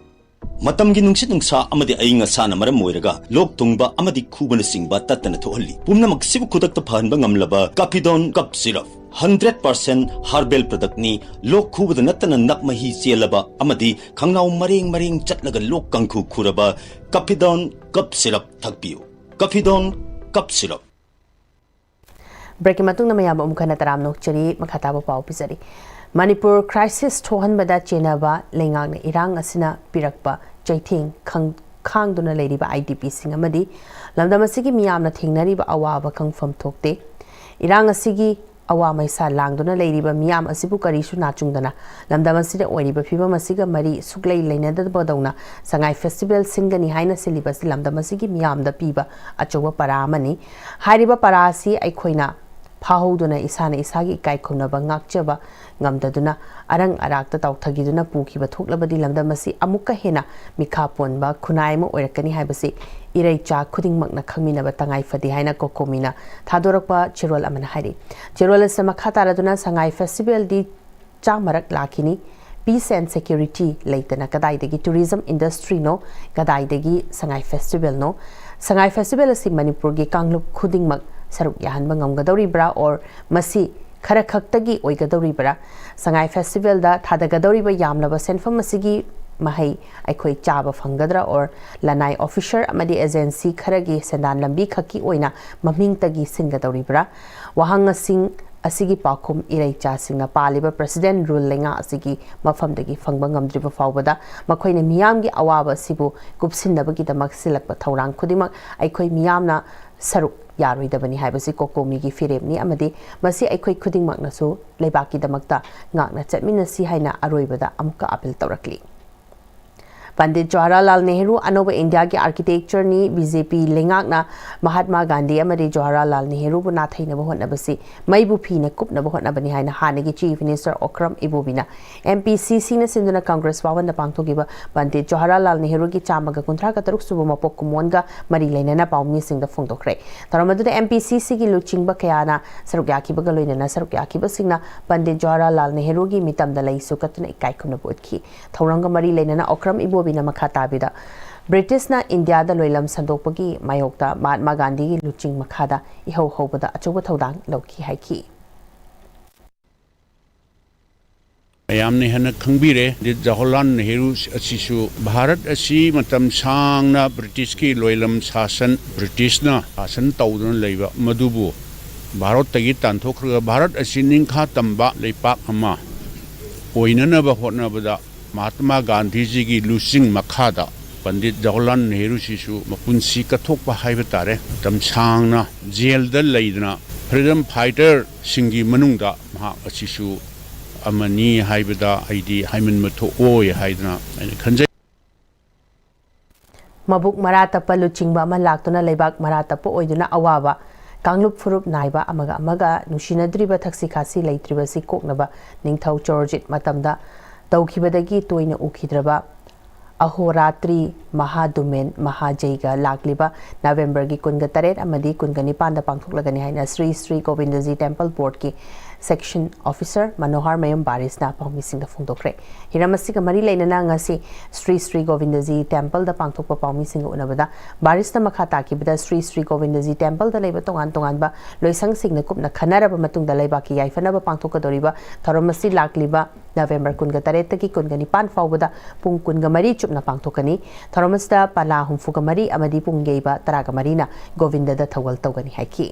ꯃꯇꯝꯒꯤ ꯅꯨꯡꯁꯤꯠ ꯅꯨꯡꯁꯥ ꯑꯃꯗꯤ ꯑꯏꯪ ꯑꯁꯥꯅ ꯃꯔꯝ ꯑꯣꯏꯔꯒ ꯂꯣꯛ ꯊꯨꯡꯕ ꯑꯃꯗꯤ ꯈꯨꯕꯅꯆꯤꯡꯕ ꯇꯠꯇꯅ ꯊꯣꯛꯍꯜꯂꯤ꯫ ꯄꯨꯝꯅꯃꯛꯁꯤꯕꯨ ꯈꯨꯗꯛꯇ ꯐꯍꯟꯕ ꯉꯝꯂꯕ ꯀꯥꯐꯤꯗꯣꯟ cough syrup. Hundred percent herbal ꯄ꯭ꯔꯗꯛꯅꯤ꯫ ꯂꯣꯛ ꯈꯨꯕꯗ ꯅꯠꯇꯅ ꯅꯞ ꯃꯍꯤ ꯆꯦꯜꯂꯕ ꯑꯃꯗꯤ ꯈꯪꯅꯥꯎ ꯃꯔꯦꯡ ꯃꯔꯦꯡ ꯆꯠꯂꯒ ꯂꯣꯛ ꯀꯥꯡꯈꯨ ꯈꯨꯔꯕ ꯀꯥꯐꯤꯗꯣꯟ ꯀꯞ ꯁꯤꯔꯞ ꯊꯛꯄꯤꯌꯨ꯫ ꯀꯥꯐꯤꯗꯣꯟ cough syrup. ꯕ꯭ꯔꯦꯛꯀꯤ ꯃꯇꯨꯡꯗ ꯃꯌꯥꯝꯕꯨ ꯑꯃꯨꯛ ꯍꯟꯅ ꯇꯔꯥꯝꯅ ꯑꯣꯛꯆꯔꯤ꯫ ꯃꯈꯥ ꯇꯥꯕ ꯄꯥꯎ ꯄꯤꯖꯔꯤ꯫ ꯃꯅꯤꯄꯨꯔ ꯀ꯭ꯔꯥꯏꯁꯤꯁ ꯊꯣꯛꯍꯟꯕꯗ ꯆꯦꯟꯅꯕ ꯂꯩꯉꯥꯛꯅ ꯏꯔꯥꯡ ꯑꯁꯤꯅ ꯄꯤꯔꯛꯄ ꯆꯩꯊꯦꯡ ꯈꯪ-, ꯈꯥꯡꯗꯨꯅ ꯂꯩꯔꯤꯕ ꯑꯥꯏ ꯗꯤ ꯄꯤꯁꯤꯡ ꯑꯃꯗꯤ ꯂꯝꯗꯝ ꯑꯁꯤꯒꯤ ꯃꯤꯌꯥꯝꯅ ꯊꯦꯡꯅꯔꯤꯕ ꯑꯋꯥꯕ ꯈꯪꯐꯝ ꯊꯣꯛꯇꯦ꯫ ꯏꯔꯥꯡ ꯑꯁꯤꯒꯤ ꯑꯋꯥ ꯃꯩꯁꯥ ꯂꯥꯡꯗꯨꯅ ꯂꯩꯔꯤꯕ ꯃꯤꯌꯥꯝ ꯑꯁꯤꯕꯨ ꯀꯔꯤꯁꯨ ꯅꯥꯆꯨꯡꯗꯅ ꯂꯝꯗꯝ ꯑꯁꯤꯗ ꯑꯣꯏꯔꯤꯕ ꯐꯤꯕꯝ ꯑꯁꯤꯒ ꯃꯔꯤ ꯁꯨꯛꯂꯩ ꯂꯩꯅꯗꯕꯗꯧꯅ ꯁꯉꯥꯏ ꯐꯦꯁꯇꯤꯚꯦꯜ ꯁꯤꯟꯒꯅꯤ ꯍꯥꯏꯅ ꯁꯤꯜꯂꯤꯕ ꯑꯁꯤ ꯂꯝꯗꯝ ꯑꯁꯤꯒꯤ ꯃꯤꯌꯥꯝꯗ ꯄꯤꯕ ꯑꯆꯧꯕ ꯄꯔꯥ ꯑꯃꯅꯤ꯫ ꯍꯥꯏꯔꯤꯕ ꯄꯔꯥ ꯑꯁꯤ ꯑꯩꯈꯣꯏꯅ ꯐꯥꯍꯧꯗꯨꯅ ꯏꯁꯥꯅ ꯏꯁꯥꯒꯤ ꯏꯀꯥꯏ ꯈꯨꯝꯅꯕ ꯉꯥꯛꯆꯕ ꯉꯝꯗꯗꯨꯅ ꯑꯔꯪ ꯑꯔꯥꯛꯇ ꯇꯥꯎꯊꯈꯤꯗꯨꯅ ꯄꯨꯈꯤꯕ ꯊꯣꯛꯂꯕꯗꯤ ꯂꯝꯗꯝ ꯑꯁꯤ ꯑꯃꯨꯛꯀ ꯍꯦꯟꯅ ꯃꯤꯈꯥ ꯄꯣꯟꯕ ꯈꯨꯟꯅꯥꯏ ꯑꯃ ꯑꯣꯏꯔꯛꯀꯅꯤ ꯍꯥꯏꯕꯁꯤ ꯏꯔꯩꯆꯥ ꯈꯨꯗꯤꯡꯃꯛꯅ ꯈꯪꯃꯤꯟꯅꯕ ꯇꯉꯥꯏ ꯐꯗꯦ ꯍꯥꯏꯅ ꯀꯣꯀꯣꯃꯤꯅ ꯊꯥꯗꯣꯔꯛꯄ ꯆꯦꯔꯣꯜ ꯑꯃꯅ ꯍꯥꯏꯔꯤ꯫ ꯆꯦꯔꯣꯜ ꯑꯁꯤꯗ ꯃꯈꯥ ꯇꯥꯔꯗꯨꯅ ꯁꯉꯥꯏ ꯐꯦꯁꯇꯤꯚꯦꯜꯗꯤ ꯆꯥ ꯃꯔꯛ ꯂꯥꯛꯈꯤꯅꯤ꯫ Peace and security ꯂꯩꯇꯅ ꯀꯗꯥꯏꯗꯒꯤ tourism industry ꯅꯣ, ꯀꯗꯥꯏꯗꯒꯤ ꯁꯉꯥꯏ festival ꯅꯣ? ꯁꯉꯥꯏ festival ꯑꯁꯤ ꯃꯅꯤꯄꯨꯔꯒꯤ ꯀꯥꯡꯂꯨꯞ ꯈꯨꯗꯤꯡꯃꯛ ꯁꯔꯨꯛ ꯌꯥꯍꯟꯕ ꯉꯝꯒꯗꯧꯔꯤꯕ꯭ꯔꯥ, or ꯃꯁꯤ ꯈꯔ ꯈꯛꯇꯒꯤ ꯑꯣꯏꯒꯗꯧꯔꯤꯕ꯭ꯔꯥ? ꯁꯉꯥꯏ festival ꯗ ꯊꯥꯗꯒꯗꯧꯔꯤꯕ ꯌꯥꯝꯂꯕ ꯁꯦꯟꯐꯝ ꯑꯁꯤꯒꯤ ꯃꯍꯩ ꯑꯩꯈꯣꯏ ꯆꯥꯕ ꯐꯪꯒꯗ꯭ꯔꯥ, or ꯂꯅꯥꯏ officer ꯑꯃꯗꯤ agency ꯈꯔꯒꯤ ꯁꯦꯟꯗꯥꯟ ꯂꯝꯕꯤ ꯈꯛꯀꯤ ꯑꯣꯏꯅ ꯃꯃꯤꯡꯇꯒꯤ ꯁꯤꯟꯒꯗꯧꯔꯤꯕ꯭ꯔꯥ? ꯋꯥꯍꯪꯁꯤꯡ ꯑꯁꯤꯒꯤ ꯄꯥꯎꯈꯨꯝ ꯏꯔꯩꯆꯥꯁꯤꯡꯅ ꯄꯥꯜꯂꯤꯕ President Rule ꯂꯩꯉꯥꯛ ꯑꯁꯤꯒꯤ ꯃꯐꯝꯗꯒꯤ ꯐꯪꯕ ꯉꯝꯗ꯭ꯔꯤꯕ ꯐꯥꯎꯕꯗ ꯃꯈꯣꯏꯅ ꯃꯤꯌꯥꯝꯒꯤ ꯑꯋꯥꯕ ꯑꯁꯤꯕꯨ ꯀꯨꯞꯁꯤꯟꯅꯕꯒꯤꯗꯃꯛ ꯁꯤꯜꯂꯛꯄ ꯊꯧꯔꯥꯡ ꯈꯨꯗꯤꯡꯃꯛ ꯑꯩꯈꯣꯏ ꯃꯤꯌꯥꯝꯅ ꯁꯔꯨꯛ ꯌꯥꯔꯣꯏꯗꯕꯅꯤ ꯍꯥꯏꯕꯁꯤ ꯀꯣꯀꯣꯃꯤꯒꯤ ꯐꯤꯔꯦꯞꯅꯤ, ꯑꯃꯗꯤ ꯃꯁꯤ ꯑꯩꯈꯣꯏ ꯈꯨꯗꯤꯡꯃꯛꯅꯁꯨ ꯂꯩꯕꯥꯛꯀꯤꯗꯃꯛꯇ ꯉꯥꯛꯅ ꯆꯠꯃꯤꯟꯅꯁꯤ ꯍꯥꯏꯅ ꯑꯔꯣꯏꯕꯗ ꯑꯃꯨꯛꯀ appeal ꯇꯧꯔꯛꯂꯤ꯫ ꯄꯟꯗꯤꯠ ꯖꯋꯥꯍꯔꯂꯥꯜ ꯅꯦꯍꯔꯨ ꯑꯅꯧꯕ ꯏꯟꯗꯤꯌꯥꯒꯤ architecture ꯅꯤ꯫ BJP ꯂꯩꯉꯥꯛꯅ ꯃꯍꯥꯠꯃꯥ ꯒꯥꯟꯙꯤ ꯑꯃꯗꯤ ꯖꯋꯥꯍꯔꯂꯥꯜ ꯅꯦꯍꯔꯨꯕꯨ ꯅꯥꯊꯩꯅꯕ ꯍꯣꯠꯅꯕꯁꯤ ꯃꯩꯕꯨ ꯐꯤꯅ ꯀꯨꯞꯅꯕ ꯍꯣꯠꯅꯕꯅꯤ ꯍꯥꯏꯅ ꯍꯥꯟꯅꯒꯤ Chief Minister ꯑꯣꯀ꯭ꯔꯝ ꯏꯕꯣꯕꯤꯅ MPCC ꯅ ꯁꯤꯟꯗꯨꯅ Congress ꯚꯥꯋꯟꯗ ꯄꯥꯡꯊꯣꯛꯈꯤꯕ ꯄꯟꯗꯤꯠ ꯖꯋꯥꯍꯔꯂꯥꯜ ꯅꯦꯍꯔꯨꯒꯤ ꯆꯥꯝꯃꯒ ꯀꯨꯟꯊ꯭ꯔꯥ ꯇꯔꯨꯛ ꯁꯨꯕ ꯃꯄꯣꯛ ꯀꯨꯝꯑꯣꯟꯒ ꯃꯔꯤ ꯂꯩꯅꯅ ꯄꯥꯎꯃꯤꯁꯤꯡꯗ ꯐꯣꯡꯗꯣꯛꯈ꯭ꯔꯦ꯫ ꯊꯧꯔꯝ ꯑꯗꯨꯗ MPCC ꯒꯤ ꯂꯨꯆꯤꯡꯕ ꯀꯌꯥꯅ ꯁꯔꯨꯛ ꯌꯥꯈꯤꯕꯒ ꯂꯣꯏꯅꯅ ꯁꯔꯨꯛ ꯌꯥꯈꯤꯕꯁꯤꯡꯅ ꯄꯟꯗꯤꯠ ꯖꯋꯥꯍꯔꯂꯥꯜ ꯅꯦꯍꯔꯨꯒꯤ ꯃꯤꯇꯝꯗ ꯂꯩꯁꯨ ꯀꯠꯇꯨꯅ ꯏꯀꯥꯏ ꯈꯨꯝꯅꯕ ꯎꯠꯈꯤ꯫ ꯊꯧꯔꯝꯒ ꯃꯔꯤ ꯂꯩꯅꯅ ꯑꯣꯀ꯭ꯔꯝ ꯏꯕꯣꯕꯤꯅ ꯃꯈꯥ ꯇꯥꯕꯤꯗ ꯕ꯭ꯔꯤꯇꯤꯁꯅ ꯏꯟꯗꯤꯌꯥꯗ ꯂꯣꯏꯂꯝ ꯁꯟꯗꯣꯛꯄꯒꯤ ꯃꯥꯌꯣꯛꯇ ꯃꯍꯥꯠꯃꯥ ꯒꯥꯟꯙꯤꯒꯤ ꯂꯨꯆꯤꯡ ꯃꯈꯥꯗ ꯏꯍꯧ ꯍꯧꯕꯗ ꯑꯆꯧꯕ ꯊꯧꯗꯥꯡ ꯂꯧꯈꯤ ꯍꯥꯏꯈꯤ꯫ ꯃꯌꯥꯝꯅ ꯍꯦꯟꯅ ꯈꯪꯕꯤꯔꯦ, ꯄꯟꯗꯤꯠ ꯖꯋꯥꯍꯔꯂꯥꯜ ꯅꯦꯍꯔꯨ ꯑꯁꯤꯁꯨ ꯚꯥꯔꯠ ꯑꯁꯤ ꯃꯇꯝ ꯁꯥꯡꯅ ꯕ꯭ꯔꯤꯇꯤꯁꯀꯤ ꯂꯣꯏꯂꯝ ꯁꯥꯁꯟ, ꯕ꯭ꯔꯤꯇꯤꯁꯅ ꯁꯥꯁꯟ ꯇꯧꯗꯨꯅ ꯂꯩꯕ ꯃꯗꯨꯕꯨ ꯚꯥꯔꯠꯇꯒꯤ ꯇꯥꯟꯊꯣꯛꯈ꯭ꯔꯒ ꯚꯥꯔꯠ ꯑꯁꯤ ꯅꯤꯡꯈꯥ ꯇꯝꯕ ꯂꯩꯄꯥꯛ ꯑꯃ ꯑꯣꯏꯅꯅꯕ ꯍꯣꯠꯅꯕꯗ ꯃꯍꯥꯠꯃꯥ ꯒꯥꯟꯙꯤꯖꯤꯒꯤ ꯂꯨꯆꯤꯡ ꯃꯈꯥꯗ ꯄꯟꯗꯤꯠ ꯖꯋꯥꯍꯔꯂꯥꯜ ꯅꯦꯍꯔꯨꯁꯤꯁꯨ ꯃꯄꯨꯟꯁꯤ ꯀꯠꯊꯣꯛꯄ ꯍꯥꯏꯕ ꯇꯥꯔꯦ꯫ ꯃꯇꯝ ꯁꯥꯡꯅ ꯖꯦꯜꯗ ꯂꯩꯗꯅ freedom fighter ꯁꯤꯡꯒꯤ ꯃꯅꯨꯡꯗ ꯃꯍꯥꯛ ꯑꯁꯤꯁꯨ ꯑꯃꯅꯤ ꯍꯥꯏꯕꯗ ꯑꯩꯗꯤ ꯍꯥꯏꯃꯟꯕ ꯊꯣꯛꯑꯣꯏ ꯍꯥꯏꯗꯅ ꯑꯩꯅ ꯈꯟꯖꯩ꯫ ꯃꯕꯨꯛ ꯃꯔꯥ ꯇꯞꯄ ꯂꯨꯆꯤꯡꯕ ꯑꯃ ꯂꯥꯛꯇꯨꯅ ꯂꯩꯕꯥꯛ ꯃꯔꯥ ꯇꯞꯄ ꯑꯣꯏꯗꯨꯅ ꯑꯋꯥꯕ ꯀꯥꯡꯂꯨꯞ ꯐꯨꯔꯨꯞ ꯅꯥꯏꯕ, ꯑꯃꯒ ꯑꯃꯒ ꯅꯨꯡꯁꯤꯅꯗ꯭ꯔꯤꯕ, ꯊꯛꯁꯤ ꯈꯥꯁꯤ ꯂꯩꯇ꯭ꯔꯤꯕꯁꯤ ꯀꯣꯛꯅꯕ ꯅꯤꯡꯊꯧ ꯆꯣꯔꯖꯤꯠ ꯃꯇꯝꯗ ꯇꯧꯈꯤꯕꯗꯒꯤ ꯇꯣꯏꯅ ꯎꯈꯤꯗ꯭ꯔꯕ ꯑꯍꯣꯔꯥꯇ꯭ꯔꯤ ꯃꯍꯥꯗꯨꯃꯦꯟ ꯃꯍꯥꯖꯩꯒ ꯂꯥꯛꯂꯤꯕ ꯅꯕꯦꯝꯕꯔꯒꯤ ꯀꯨꯟꯒ ꯇꯔꯦꯠ ꯑꯃꯗꯤ ꯀꯨꯟꯒ ꯅꯤꯄꯥꯟꯗ ꯄꯥꯡꯊꯣꯛꯂꯒꯅꯤ ꯍꯥꯏꯅ ꯁ꯭ꯔꯤ ꯁ꯭ꯔꯤ ꯒꯣꯕꯤꯟꯗꯖꯤ Temple Board ꯀꯤ Section Officer ꯃꯅꯣꯍꯔ ꯃꯌꯨꯝ ꯕꯥꯔꯤꯁꯅ ꯄꯥꯎꯃꯤꯁꯤꯡꯗ ꯐꯣꯡꯗꯣꯛꯈ꯭ꯔꯦ꯫ ꯍꯤꯔꯝ ꯑꯁꯤꯒ ꯃꯔꯤ ꯂꯩꯅꯅ ꯉꯁꯤ ꯁ꯭ꯔꯤ ꯁ꯭ꯔꯤ ꯒꯣꯕꯤꯟꯗꯖꯤ ꯇꯦꯝꯄꯜꯗ ꯄꯥꯡꯊꯣꯛꯄ ꯄꯥꯎꯃꯤꯁꯤꯡꯒ ꯎꯅꯕꯗ ꯕꯥꯔꯤꯁꯅ ꯃꯈꯥ ꯇꯥꯈꯤꯕꯗ ꯁ꯭ꯔꯤ ꯁ꯭ꯔꯤ ꯒꯣꯕꯤꯟꯗꯖꯤ ꯇꯦꯝꯄꯜꯗ ꯂꯩꯕ ꯇꯣꯉꯥꯟ ꯇꯣꯉꯥꯟꯕ ꯂꯣꯏꯁꯪꯁꯤꯡꯅ ꯀꯨꯞꯅ ꯈꯟꯅꯔꯕ ꯃꯇꯨꯡꯗ ꯂꯩꯕꯥꯛꯀꯤ ꯌꯥꯏꯐꯅꯕ ꯄꯥꯡꯊꯣꯛꯀꯗꯧꯔꯤꯕ ꯊꯧꯔꯝ ꯑꯁꯤ ꯂꯥꯛꯂꯤꯕ ꯅꯕꯦꯝꯕꯔ ꯀꯨꯟꯒ ꯇꯔꯦꯠꯇꯒꯤ ꯀꯨꯟꯒ ꯅꯤꯄꯥꯟ ꯐꯥꯎꯕꯗ ꯄꯨꯡ ꯀꯨꯟꯒ ꯃꯔꯤ ꯆꯨꯞꯅ ꯄꯥꯡꯊꯣꯛꯀꯅꯤ꯫ ꯊꯧꯔꯝ ꯑꯁꯤꯗ ꯄꯂꯥ ꯍꯨꯝꯐꯨꯒ ꯃꯔꯤ ꯑꯃꯗꯤ ꯄꯨꯡ ꯌꯩꯕ ꯇꯔꯥꯒ ꯃꯔꯤꯅ ꯒꯣꯕꯤꯟꯗꯗ ꯊꯧꯒꯜ ꯇꯧꯒꯅꯤ ꯍꯥꯏꯈꯤ꯫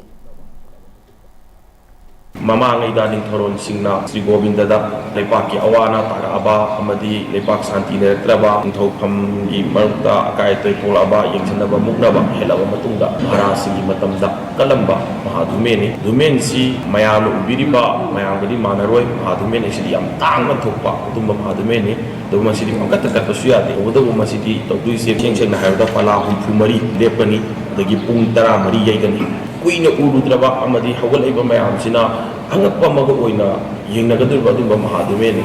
ꯃꯃꯥꯡꯉꯩꯗ ꯅꯤꯡꯊꯧꯔꯣꯟꯁꯤꯡꯅ ꯁ꯭ꯔꯤ ꯒꯣꯕꯤꯟꯗꯗ ꯂꯩꯄꯥꯛꯀꯤ ꯑꯋꯥ ꯑꯅꯥ ꯇꯥꯔꯛꯑꯕ ꯑꯃꯗꯤ ꯂꯩꯄꯥꯛ ꯁꯥꯟꯇꯤ ꯂꯩꯔꯛꯇ꯭ꯔꯕ ꯅꯤꯡꯊꯧꯐꯝꯒꯤ ꯃꯔꯛꯇ ꯑꯀꯥꯏ ꯑꯇꯣꯏ ꯊꯣꯛꯂꯛꯑꯕ ꯌꯦꯡꯁꯤꯟꯅꯕ ꯃꯨꯛꯅꯕ ꯍꯦꯜꯂꯛꯑꯕ ꯃꯇꯨꯡꯗ ꯃꯍꯥꯔꯥꯖꯁꯤꯡꯒꯤ ꯃꯇꯝꯗ ꯀꯜꯂꯝꯕ ꯃꯍꯥꯙꯨꯃꯦꯟꯅꯤ꯫ ꯙꯨꯃꯦꯟꯁꯤ ꯃꯌꯥꯝꯅ ꯎꯕꯤꯔꯤꯕ ꯃꯌꯥꯝꯒꯗꯤ ꯃꯥꯟꯅꯔꯣꯏ꯫ ꯃꯍꯥꯙꯨꯃꯦꯟ ꯑꯁꯤꯗꯤ ꯌꯥꯝ ꯇꯥꯡꯅ ꯊꯣꯛꯄ ꯑꯗꯨꯝꯕ ꯃꯍꯥꯙꯨꯃꯦꯟꯅꯤ꯫ ꯑꯗꯨꯒ ꯃꯁꯤꯗꯤ ꯄꯪꯀꯠꯇ ꯀꯠꯄꯁꯨ ꯌꯥꯗꯦ꯫ ꯇꯧꯕꯇꯕꯨ ꯃꯁꯤꯗꯤ ꯇꯧꯗꯣꯏꯁꯦ ꯏꯁꯦꯡ ꯁꯦꯡꯅ ꯍꯥꯏꯔꯕꯗ ꯄꯂꯥ ꯍꯨꯝꯐꯨ ꯃꯔꯤ ꯂꯦꯞꯀꯅꯤ, ꯑꯗꯒꯤ ꯄꯨꯡ ꯇꯔꯥ ꯃꯔꯤ ꯌꯩꯒꯅꯤ꯫ ꯀꯨꯏꯅ ꯎꯔꯨꯗ꯭ꯔꯕ ꯑꯃꯗꯤ ꯍꯧꯒꯠꯂꯛꯏꯕ ꯃꯌꯥꯝꯁꯤꯅ ꯑꯉꯛꯄ ꯑꯃꯒ ꯑꯣꯏꯅ ꯌꯦꯡꯅꯒꯗꯧꯔꯤꯕ ꯑꯗꯨꯒꯨꯝꯕ ꯃꯍꯥꯙꯨꯃꯦꯟꯅꯤ꯫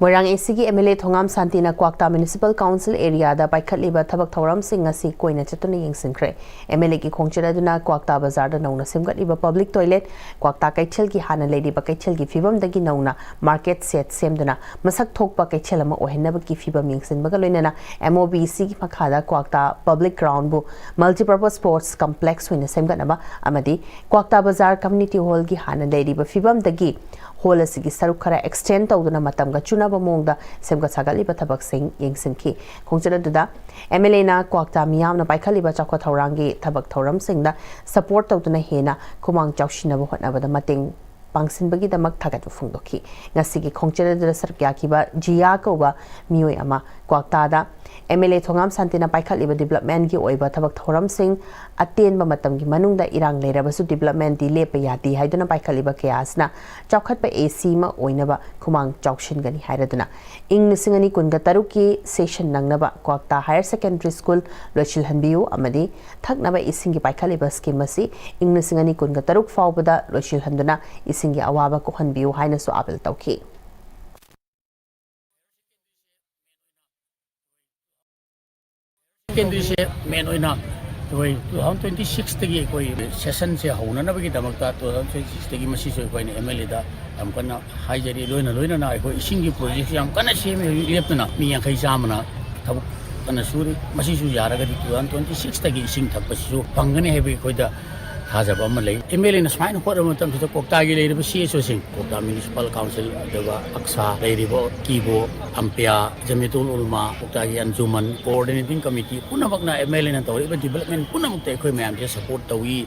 ꯃꯣꯏꯔꯥꯡ ꯑꯦꯁꯤꯒꯤ ꯑꯦꯝ ꯑꯦꯜ ꯑꯦ ꯊꯣꯉꯥꯝ ꯁꯥꯟꯇꯤꯅ ꯀ꯭ꯋꯥꯛꯇꯥ ꯃ꯭ꯌꯨꯅꯤꯁꯤꯄꯥꯜ ꯀꯥꯎꯟꯁꯤꯜ ꯑꯦꯔꯤꯌꯥꯗ ꯄꯥꯏꯈꯠꯂꯤꯕ ꯊꯕꯛ ꯊꯧꯔꯝꯁꯤꯡ ꯑꯁꯤ ꯀꯣꯏꯅ ꯆꯠꯇꯨꯅ ꯌꯦꯡꯁꯤꯟꯈ꯭ꯔꯦ꯫ ꯑꯦꯝ ꯑꯦꯜ ꯑꯦꯒꯤ ꯈꯣꯡꯆꯠ ꯑꯗꯨꯅ ꯀ꯭ꯋꯥꯛꯇꯥ ꯕꯖꯥꯔꯗ ꯅꯧꯅ ꯁꯦꯝꯒꯠꯂꯤꯕ ꯄꯕ꯭ꯂꯤꯛ ꯇꯣꯏꯂꯦꯠ, ꯀ꯭ꯋꯥꯛꯇꯥ ꯀꯩꯊꯦꯜꯒꯤ ꯍꯥꯟꯅ ꯂꯩꯔꯤꯕ ꯀꯩꯊꯦꯜꯒꯤ ꯐꯤꯕꯝꯗꯒꯤ ꯅꯧꯅ ꯃꯥꯔꯀꯦꯠ ꯁꯦꯠ ꯁꯦꯝꯗꯨꯅ ꯃꯁꯛ ꯊꯣꯛꯄ ꯀꯩꯊꯦꯜ ꯑꯃ ꯑꯣꯏꯍꯟꯅꯕꯒꯤ ꯐꯤꯕꯝ ꯌꯦꯡꯁꯤꯟꯕꯒ ꯂꯣꯏꯅꯅ ꯑꯦꯝ ꯑꯣ ꯕꯤ ꯁꯤꯒꯤ ꯃꯈꯥꯗ ꯀ꯭ꯋꯥꯛꯇꯥ ꯄꯕ꯭ꯂꯤꯛ ꯒ꯭ꯔꯥꯎꯟꯕꯨ ꯃꯜꯇꯤꯄꯔꯄꯁ ꯁ꯭ꯄꯣꯔꯠꯁ ꯀꯝꯄ꯭ꯂꯦꯛꯁ ꯑꯣꯏꯅ ꯁꯦꯝꯒꯠꯅꯕ ꯑꯃꯗꯤ ꯀ꯭ꯋꯥꯛꯇꯥ ꯕꯖꯥꯔ ꯀꯝꯃ꯭ꯌꯨꯅꯤꯇꯤ ꯍꯣꯜꯒꯤ ꯍꯥꯟꯅ ꯂꯩꯔꯤꯕ ꯐꯤꯕꯝꯗꯒꯤ ꯍꯣꯜ ꯑꯁꯤꯒꯤ ꯁꯔꯨꯛ ꯈꯔ ꯑꯦꯛꯁꯇꯦꯟ ꯇꯧꯗꯨꯅ ꯃꯇꯝꯒ ꯆꯨꯅꯕ ꯃꯑꯣꯡꯗ ꯁꯦꯝꯒꯠ ꯁꯥꯒꯠꯂꯤꯕ ꯊꯕꯛꯁꯤꯡ ꯌꯦꯡꯁꯤꯟꯈꯤ꯫ ꯈꯣꯡꯆꯠ ꯑꯗꯨꯗ ꯑꯦꯝ ꯑꯦꯜ ꯑꯦꯅ ꯀ꯭ꯋꯥꯛꯇꯥ ꯃꯤꯌꯥꯝꯅ ꯄꯥꯏꯈꯠꯂꯤꯕ ꯆꯥꯎꯈꯠ ꯊꯧꯔꯥꯡꯒꯤ ꯊꯕꯛ ꯊꯧꯔꯝꯁꯤꯡꯗ ꯁꯄꯣꯔꯠ ꯇꯧꯗꯨꯅ ꯍꯦꯟꯅ ꯈꯨꯃꯥꯡ ꯆꯥꯎꯁꯤꯟꯅꯕ ꯍꯣꯠꯅꯕꯗ ꯃꯇꯦꯡ ꯄꯥꯡꯁꯤꯟꯕꯒꯤꯗꯃꯛ ꯊꯥꯒꯠꯄ ꯐꯣꯡꯗꯣꯛꯈꯤ꯫ ꯉꯁꯤꯒꯤ ꯈꯣꯡꯆꯠ ꯑꯗꯨꯗ ꯁꯔꯨꯛ ꯌꯥꯈꯤꯕ ꯖꯤꯌꯥ ꯀꯧꯕ ꯃꯤꯑꯣꯏ ꯑꯃ ꯀ꯭ꯋꯥꯛꯇꯥꯗ ꯑꯦꯝ ꯑꯦꯜ ꯑꯦ ꯊꯣꯉꯥꯝ ꯁꯥꯟꯇꯤꯅ ꯄꯥꯏꯈꯠꯂꯤꯕ ꯗꯤꯕ꯭ꯂꯞꯃꯦꯟꯒꯤ ꯑꯣꯏꯕ ꯊꯕꯛ ꯊꯧꯔꯝꯁꯤꯡ ꯑꯇꯦꯟꯕ ꯃꯇꯝꯒꯤ ꯃꯅꯨꯡꯗ ꯏꯔꯥꯡ ꯂꯩꯔꯕꯁꯨ ꯗꯤꯕ꯭ꯂꯞꯃꯦꯟꯗꯤ ꯂꯦꯞꯄ ꯌꯥꯗꯦ ꯍꯥꯏꯗꯨꯅ ꯄꯥꯏꯈꯠꯂꯤꯕ ꯀꯌꯥ ꯑꯁꯤꯅ ꯆꯥꯎꯈꯠꯄ ꯑꯦ ꯁꯤ ꯑꯃ ꯑꯣꯏꯅꯕ ꯈꯨꯃꯥꯡ ꯆꯥꯎꯁꯤꯟꯒꯅꯤ ꯍꯥꯏꯔꯗꯨꯅ ꯏꯪ ꯂꯤꯁꯤꯡ ꯑꯅꯤ ꯀꯨꯟꯒ ꯇꯔꯨꯛꯀꯤ ꯁꯦꯁꯟ ꯅꯪꯅꯕ ꯀ꯭ꯋꯥꯛꯇꯥ ꯍꯥꯌꯔ ꯁꯦꯀꯦꯟꯗꯔꯤ ꯁ꯭ꯀꯨꯜ ꯂꯣꯏꯁꯤꯜꯍꯟꯕꯤꯌꯨ ꯑꯃꯗꯤ ꯊꯛꯅꯕ ꯏꯁꯤꯡꯒꯤ ꯄꯥꯏꯈꯠꯂꯤꯕ ꯁ꯭ꯀꯤꯝ ꯑꯁꯤ ꯏꯪ ꯂꯤꯁꯤꯡ ꯑꯅꯤ ꯀꯨꯟꯒ ꯇꯔꯨꯛ ꯐꯥꯎꯕꯗ ꯂꯣꯏꯁꯤꯜꯍꯟꯗꯨꯅ ꯏꯁꯤꯡꯒꯤ ꯑꯋꯥꯕ ꯀꯣꯛꯍꯟꯕꯤꯌꯨ ꯍꯥꯏꯅꯁꯨ ꯑꯥꯄꯤꯜ ꯇꯧꯈꯤ꯫ ꯁꯦꯀꯦꯟꯗꯔꯤꯁꯦ ꯃꯦꯟ ꯑꯣꯏꯅ ꯑꯩꯈꯣꯏ ꯇꯨ ꯊꯥꯎꯖꯟ ꯇ꯭ꯋꯦꯟꯇꯤ ꯁꯤꯛꯁꯇꯒꯤ ꯑꯩꯈꯣꯏ ꯁꯦꯁꯟꯁꯦ ꯍꯧꯅꯅꯕꯒꯤꯗꯃꯛꯇ ꯇꯨ ꯊꯥꯎꯖꯟ ꯇ꯭ꯋꯦꯟꯇꯤ ꯁꯤꯛꯁꯇꯒꯤ ꯃꯁꯤꯁꯨ ꯑꯩꯈꯣꯏꯅ ꯑꯦꯝ ꯑꯦꯜ ꯑꯦꯗ ꯌꯥꯝ ꯀꯟꯅ ꯍꯥꯏꯖꯔꯤ꯫ ꯂꯣꯏꯅ ꯂꯣꯏꯅꯅ ꯑꯩꯈꯣꯏ ꯏꯁꯤꯡꯒꯤ ꯄ꯭ꯔꯣꯖꯦꯛꯁꯨ ꯌꯥꯝ ꯀꯟꯅ ꯁꯦꯝꯃꯤ ꯍꯧꯖꯤꯛ ꯂꯦꯞꯇꯅ꯫ ꯃꯤ ꯌꯥꯡꯈꯩ ꯆꯥꯝꯃꯅ ꯊꯕꯛ ꯀꯟꯅ ꯁꯨꯔꯤ꯫ ꯃꯁꯤꯁꯨ ꯌꯥꯔꯒꯗꯤ ꯇꯨ ꯊꯥꯎꯖꯟ ꯇ꯭ꯋꯦꯟꯇꯤ ꯁꯤꯛꯁꯇꯒꯤ ꯏꯁꯤꯡ ꯊꯛꯄꯁꯤꯁꯨ ꯐꯪꯒꯅꯤ ꯍꯥꯏꯕꯒꯤ ꯑꯩꯈꯣꯏꯗ ꯊꯥꯖꯕ ꯑꯃ ꯂꯩ꯫ ꯑꯦꯝ ꯑꯦꯜ ꯑꯦꯅ ꯁꯨꯃꯥꯏꯅ ꯍꯣꯠꯅꯕ ꯃꯇꯝꯁꯤꯗ ꯀ꯭ꯋꯥꯛꯇꯥꯒꯤ ꯂꯩꯔꯤꯕ ꯁꯤ ꯑꯦꯁ ꯑꯣꯁꯤꯡ, ꯀ꯭ꯋꯥꯛꯇꯥ ꯃ꯭ꯌꯨꯅꯤꯁꯤꯄꯥꯜ ꯀꯥꯎꯟꯁꯤꯜ, ꯑꯗꯨꯒ ꯑꯛꯁꯥ ꯂꯩꯔꯤꯕ ꯀꯤꯕꯣ, ꯑꯝꯄꯤꯌꯥ, ꯖꯃꯤꯌꯥꯇꯨꯜ ꯎꯂꯃꯥ, ꯀ꯭ꯋꯥꯛꯇꯥꯒꯤ ꯑꯟꯖꯨꯃꯟ, ꯀꯣꯑꯣꯔꯗꯤꯅꯦꯇꯤꯡ ꯀꯃꯤꯇꯤ ꯄꯨꯝꯅꯃꯛꯅ ꯑꯦꯝ ꯑꯦꯜ ꯑꯦꯅ ꯇꯧꯔꯤꯕ ꯗꯤꯕꯂꯞꯃꯦꯟ ꯄꯨꯝꯅꯃꯛꯇ ꯑꯩꯈꯣꯏ ꯃꯌꯥꯝꯁꯦ ꯁꯄꯣꯔꯠ ꯇꯧꯏ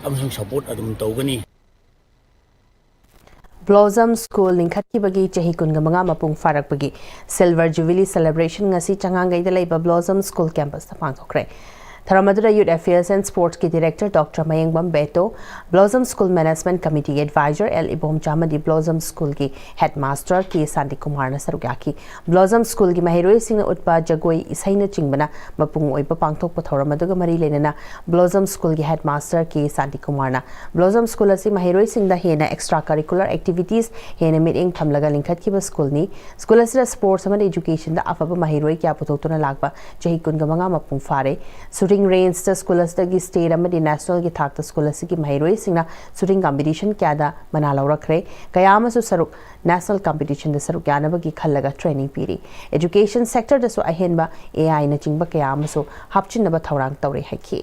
ꯑꯃꯁꯨꯡ ꯁꯄꯣꯔꯠ ꯑꯗꯨꯝ ꯇꯧꯒꯅꯤ꯫ ꯕ꯭ꯂꯣꯖꯝ ꯁ꯭ꯀꯨꯜ ꯂꯤꯡꯈꯠꯈꯤꯕꯒꯤ ꯆꯍꯤ ꯀꯨꯟꯒ ꯃꯉꯥ ꯃꯄꯨꯡ ꯐꯥꯔꯛꯄꯒꯤ Silver Jubilee Celebration ꯉꯁꯤ ꯆꯉꯥꯡꯒꯩꯗ ꯂꯩꯕ ꯕ꯭ꯂꯣꯖꯝ ꯁ꯭ꯀꯨꯜ ꯀꯦꯝꯄꯁꯇ ꯄꯥꯡꯊꯣꯛꯈ꯭ꯔꯦ꯫ ꯊꯧꯔꯝ ꯑꯗꯨꯗ Youth Affairs and Sportsꯀꯤ Director Doctor Mayengbam Beto, Blossom school management ꯀꯃꯤꯇꯤꯒꯤ ꯑꯦꯗꯚꯥꯏꯖꯔ ꯑꯦꯜ ꯏꯕꯣꯝꯆꯥ ꯑꯃꯗꯤ ꯕ꯭ꯂꯣꯖꯝ ꯁ꯭ꯀꯨꯜꯒꯤ ꯍꯦꯗꯃꯥꯁꯇꯔ ꯀꯦ ꯁꯥꯟꯇꯤꯀꯨꯃꯥꯔꯅ ꯁꯔꯨꯛ ꯌꯥꯈꯤ꯫ ꯕ꯭ꯂꯣꯖꯝ ꯁ꯭ꯀꯨꯜꯒꯤ ꯃꯍꯩꯔꯣꯏꯁꯤꯡꯅ ꯎꯠꯄ ꯖꯒꯣꯏ ꯏꯁꯩꯅꯆꯤꯡꯕꯅ ꯃꯄꯨꯡ ꯑꯣꯏꯕ ꯄꯥꯡꯊꯣꯛꯄ ꯊꯧꯔꯝ ꯑꯗꯨꯒ ꯃꯔꯤ ꯂꯩꯅꯅ ꯕ꯭ꯂꯣꯖꯝ ꯁ꯭ꯀꯨꯜꯒꯤ ꯍꯦꯗꯃꯥꯁꯇꯔ ꯀꯦ ꯁꯥꯟꯇꯤꯀꯨꯃꯥꯔꯅ ꯕ꯭ꯂꯣꯖꯝ ꯁ꯭ꯀꯨꯜ ꯑꯁꯤ ꯃꯍꯩꯔꯣꯏꯁꯤꯡꯗ ꯍꯦꯟꯅ extra curricular activities ꯍꯦꯟꯅ ꯃꯤꯠꯌꯦꯡ ꯊꯝꯂꯒ ꯂꯤꯡꯈꯠꯈꯤꯕ ꯁ꯭ꯀꯨꯜꯅꯤ꯫ ꯁ꯭ꯀꯨꯜ ꯑꯁꯤꯗ sports ꯑꯃꯗꯤ educationꯗ ꯑꯐꯕ ꯃꯍꯩꯔꯣꯏ ꯀꯌꯥ ꯄꯨꯊꯣꯛꯇꯨꯅ ꯂꯥꯛꯄ ꯆꯍꯤ ꯀꯨꯟꯒ ꯃꯉꯥ ꯃꯄꯨꯡ ꯐꯥꯔꯦ꯫ Shooting rangeꯇ ꯁ꯭ꯀꯨꯜ ꯑꯁꯤꯗꯒꯤ state ꯑꯃꯗꯤ nationalꯒꯤ ꯊꯥꯛꯇ ꯁ꯭ꯀꯨꯜ ꯑꯁꯤꯒꯤ ꯃꯍꯩꯔꯣꯏꯁꯤꯡꯅ shooting competition ꯀꯌꯥꯗ ꯃꯅꯥ ꯂꯧꯔꯛꯈ꯭ꯔꯦ꯫ ꯀꯌꯥ ꯑꯃꯁꯨ ꯁꯔꯨꯛ national competitionꯗ ꯁꯔꯨꯛ ꯌꯥꯅꯕꯒꯤ ꯈꯜꯂꯒ training ꯄꯤꯔꯤ꯫ Education sectorꯗꯁꯨ ꯑꯍꯦꯟꯕ A I ꯅꯆꯤꯡꯕ ꯀꯌꯥ ꯑꯃꯁꯨ ꯍꯥꯞꯆꯤꯟꯅꯕ ꯊꯧꯔꯥꯡ ꯇꯧꯔꯦ ꯍꯥꯏꯈꯤ꯫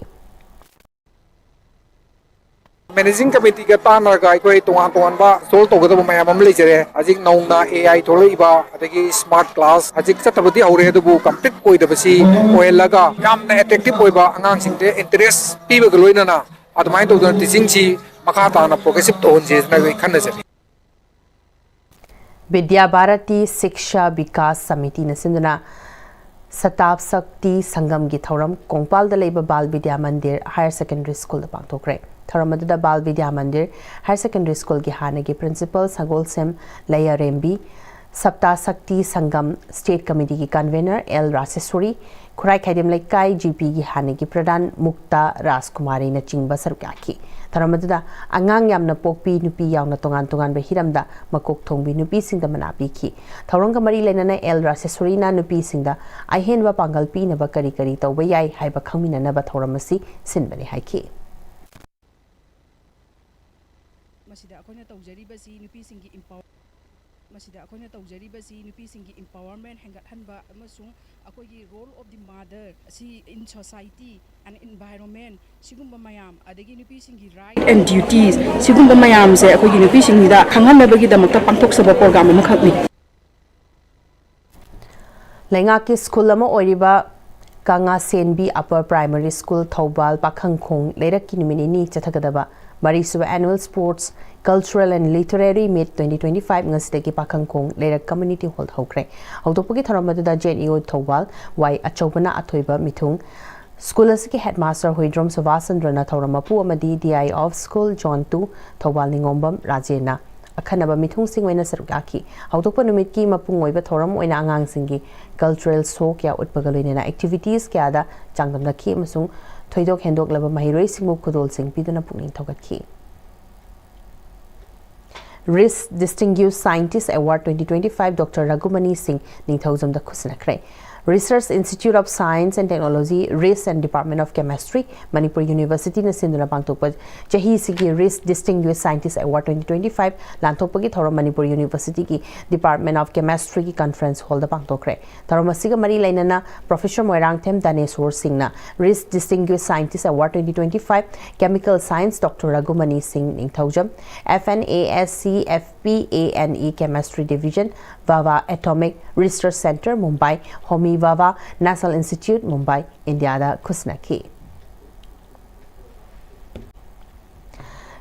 Managing Committeeꯒ ꯇꯥꯟꯅꯔꯒ ꯑꯩꯈꯣꯏ ꯇꯣꯉꯥꯟ ꯇꯣꯉꯥꯟꯕ install ꯇꯧꯒꯗꯕ ꯃꯌꯥꯝ ꯑꯃ ꯂꯩꯖꯔꯦ꯫ ꯍꯧꯖꯤꯛ ꯅꯧꯅ A I ꯊꯣꯛꯂꯛꯏꯕ, ꯑꯗꯒꯤ smart class ꯍꯧꯖꯤꯛ ꯆꯠꯇꯕꯗꯤ ꯍꯧꯔꯦ, ꯑꯗꯨꯕꯨ complete ꯑꯣꯏꯗꯕꯁꯤ ꯑꯣꯏꯍꯜꯂꯒ ꯌꯥꯝꯅ attractive ꯑꯣꯏꯕ, ꯑꯉꯥꯡꯁꯤꯡꯗ interest ꯄꯤꯕꯒ ꯂꯣꯏꯅꯅ ꯑꯗꯨꯃꯥꯏꯅ ꯇꯧꯗꯅ teachingꯁꯤ ꯃꯈꯥ ꯇꯥꯅ progressive ꯇꯧꯍꯟꯁꯦꯅ ꯑꯩꯈꯣꯏ ꯈꯟꯅꯖꯔꯤ꯫ ꯕꯤꯗ꯭ꯌꯥ ꯚꯥꯔꯇꯤ ꯁꯤꯛꯁꯥ ꯕꯤꯀꯥꯁ ꯁꯃꯤꯇꯤꯅ ꯁꯤꯟꯗꯨꯅ ꯁꯇꯥꯞ ꯁꯛꯇꯤ ꯁꯪꯒꯝꯒꯤ ꯊꯧꯔꯝ ꯀꯣꯡꯄꯥꯜꯗ ꯂꯩꯕ ꯕꯥꯜ ꯕꯤꯗ꯭ꯌꯥ ꯃꯟꯗꯤꯔ ꯍꯥꯌꯔ ꯁꯦꯀꯦꯟꯗꯔꯤ ꯁ꯭ꯀꯨꯜꯗ ꯄꯥꯡꯊꯣꯛꯈ꯭ꯔꯦ꯫ ꯊꯧꯔꯝ ꯑꯗꯨꯗ ꯕꯥꯜ ꯕꯤꯗ꯭ꯌꯥ ꯃꯟꯗꯤꯔ ꯍꯥꯌꯔ ꯁꯦꯀꯦꯟꯗꯔꯤ ꯁ꯭ꯀꯨꯜꯒꯤ ꯍꯥꯟꯅꯒꯤ ꯄ꯭ꯔꯤꯟꯁꯤꯄꯜ ꯁꯒꯣꯜꯁꯦꯝ ꯂꯩꯌꯥꯔꯦꯝꯕꯤ, ꯁꯞꯇꯥ ꯁꯛꯇꯤ ꯁꯪꯒꯝ ꯁ꯭ꯇꯦꯠ ꯀꯃꯤꯇꯤꯒꯤ ꯀꯟꯚꯦꯅꯔ ꯑꯦꯜ ꯔꯥꯁꯦꯁꯣꯔꯤ, ꯈꯨꯔꯥꯏ ꯈꯥꯏꯗꯦꯝ ꯂꯩꯀꯥꯏ ꯖꯤ ꯄꯤꯒꯤ ꯍꯥꯟꯅꯒꯤ ꯄ꯭ꯔꯙꯥꯟ ꯃꯨꯛꯇꯥ ꯔꯥꯖꯀꯨꯃꯥꯔꯤꯅꯆꯤꯡꯕ ꯁꯔꯨꯛ ꯌꯥꯈꯤ꯫ ꯊꯧꯔꯝ ꯑꯗꯨꯗ ꯑꯉꯥꯡ ꯌꯥꯝꯅ ꯄꯣꯛꯄꯤ ꯅꯨꯄꯤ ꯌꯥꯎꯅ ꯇꯣꯉꯥꯟ ꯇꯣꯉꯥꯟꯕ ꯍꯤꯔꯝꯗ ꯃꯀꯣꯛ ꯊꯣꯡꯕꯤ ꯅꯨꯄꯤꯁꯤꯡꯗ ꯃꯅꯥ ꯄꯤꯈꯤ꯫ ꯊꯧꯔꯝꯒ ꯃꯔꯤ ꯂꯩꯅꯅ ꯑꯦꯜ ꯔꯥꯁꯦꯁꯣꯔꯤꯅ ꯅꯨꯄꯤꯁꯤꯡꯗ ꯑꯍꯦꯟꯕ ꯄꯥꯡꯒꯜ ꯄꯤꯅꯕ ꯀꯔꯤ ꯀꯔꯤ ꯇꯧꯕ ꯌꯥꯏ ꯍꯥꯏꯕ ꯈꯪꯃꯤꯟꯅꯅꯕ ꯊꯧꯔꯝ ꯑꯁꯤ ꯁꯤꯟꯕꯅꯤ ꯍꯥꯏꯈꯤ꯫ ꯃꯁꯤꯗ ꯑꯩꯈꯣꯏꯅ ꯇꯧꯖꯔꯤꯕꯁꯤ ꯅꯨꯄꯤꯁꯤꯡꯒꯤ empower ꯃꯁꯤꯗ ꯑꯩꯈꯣꯏꯅ ꯇꯧꯖꯔꯤꯕꯁꯤ ꯅꯨꯄꯤꯁꯤꯡꯒꯤ empowerment ꯍꯦꯟꯒꯠꯍꯟꯕ ꯑꯃꯁꯨꯡ ꯑꯩꯈꯣꯏꯒꯤ role of the mother ꯑꯁꯤ in society and environment ꯁꯤꯒꯨꯝꯕ ꯃꯌꯥꯝ ꯑꯗꯒꯤ ꯅꯨꯄꯤꯁꯤꯡꯒꯤ right and duties ꯁꯤꯒꯨꯝꯕ ꯃꯌꯥꯝꯁꯦ ꯑꯩꯈꯣꯏꯒꯤ ꯅꯨꯄꯤꯁꯤꯡꯗ ꯈꯪꯍꯟꯅꯕꯒꯤꯗꯃꯛꯇ ꯄꯥꯡꯊꯣꯛꯆꯕ program ꯑꯃꯈꯛꯅꯤ꯫ ꯂꯩꯉꯥꯛꯀꯤ ꯁ꯭ꯀꯨꯜ ꯑꯃ ꯑꯣꯏꯔꯤꯕ ꯀꯪꯂꯥꯁꯦꯟꯕꯤ Upper Primary School ꯊꯧꯕꯥꯜ ꯄꯥꯈꯪꯈꯣꯡ ꯂꯩꯔꯛꯀꯤ ꯅꯨꯃꯤꯠ ꯅꯤꯅꯤ ꯆꯠꯊꯒꯗꯕ ꯃꯔꯤꯁꯨꯕ Annual Sports Cultural and Literary Meet twenty twenty five ꯉꯁꯤꯗꯒꯤ ꯄꯥꯈꯪꯈꯣꯡ ꯂꯩꯔꯛ community hall ꯍꯧꯈ꯭ꯔꯦ꯫ ꯍꯧꯗꯣꯛꯄꯒꯤ ꯊꯧꯔꯝ ꯑꯗꯨꯗ J N E O Thoubal ꯋꯥꯏ ꯑꯆꯧꯕꯅ ꯑꯊꯣꯏꯕ ꯃꯤꯊꯨꯡ, ꯁ꯭ꯀꯨꯜ ꯑꯁꯤꯒꯤ headmaster ꯍꯨꯏꯗ꯭ꯔꯣꯝ ꯁꯨꯕꯥꯁ ꯆꯟꯗ꯭ꯔ ꯅꯊꯧꯔꯝ ꯃꯄꯨ ꯑꯃꯗꯤ D I of School Zone two Thoubal ꯅꯤꯉꯣꯝꯕꯝ ꯔꯥꯖꯦꯟꯅ ꯑꯈꯟꯅꯕ ꯃꯤꯊꯨꯡꯁꯤꯡ ꯑꯣꯏꯅ ꯁꯔꯨꯛ ꯌꯥꯈꯤ꯫ ꯍꯧꯗꯣꯛꯄ ꯅꯨꯃꯤꯠꯀꯤ ꯃꯄꯨꯡ ꯑꯣꯏꯕ ꯊꯧꯔꯝ ꯑꯣꯏꯅ ꯑꯉꯥꯡꯁꯤꯡꯒꯤ cultural show ꯀꯌꯥ ꯎꯠꯄꯒ ꯂꯣꯏꯅꯅ activities ꯀꯌꯥꯗ ꯆꯥꯡꯗꯝꯅꯈꯤ ꯑꯃꯁꯨꯡ ꯊꯣꯏꯗꯣꯛ ꯍꯦꯟꯗꯣꯛꯂꯕ ꯃꯍꯩꯔꯣꯏꯁꯤꯡꯕꯨ ꯈꯨꯗꯣꯜꯁꯤꯡ ꯄꯤꯗꯨꯅ ꯄꯨꯛꯅꯤꯡ ꯊꯧꯒꯠꯈꯤ꯫ Riss Distinguished Scientist Award twenty twenty five Doctor Raghumani Singh ꯅꯤꯡꯊꯧꯖꯝꯗ ꯈꯨꯠꯁꯤꯟꯅꯈ꯭ꯔꯦ꯫ Research Institute of Science and Technology, Riss and Department of Chemistry, Manipur University ꯅ ꯁꯤꯟꯗꯨꯅ ꯄꯥꯡꯊꯣꯛꯄ ꯆꯍꯤꯁꯤꯒꯤ Riss Distinguished Scientist Award twenty twenty five ꯂꯥꯟꯊꯣꯛꯄꯒꯤ ꯊꯧꯔꯝ ꯃꯅꯤꯄꯨꯔ University ꯒꯤ Department of Chemistry ꯒꯤ conference hall ꯗ ꯄꯥꯡꯊꯣꯛꯈ꯭ꯔꯦ꯫ ꯊꯧꯔꯝ ꯑꯁꯤꯒ ꯃꯔꯤ ꯂꯩꯅꯅ Professor ꯃꯣꯏꯔꯥꯡꯊꯦꯝ ꯗꯥꯅꯦꯁꯣꯔ ꯁꯤꯡꯅ Riss Distinguished Scientist Award twenty twenty five Chemical Science Doctor Raghumani Singh Ningthoujam, F N A S C F P A N E Chemistry Division, Vava Atomic Research Centre, Mumbai, Homi Bhabha, National Institute, Mumbai, ꯏꯟꯗꯤꯌꯥꯗ ꯈꯨꯠꯁꯤꯟꯅꯈꯤ꯫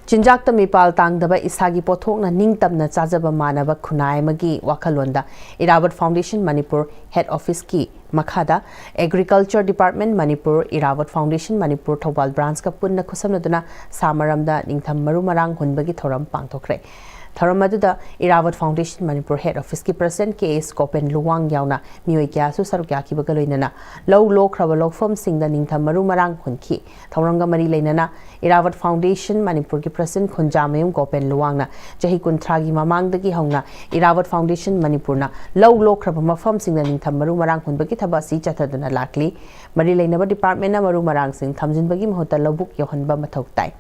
ꯆꯤꯟꯖꯥꯛꯇ ꯃꯤꯄꯥꯜ ꯇꯥꯡꯗꯕ ꯏꯁꯥꯒꯤ ꯄꯣꯠꯊꯣꯛꯅ ꯅꯤꯡꯇꯝꯅ ꯆꯥꯖꯕ ꯃꯥꯟꯅꯕ ꯈꯨꯟꯅꯥꯏ ꯑꯃꯒꯤ ꯋꯥꯈꯜꯂꯣꯟꯗ ꯏꯔꯥꯕꯣꯠ Foundation Manipur head office ꯀꯤ ꯃꯈꯥꯗ Agriculture Department Manipur, ꯏꯔꯥꯕꯣꯠ Foundation Manipur Thoubal branch ꯀ ꯄꯨꯟꯅ ꯈꯨꯠꯁꯝꯅꯗꯨꯅ ꯁꯥ ꯃꯔꯝꯗ ꯅꯤꯡꯊꯝ ꯃꯔꯨ ꯃꯔꯥꯡ ꯍꯨꯟꯕꯒꯤ ꯊꯧꯔꯝ ꯄꯥꯡꯊꯣꯛꯈ꯭ꯔꯦ꯫ ꯊꯧꯔꯝ ꯑꯗꯨꯗ ꯏꯔꯥꯋꯠ ꯐꯥꯎꯟꯗꯦꯁꯟ ꯃꯅꯤꯄꯨꯔ ꯍꯦꯗ ꯑꯣꯐꯤꯁꯀꯤ ꯄ꯭ꯔꯁꯤꯗꯦꯟꯠ ꯀꯦ ꯑꯦꯁ ꯒꯣꯄꯦꯟ ꯂꯨꯋꯥꯡ ꯌꯥꯎꯅ ꯃꯤꯑꯣꯏ ꯀꯌꯥꯁꯨ ꯁꯔꯨꯛ ꯌꯥꯈꯤꯕꯒ ꯂꯣꯏꯅꯅ ꯂꯧ ꯂꯣꯛꯈ꯭ꯔꯕ ꯂꯧꯐꯝꯁꯤꯡꯗ ꯅꯤꯡꯊꯝ ꯃꯔꯨ ꯃꯔꯥꯡ ꯍꯨꯟꯈꯤ꯫ ꯊꯧꯔꯝꯒ ꯃꯔꯤ ꯂꯩꯅꯅ ꯏꯔꯥꯋꯠ ꯐꯥꯎꯟꯗꯦꯁꯟ ꯃꯅꯤꯄꯨꯔꯒꯤ ꯄ꯭ꯔꯁꯤꯗꯦꯟꯠ ꯈꯨꯟꯖꯥꯃꯌꯨꯝ ꯒꯣꯄꯦꯟ ꯂꯨꯋꯥꯡꯅ ꯆꯍꯤ ꯀꯨꯟꯊ꯭ꯔꯥꯒꯤ ꯃꯃꯥꯡꯗꯒꯤ ꯍꯧꯅ ꯏꯔꯥꯋꯠ ꯐꯥꯎꯟꯗꯦꯁꯟ ꯃꯅꯤꯄꯨꯔꯅ ꯂꯧ ꯂꯣꯛꯈ꯭ꯔꯕ ꯃꯐꯝꯁꯤꯡꯗ ꯅꯤꯡꯊꯝ ꯃꯔꯨ ꯃꯔꯥꯡ ꯍꯨꯟꯕꯒꯤ ꯊꯕꯛ ꯑꯁꯤ ꯆꯠꯊꯗꯨꯅ ꯂꯥꯛꯂꯤ꯫ ꯃꯔꯤ ꯂꯩꯅꯕ ꯗꯤꯄꯥꯔꯠꯃꯦꯟꯠꯅ ꯃꯔꯨ ꯃꯔꯥꯡꯁꯤꯡ ꯊꯝꯖꯤꯟꯕꯒꯤ ꯃꯍꯨꯠꯇ ꯂꯧꯕꯨꯛ ꯌꯧꯍꯟꯕ ꯃꯊꯧ ꯇꯥꯏ꯫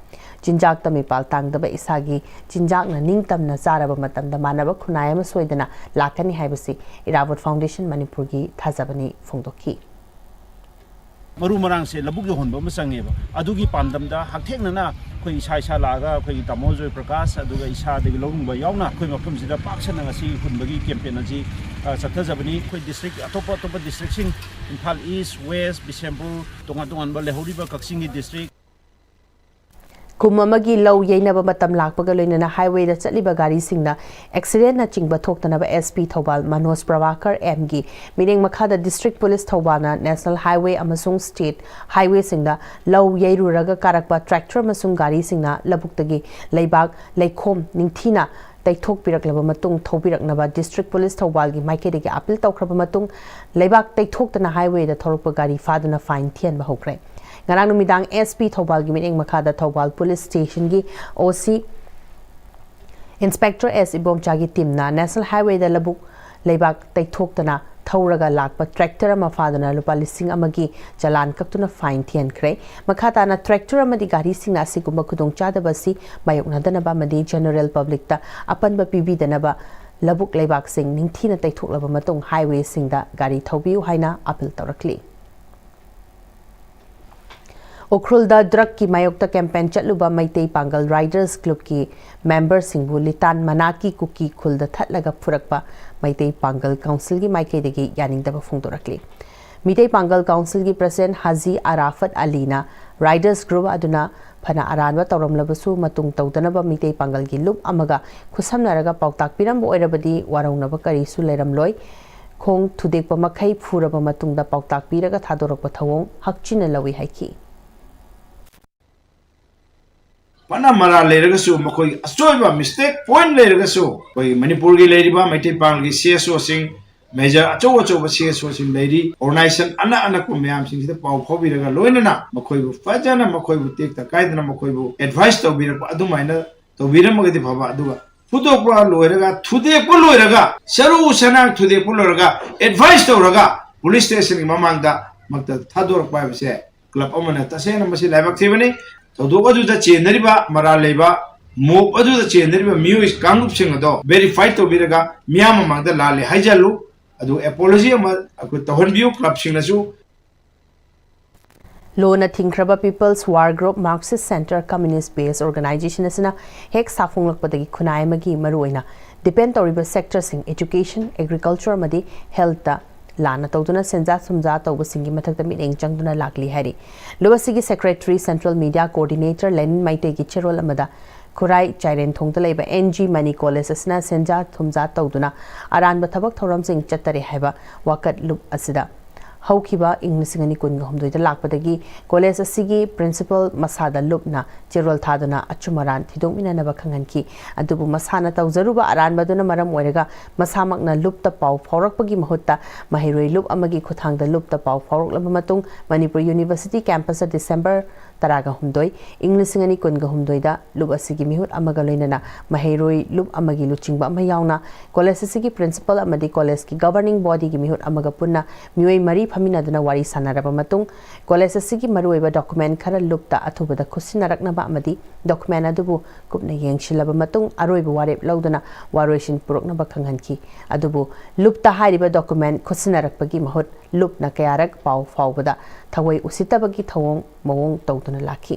ꯆꯤꯟꯖꯥꯛꯇ ꯃꯤꯄꯥꯜ ꯇꯥꯡꯗꯕ ꯏꯁꯥꯒꯤ ꯆꯤꯟꯖꯥꯛꯅ ꯅꯤꯡꯇꯝꯅ ꯆꯥꯔꯕ ꯃꯇꯝꯗ ꯃꯥꯟꯅꯕ ꯈꯨꯟꯅꯥꯏ ꯑꯃ ꯁꯣꯏꯗꯅ ꯂꯥꯛꯀꯅꯤ ꯍꯥꯏꯕꯁꯤ ꯏꯔꯥꯕꯣꯠ ꯐꯥꯎꯟꯗꯦꯁꯟ ꯃꯅꯤꯄꯨꯔꯒꯤ ꯊꯥꯖꯕꯅꯤ ꯐꯣꯡꯗꯣꯛꯈꯤ꯫ ꯃꯔꯨ ꯃꯔꯥꯡꯁꯦ ꯂꯧꯕꯨꯛ ꯌꯧꯍꯟꯕ ꯑꯃ ꯆꯪꯉꯦꯕ꯫ ꯑꯗꯨꯒꯤ ꯄꯥꯟꯗꯝꯗ ꯍꯛꯊꯦꯡꯅꯅ ꯑꯩꯈꯣꯏ ꯏꯁꯥ ꯏꯁꯥ ꯂꯥꯛꯑꯒ ꯑꯩꯈꯣꯏꯒꯤ ꯇꯥꯃꯣ ꯖꯣꯏ ꯄ꯭ꯔꯀꯥꯁ ꯑꯗꯨꯒ ꯏꯁꯥ ꯑꯗꯒꯤ ꯂꯧꯔꯤꯕ ꯌꯥꯎꯅ ꯑꯩꯈꯣꯏ ꯃꯐꯝꯁꯤꯗ ꯄꯥꯛ ꯁꯟꯅ ꯉꯁꯤ ꯍꯨꯟꯕꯒꯤ ꯀꯦꯝꯄꯦꯟ ꯑꯁꯤ, ꯑ, ꯆꯠꯊꯖꯕꯅꯤ꯫ ꯑꯩꯈꯣꯏ ꯗꯤꯁꯇ꯭ꯔꯤꯛ ꯑꯇꯣꯞꯄ ꯑꯇꯣꯞꯄ ꯗꯤꯁꯇ꯭ꯔꯤꯛꯁꯤꯡ, ꯏꯝꯐꯥꯜ ꯏꯁ, ꯋꯦꯁ, ꯕꯤꯁꯦꯝꯄꯨꯔ, ꯇꯣꯉꯥꯟ ꯇꯣꯉꯥꯟꯕ ꯂꯩꯍꯧꯔꯤꯕ ꯀꯛꯆꯤꯡꯒꯤ ꯗꯤꯁꯇ꯭ꯔꯤꯛ, ꯀꯨꯝ ꯑꯃꯒꯤ ꯂꯧ ꯌꯩꯅꯕ ꯃꯇꯝ ꯂꯥꯛꯄꯒ ꯂꯣꯏꯅꯅ ꯍꯥꯏꯋꯦꯗ ꯆꯠꯂꯤꯕ ꯒꯥꯔꯤꯁꯤꯡꯅ ꯑꯦꯛꯁꯤꯗꯦꯟꯅꯆꯤꯡꯕ ꯊꯣꯛꯇꯅꯕ ꯑꯦꯁ ꯄꯤ ꯊꯧꯕꯥꯜ ꯃꯅꯣꯖ ꯄ꯭ꯔꯚꯥꯀꯔ ꯑꯦꯝꯒꯤ ꯃꯤꯠꯌꯦꯡ ꯃꯈꯥꯗ ꯗꯤꯁꯇ꯭ꯔꯤꯛ ꯄꯨꯂꯤꯁ ꯊꯧꯕꯥꯜꯅ ꯅꯦꯁꯅꯦꯜ ꯍꯥꯏꯋꯦ ꯑꯃꯁꯨꯡ ꯁ꯭ꯇꯦꯠ ꯍꯥꯏꯋꯦꯁꯤꯡꯗ ꯂꯧ ꯌꯩꯔꯨꯔꯒ ꯀꯥꯔꯛꯄ ꯇ꯭ꯔꯦꯛꯇꯔ ꯑꯃꯁꯨꯡ ꯒꯥꯔꯤꯁꯤꯡꯅ ꯂꯧꯕꯨꯛꯇꯒꯤ ꯂꯩꯕꯥꯛ, ꯂꯩꯈꯣꯝ ꯅꯤꯡꯊꯤꯅ ꯇꯩꯊꯣꯛꯄꯤꯔꯛꯂꯕ ꯃꯇꯨꯡ ꯊꯧꯕꯤꯔꯛꯅꯕ ꯗꯤꯁꯇ꯭ꯔꯤꯛ ꯄꯨꯂꯤꯁ ꯊꯧꯕꯥꯜꯒꯤ ꯃꯥꯏꯀꯩꯗꯒꯤ ꯑꯥꯄꯤꯜ ꯇꯧꯈ꯭ꯔꯕ ꯃꯇꯨꯡ, ꯂꯩꯕꯥꯛ ꯇꯩꯊꯣꯛꯇꯅ ꯍꯥꯏꯋꯦꯗ ꯊꯧꯔꯛꯄ ꯒꯥꯔꯤ ꯐꯥꯗꯨꯅ ꯐꯥꯏꯟ ꯊꯤꯍꯟꯕ ꯍꯧꯈ꯭ꯔꯦ꯫ ꯉꯔꯥꯡ ꯅꯨꯃꯤꯗꯥꯡ ꯑꯦꯁ ꯄꯤ ꯊꯧꯕꯥꯜꯒꯤ ꯃꯤꯠꯌꯦꯡ ꯃꯈꯥꯗ ꯊꯧꯕꯥꯜ ꯄꯨꯂꯤꯁ ꯁ꯭ꯇꯦꯁꯟꯒꯤ ꯑꯣ ꯁꯤ ꯏꯟꯁꯄꯦꯛꯇꯔ ꯑꯦꯁ ꯏꯕꯣꯝꯆꯥꯒꯤ ꯇꯤꯝꯅ ꯅꯦꯁꯅꯦꯜ ꯍꯥꯏꯋꯦꯗ ꯂꯧꯕꯨꯛ ꯂꯩꯕꯥꯛ ꯇꯩꯊꯣꯛꯇꯅ ꯊꯧꯔꯒ ꯂꯥꯛꯄ ꯇ꯭ꯔꯦꯛꯇꯔ ꯑꯃ ꯐꯥꯗꯨꯅ ꯂꯨꯄꯥ ꯂꯤꯁꯤꯡ ꯑꯃꯒꯤ ꯆꯂꯥꯟ ꯀꯛꯇꯨꯅ ꯐꯥꯏꯟ ꯊꯤꯍꯟꯈ꯭ꯔꯦ꯫ ꯃꯈꯥ ꯇꯥꯅ ꯇ꯭ꯔꯦꯛꯇꯔ ꯑꯃꯗꯤ ꯒꯥꯔꯤꯁꯤꯡꯅ ꯑꯁꯤꯒꯨꯝꯕ ꯈꯨꯗꯣꯡꯆꯥꯗꯕ ꯑꯁꯤ ꯃꯥꯌꯣꯛꯅꯗꯅꯕ ꯑꯃꯗꯤ ꯖꯦꯅꯔꯦꯜ ꯄꯕ꯭ꯂꯤꯛꯇ ꯑꯄꯟꯕ ꯄꯤꯕꯤꯗꯅꯕ ꯂꯧꯕꯨꯛ ꯂꯩꯕꯥꯛꯁꯤꯡ ꯅꯤꯡꯊꯤꯅ ꯇꯩꯊꯣꯛꯂꯕ ꯃꯇꯨꯡ ꯍꯥꯏꯋꯦꯁꯤꯡꯗ ꯒꯥꯔꯤ ꯊꯧꯕꯤꯌꯨ ꯍꯥꯏꯅ ꯑꯥꯄꯤꯜ ꯇꯧꯔꯛꯂꯤ꯫ ꯎꯈ꯭ꯔꯨꯜꯗ ꯗ꯭ꯔꯒꯀꯤ ꯃꯥꯌꯣꯛꯇ ꯀꯦꯝꯄꯦꯟ ꯆꯠꯂꯨꯕ ꯃꯩꯇꯩ ꯄꯥꯡꯒꯜ ꯔꯥꯏꯗꯔꯁ ꯀ꯭ꯂꯕꯀꯤ ꯃꯦꯝꯕꯔꯁꯤꯡꯕꯨ ꯂꯤꯇꯥꯟ ꯃꯅꯥꯛꯀꯤ ꯀꯨꯀꯤ ꯈꯨꯜꯗ ꯊꯠꯂꯒ ꯐꯨꯔꯛꯄ ꯃꯩꯇꯩ ꯄꯥꯡꯒꯜ ꯀꯥꯎꯟꯁꯤꯜꯒꯤ ꯃꯥꯏꯀꯩꯗꯒꯤ ꯌꯥꯅꯤꯡꯗꯕ ꯐꯣꯡꯗꯣꯔꯛꯂꯤ꯫ ꯃꯤꯇꯩ ꯄꯥꯡꯒꯜ ꯀꯥꯎꯟꯁꯤꯜꯒꯤ ꯄ꯭ꯔꯁꯤꯗꯦꯟꯠ ꯍꯥꯖꯤ ꯑꯔꯥꯐꯠ ꯑꯂꯤꯅ ꯔꯥꯏꯗꯔꯁ ꯒ꯭ꯔꯨꯞ ꯑꯗꯨꯅ ꯐꯅ ꯑꯔꯥꯟꯕ ꯇꯧꯔꯝꯂꯕꯁꯨ ꯃꯇꯨꯡ ꯇꯧꯗꯅꯕ ꯃꯤꯇꯩ ꯄꯥꯡꯒꯜꯒꯤ ꯂꯨꯞ ꯑꯃꯒ ꯈꯨꯠꯁꯝꯅꯔꯒ ꯄꯥꯎꯇꯥꯛ ꯄꯤꯔꯝꯕ ꯑꯣꯏꯔꯕꯗꯤ ꯋꯥꯔꯧꯅꯕ ꯀꯔꯤꯁꯨ ꯂꯩꯔꯝꯂꯣꯏ꯫ ꯈꯣꯡ ꯊꯨꯗꯦꯛꯄ ꯃꯈꯩ ꯐꯨꯔꯕ ꯃꯇꯨꯡꯗ ꯄꯥꯎꯇꯥꯛ ꯄꯤꯔꯒ ꯊꯥꯗꯣꯔꯛꯄ ꯊꯧꯑꯣꯡ ꯍꯛꯆꯤꯟꯅ ꯂꯧꯏ ꯍꯥꯏꯈꯤ꯫ ꯐꯅ ꯃꯔꯥꯜ ꯂꯩꯔꯒꯁꯨ, ꯃꯈꯣꯏꯒꯤ ꯑꯁꯣꯏꯕ, mistake point ꯂꯩꯔꯒꯁꯨ, ꯑꯩꯈꯣꯏꯒꯤ ꯃꯅꯤꯄꯨꯔꯒꯤ ꯂꯩꯔꯤꯕ ꯃꯩꯇꯩ ꯄꯥꯡꯒꯜꯒꯤ C S Oꯁꯤꯡ, major ꯑꯆꯧ ꯑꯆꯧꯕ C S Oꯁꯤꯡ ꯂꯩꯔꯤ, organization ꯑꯅ ꯑꯅꯛꯄ ꯃꯌꯥꯝꯁꯤꯡꯁꯤꯗ ꯄꯥꯎ ꯐꯥꯎꯕꯤꯔꯒ, ꯂꯣꯏꯅꯅ ꯃꯈꯣꯏꯕꯨ ꯐꯖꯅ, ꯃꯈꯣꯏꯕꯨ ꯇꯦꯛꯇ ꯀꯥꯏꯗꯅ ꯃꯈꯣꯏꯕꯨ advice ꯇꯧꯕꯤꯔꯛꯄ ꯑꯗꯨꯃꯥꯏꯅ ꯇꯧꯕꯤꯔꯝꯃꯒꯗꯤ ꯐꯕ꯫ ꯑꯗꯨꯒ ꯐꯨꯗꯣꯛꯄ ꯂꯣꯏꯔꯒ, ꯊꯨꯗꯦꯛꯄ ꯂꯣꯏꯔꯒ, ꯁꯔꯨ ꯁꯅꯥ ꯊꯨꯗꯦꯛꯄ ꯂꯣꯏꯔꯒ, advice ꯇꯧꯔꯒ police stationꯒꯤ ꯃꯃꯥꯡꯗ ꯃꯛꯇ ꯊꯥꯗꯣꯔꯛꯄ ꯍꯥꯏꯕꯁꯦ club ꯑꯃꯅ ꯇꯁꯦꯡꯅ ꯃꯁꯤ ꯂꯥꯏꯕꯛ ꯊꯤꯕꯅꯤ꯫ ꯊꯧꯗꯣꯛ ꯑꯗꯨꯗ ꯆꯦꯟꯅꯔꯤꯕ, ꯃꯔꯥꯜ ꯂꯩꯕ mob ꯑꯗꯨꯗ ꯆꯦꯟꯅꯔꯤꯕ ꯃꯤꯑꯣꯏ ꯀꯥꯡꯂꯨꯞꯁꯤꯡ ꯑꯗꯣ verify ꯇꯧꯕꯤꯔꯒ ꯃꯤꯌꯥꯝ ꯃꯃꯥꯡꯗ ꯂꯥꯜꯂꯦ ꯍꯥꯏꯖꯜꯂꯨ꯫ ꯑꯗꯨ apology ꯑꯃ ꯑꯩꯈꯣꯏ ꯇꯧꯍꯟꯕꯤꯌꯨ꯫ Clubꯁꯤꯡꯅꯁꯨ ꯂꯣꯅ ꯊꯤꯡꯈ꯭ꯔꯕ People's War Group, Marxist Center, Communist Based Organization ꯑꯁꯤꯅ ꯍꯦꯛ ꯁꯥꯐꯣꯡꯂꯛꯄꯗꯒꯤ ꯈꯨꯟꯅꯥꯏ ꯑꯃꯒꯤ ꯃꯔꯨꯑꯣꯏꯅ depend ꯇꯧꯔꯤꯕ sectorꯁꯤꯡ education, agriculture ꯑꯃꯗꯤ healthꯇ ꯂꯥꯟꯅ ꯇꯧꯗꯨꯅ ꯁꯦꯟꯖꯥ ꯊꯨꯝꯖꯥ ꯇꯧꯕꯁꯤꯡꯒꯤ ꯃꯊꯛꯇ ꯃꯤꯠꯌꯦꯡ ꯆꯪꯗꯨꯅ ꯂꯥꯛꯂꯤ ꯍꯥꯏꯔꯤ꯫ ꯂꯨꯞ ꯑꯁꯤꯒꯤ secretary, central media coordinator ꯂꯦꯅꯤꯟ ꯃꯩꯇꯩꯒꯤ ꯆꯦꯔꯣꯜ ꯑꯃꯗ ꯈꯨꯔꯥꯏ ꯆꯥꯏꯔꯦꯟꯊꯣꯡꯗ ꯂꯩꯕ N G Mani College ꯑꯁꯤꯅ ꯁꯦꯟꯖꯥ ꯊꯨꯝꯖꯥ ꯇꯧꯗꯨꯅ ꯑꯔꯥꯟꯕ ꯊꯕꯛ ꯊꯧꯔꯝꯁꯤꯡ ꯆꯠꯇꯔꯦ ꯍꯥꯏꯕ ꯋꯥꯀꯠ ꯂꯨꯞ ꯑꯁꯤꯗ ꯍꯧꯈꯤꯕ ꯏꯪ ꯂꯤꯁꯤꯡ ꯑꯅꯤ ꯀꯨꯟꯒ ꯍꯨꯝꯗꯣꯏꯗ ꯂꯥꯛꯄꯗꯒꯤ college ꯑꯁꯤꯒꯤ principal ꯃꯁꯥꯗ ꯂꯨꯞꯅ ꯆꯦꯔꯣꯜ ꯊꯥꯗꯨꯅ ꯑꯆꯨꯝ ꯑꯔꯥꯟ ꯊꯤꯗꯣꯛꯃꯤꯟꯅꯅꯕ ꯈꯪꯍꯟꯈꯤ꯫ ꯑꯗꯨꯕꯨ ꯃꯁꯥꯅ ꯇꯧꯖꯔꯨꯕ ꯑꯔꯥꯟꯕꯗꯨꯅ ꯃꯔꯝ ꯑꯣꯏꯔꯒ ꯃꯁꯥꯃꯛꯅ ꯂꯨꯞꯇ ꯄꯥꯎ ꯐꯥꯎꯔꯛꯄꯒꯤ ꯃꯍꯨꯠꯇ ꯃꯍꯩꯔꯣꯏ ꯂꯨꯞ ꯑꯃꯒꯤ ꯈꯨꯠꯊꯥꯡꯗ ꯂꯨꯞꯇ ꯄꯥꯎ ꯐꯥꯎꯔꯛꯂꯕ ꯃꯇꯨꯡ ꯃꯅꯤꯄꯨꯔ University campusꯇ December ꯇꯔꯥꯒ ꯍꯨꯝꯗꯣꯏ, ꯏꯪ ꯂꯤꯁꯤꯡ ꯑꯅꯤ ꯀꯨꯟꯒ ꯍꯨꯝꯗꯣꯏꯗ ꯂꯨꯞ ꯑꯁꯤꯒꯤ ꯃꯤꯍꯨꯠ ꯑꯃꯒ ꯂꯣꯏꯅꯅ ꯃꯍꯩꯔꯣꯏ ꯂꯨꯞ ꯑꯃꯒꯤ ꯂꯨꯆꯤꯡꯕ ꯑꯃ ꯌꯥꯎꯅ college ꯑꯁꯤꯒꯤ principal ꯑꯃꯗꯤ collegeꯀꯤ governing bodyꯒꯤ ꯃꯤꯍꯨꯠ ꯑꯃꯒ ꯄꯨꯟꯅ ꯃꯤꯑꯣꯏ ꯃꯔꯤ ꯐꯝꯃꯤꯟꯅꯗꯨꯅ ꯋꯥꯔꯤ ꯁꯥꯟꯅꯔꯕ ꯃꯇꯨꯡ college ꯑꯁꯤꯒꯤ ꯃꯔꯨꯑꯣꯏꯕ document ꯈꯔ ꯂꯨꯞꯇ ꯑꯊꯨꯕꯗ ꯈꯨꯠꯁꯤꯟꯅꯔꯛꯅꯕ ꯑꯃꯗꯤ document ꯑꯗꯨꯕꯨ ꯀꯨꯞꯅ ꯌꯦꯡꯁꯤꯜꯂꯕ ꯃꯇꯨꯡ ꯑꯔꯣꯏꯕ ꯋꯥꯔꯦꯞ ꯂꯧꯗꯨꯅ ꯋꯥꯔꯣꯏꯁꯤꯟ ꯄꯨꯔꯛꯅꯕ ꯈꯪꯍꯟꯈꯤ꯫ ꯑꯗꯨꯕꯨ ꯂꯨꯞꯇ ꯍꯥꯏꯔꯤꯕ document ꯈꯨꯠꯁꯤꯟꯅꯔꯛꯄꯒꯤ ꯃꯍꯨꯠ ꯂꯨꯞꯅ ꯀꯌꯥꯔꯛ ꯄꯥꯎ ꯐꯥꯎꯕꯗ ꯊꯑꯣꯏ ꯎꯁꯤꯠꯇꯕꯒꯤ ꯊꯧꯑꯣꯡ ꯃꯑꯣꯡ ꯇꯧꯗꯨꯅ ꯂꯥꯛꯈꯤ꯫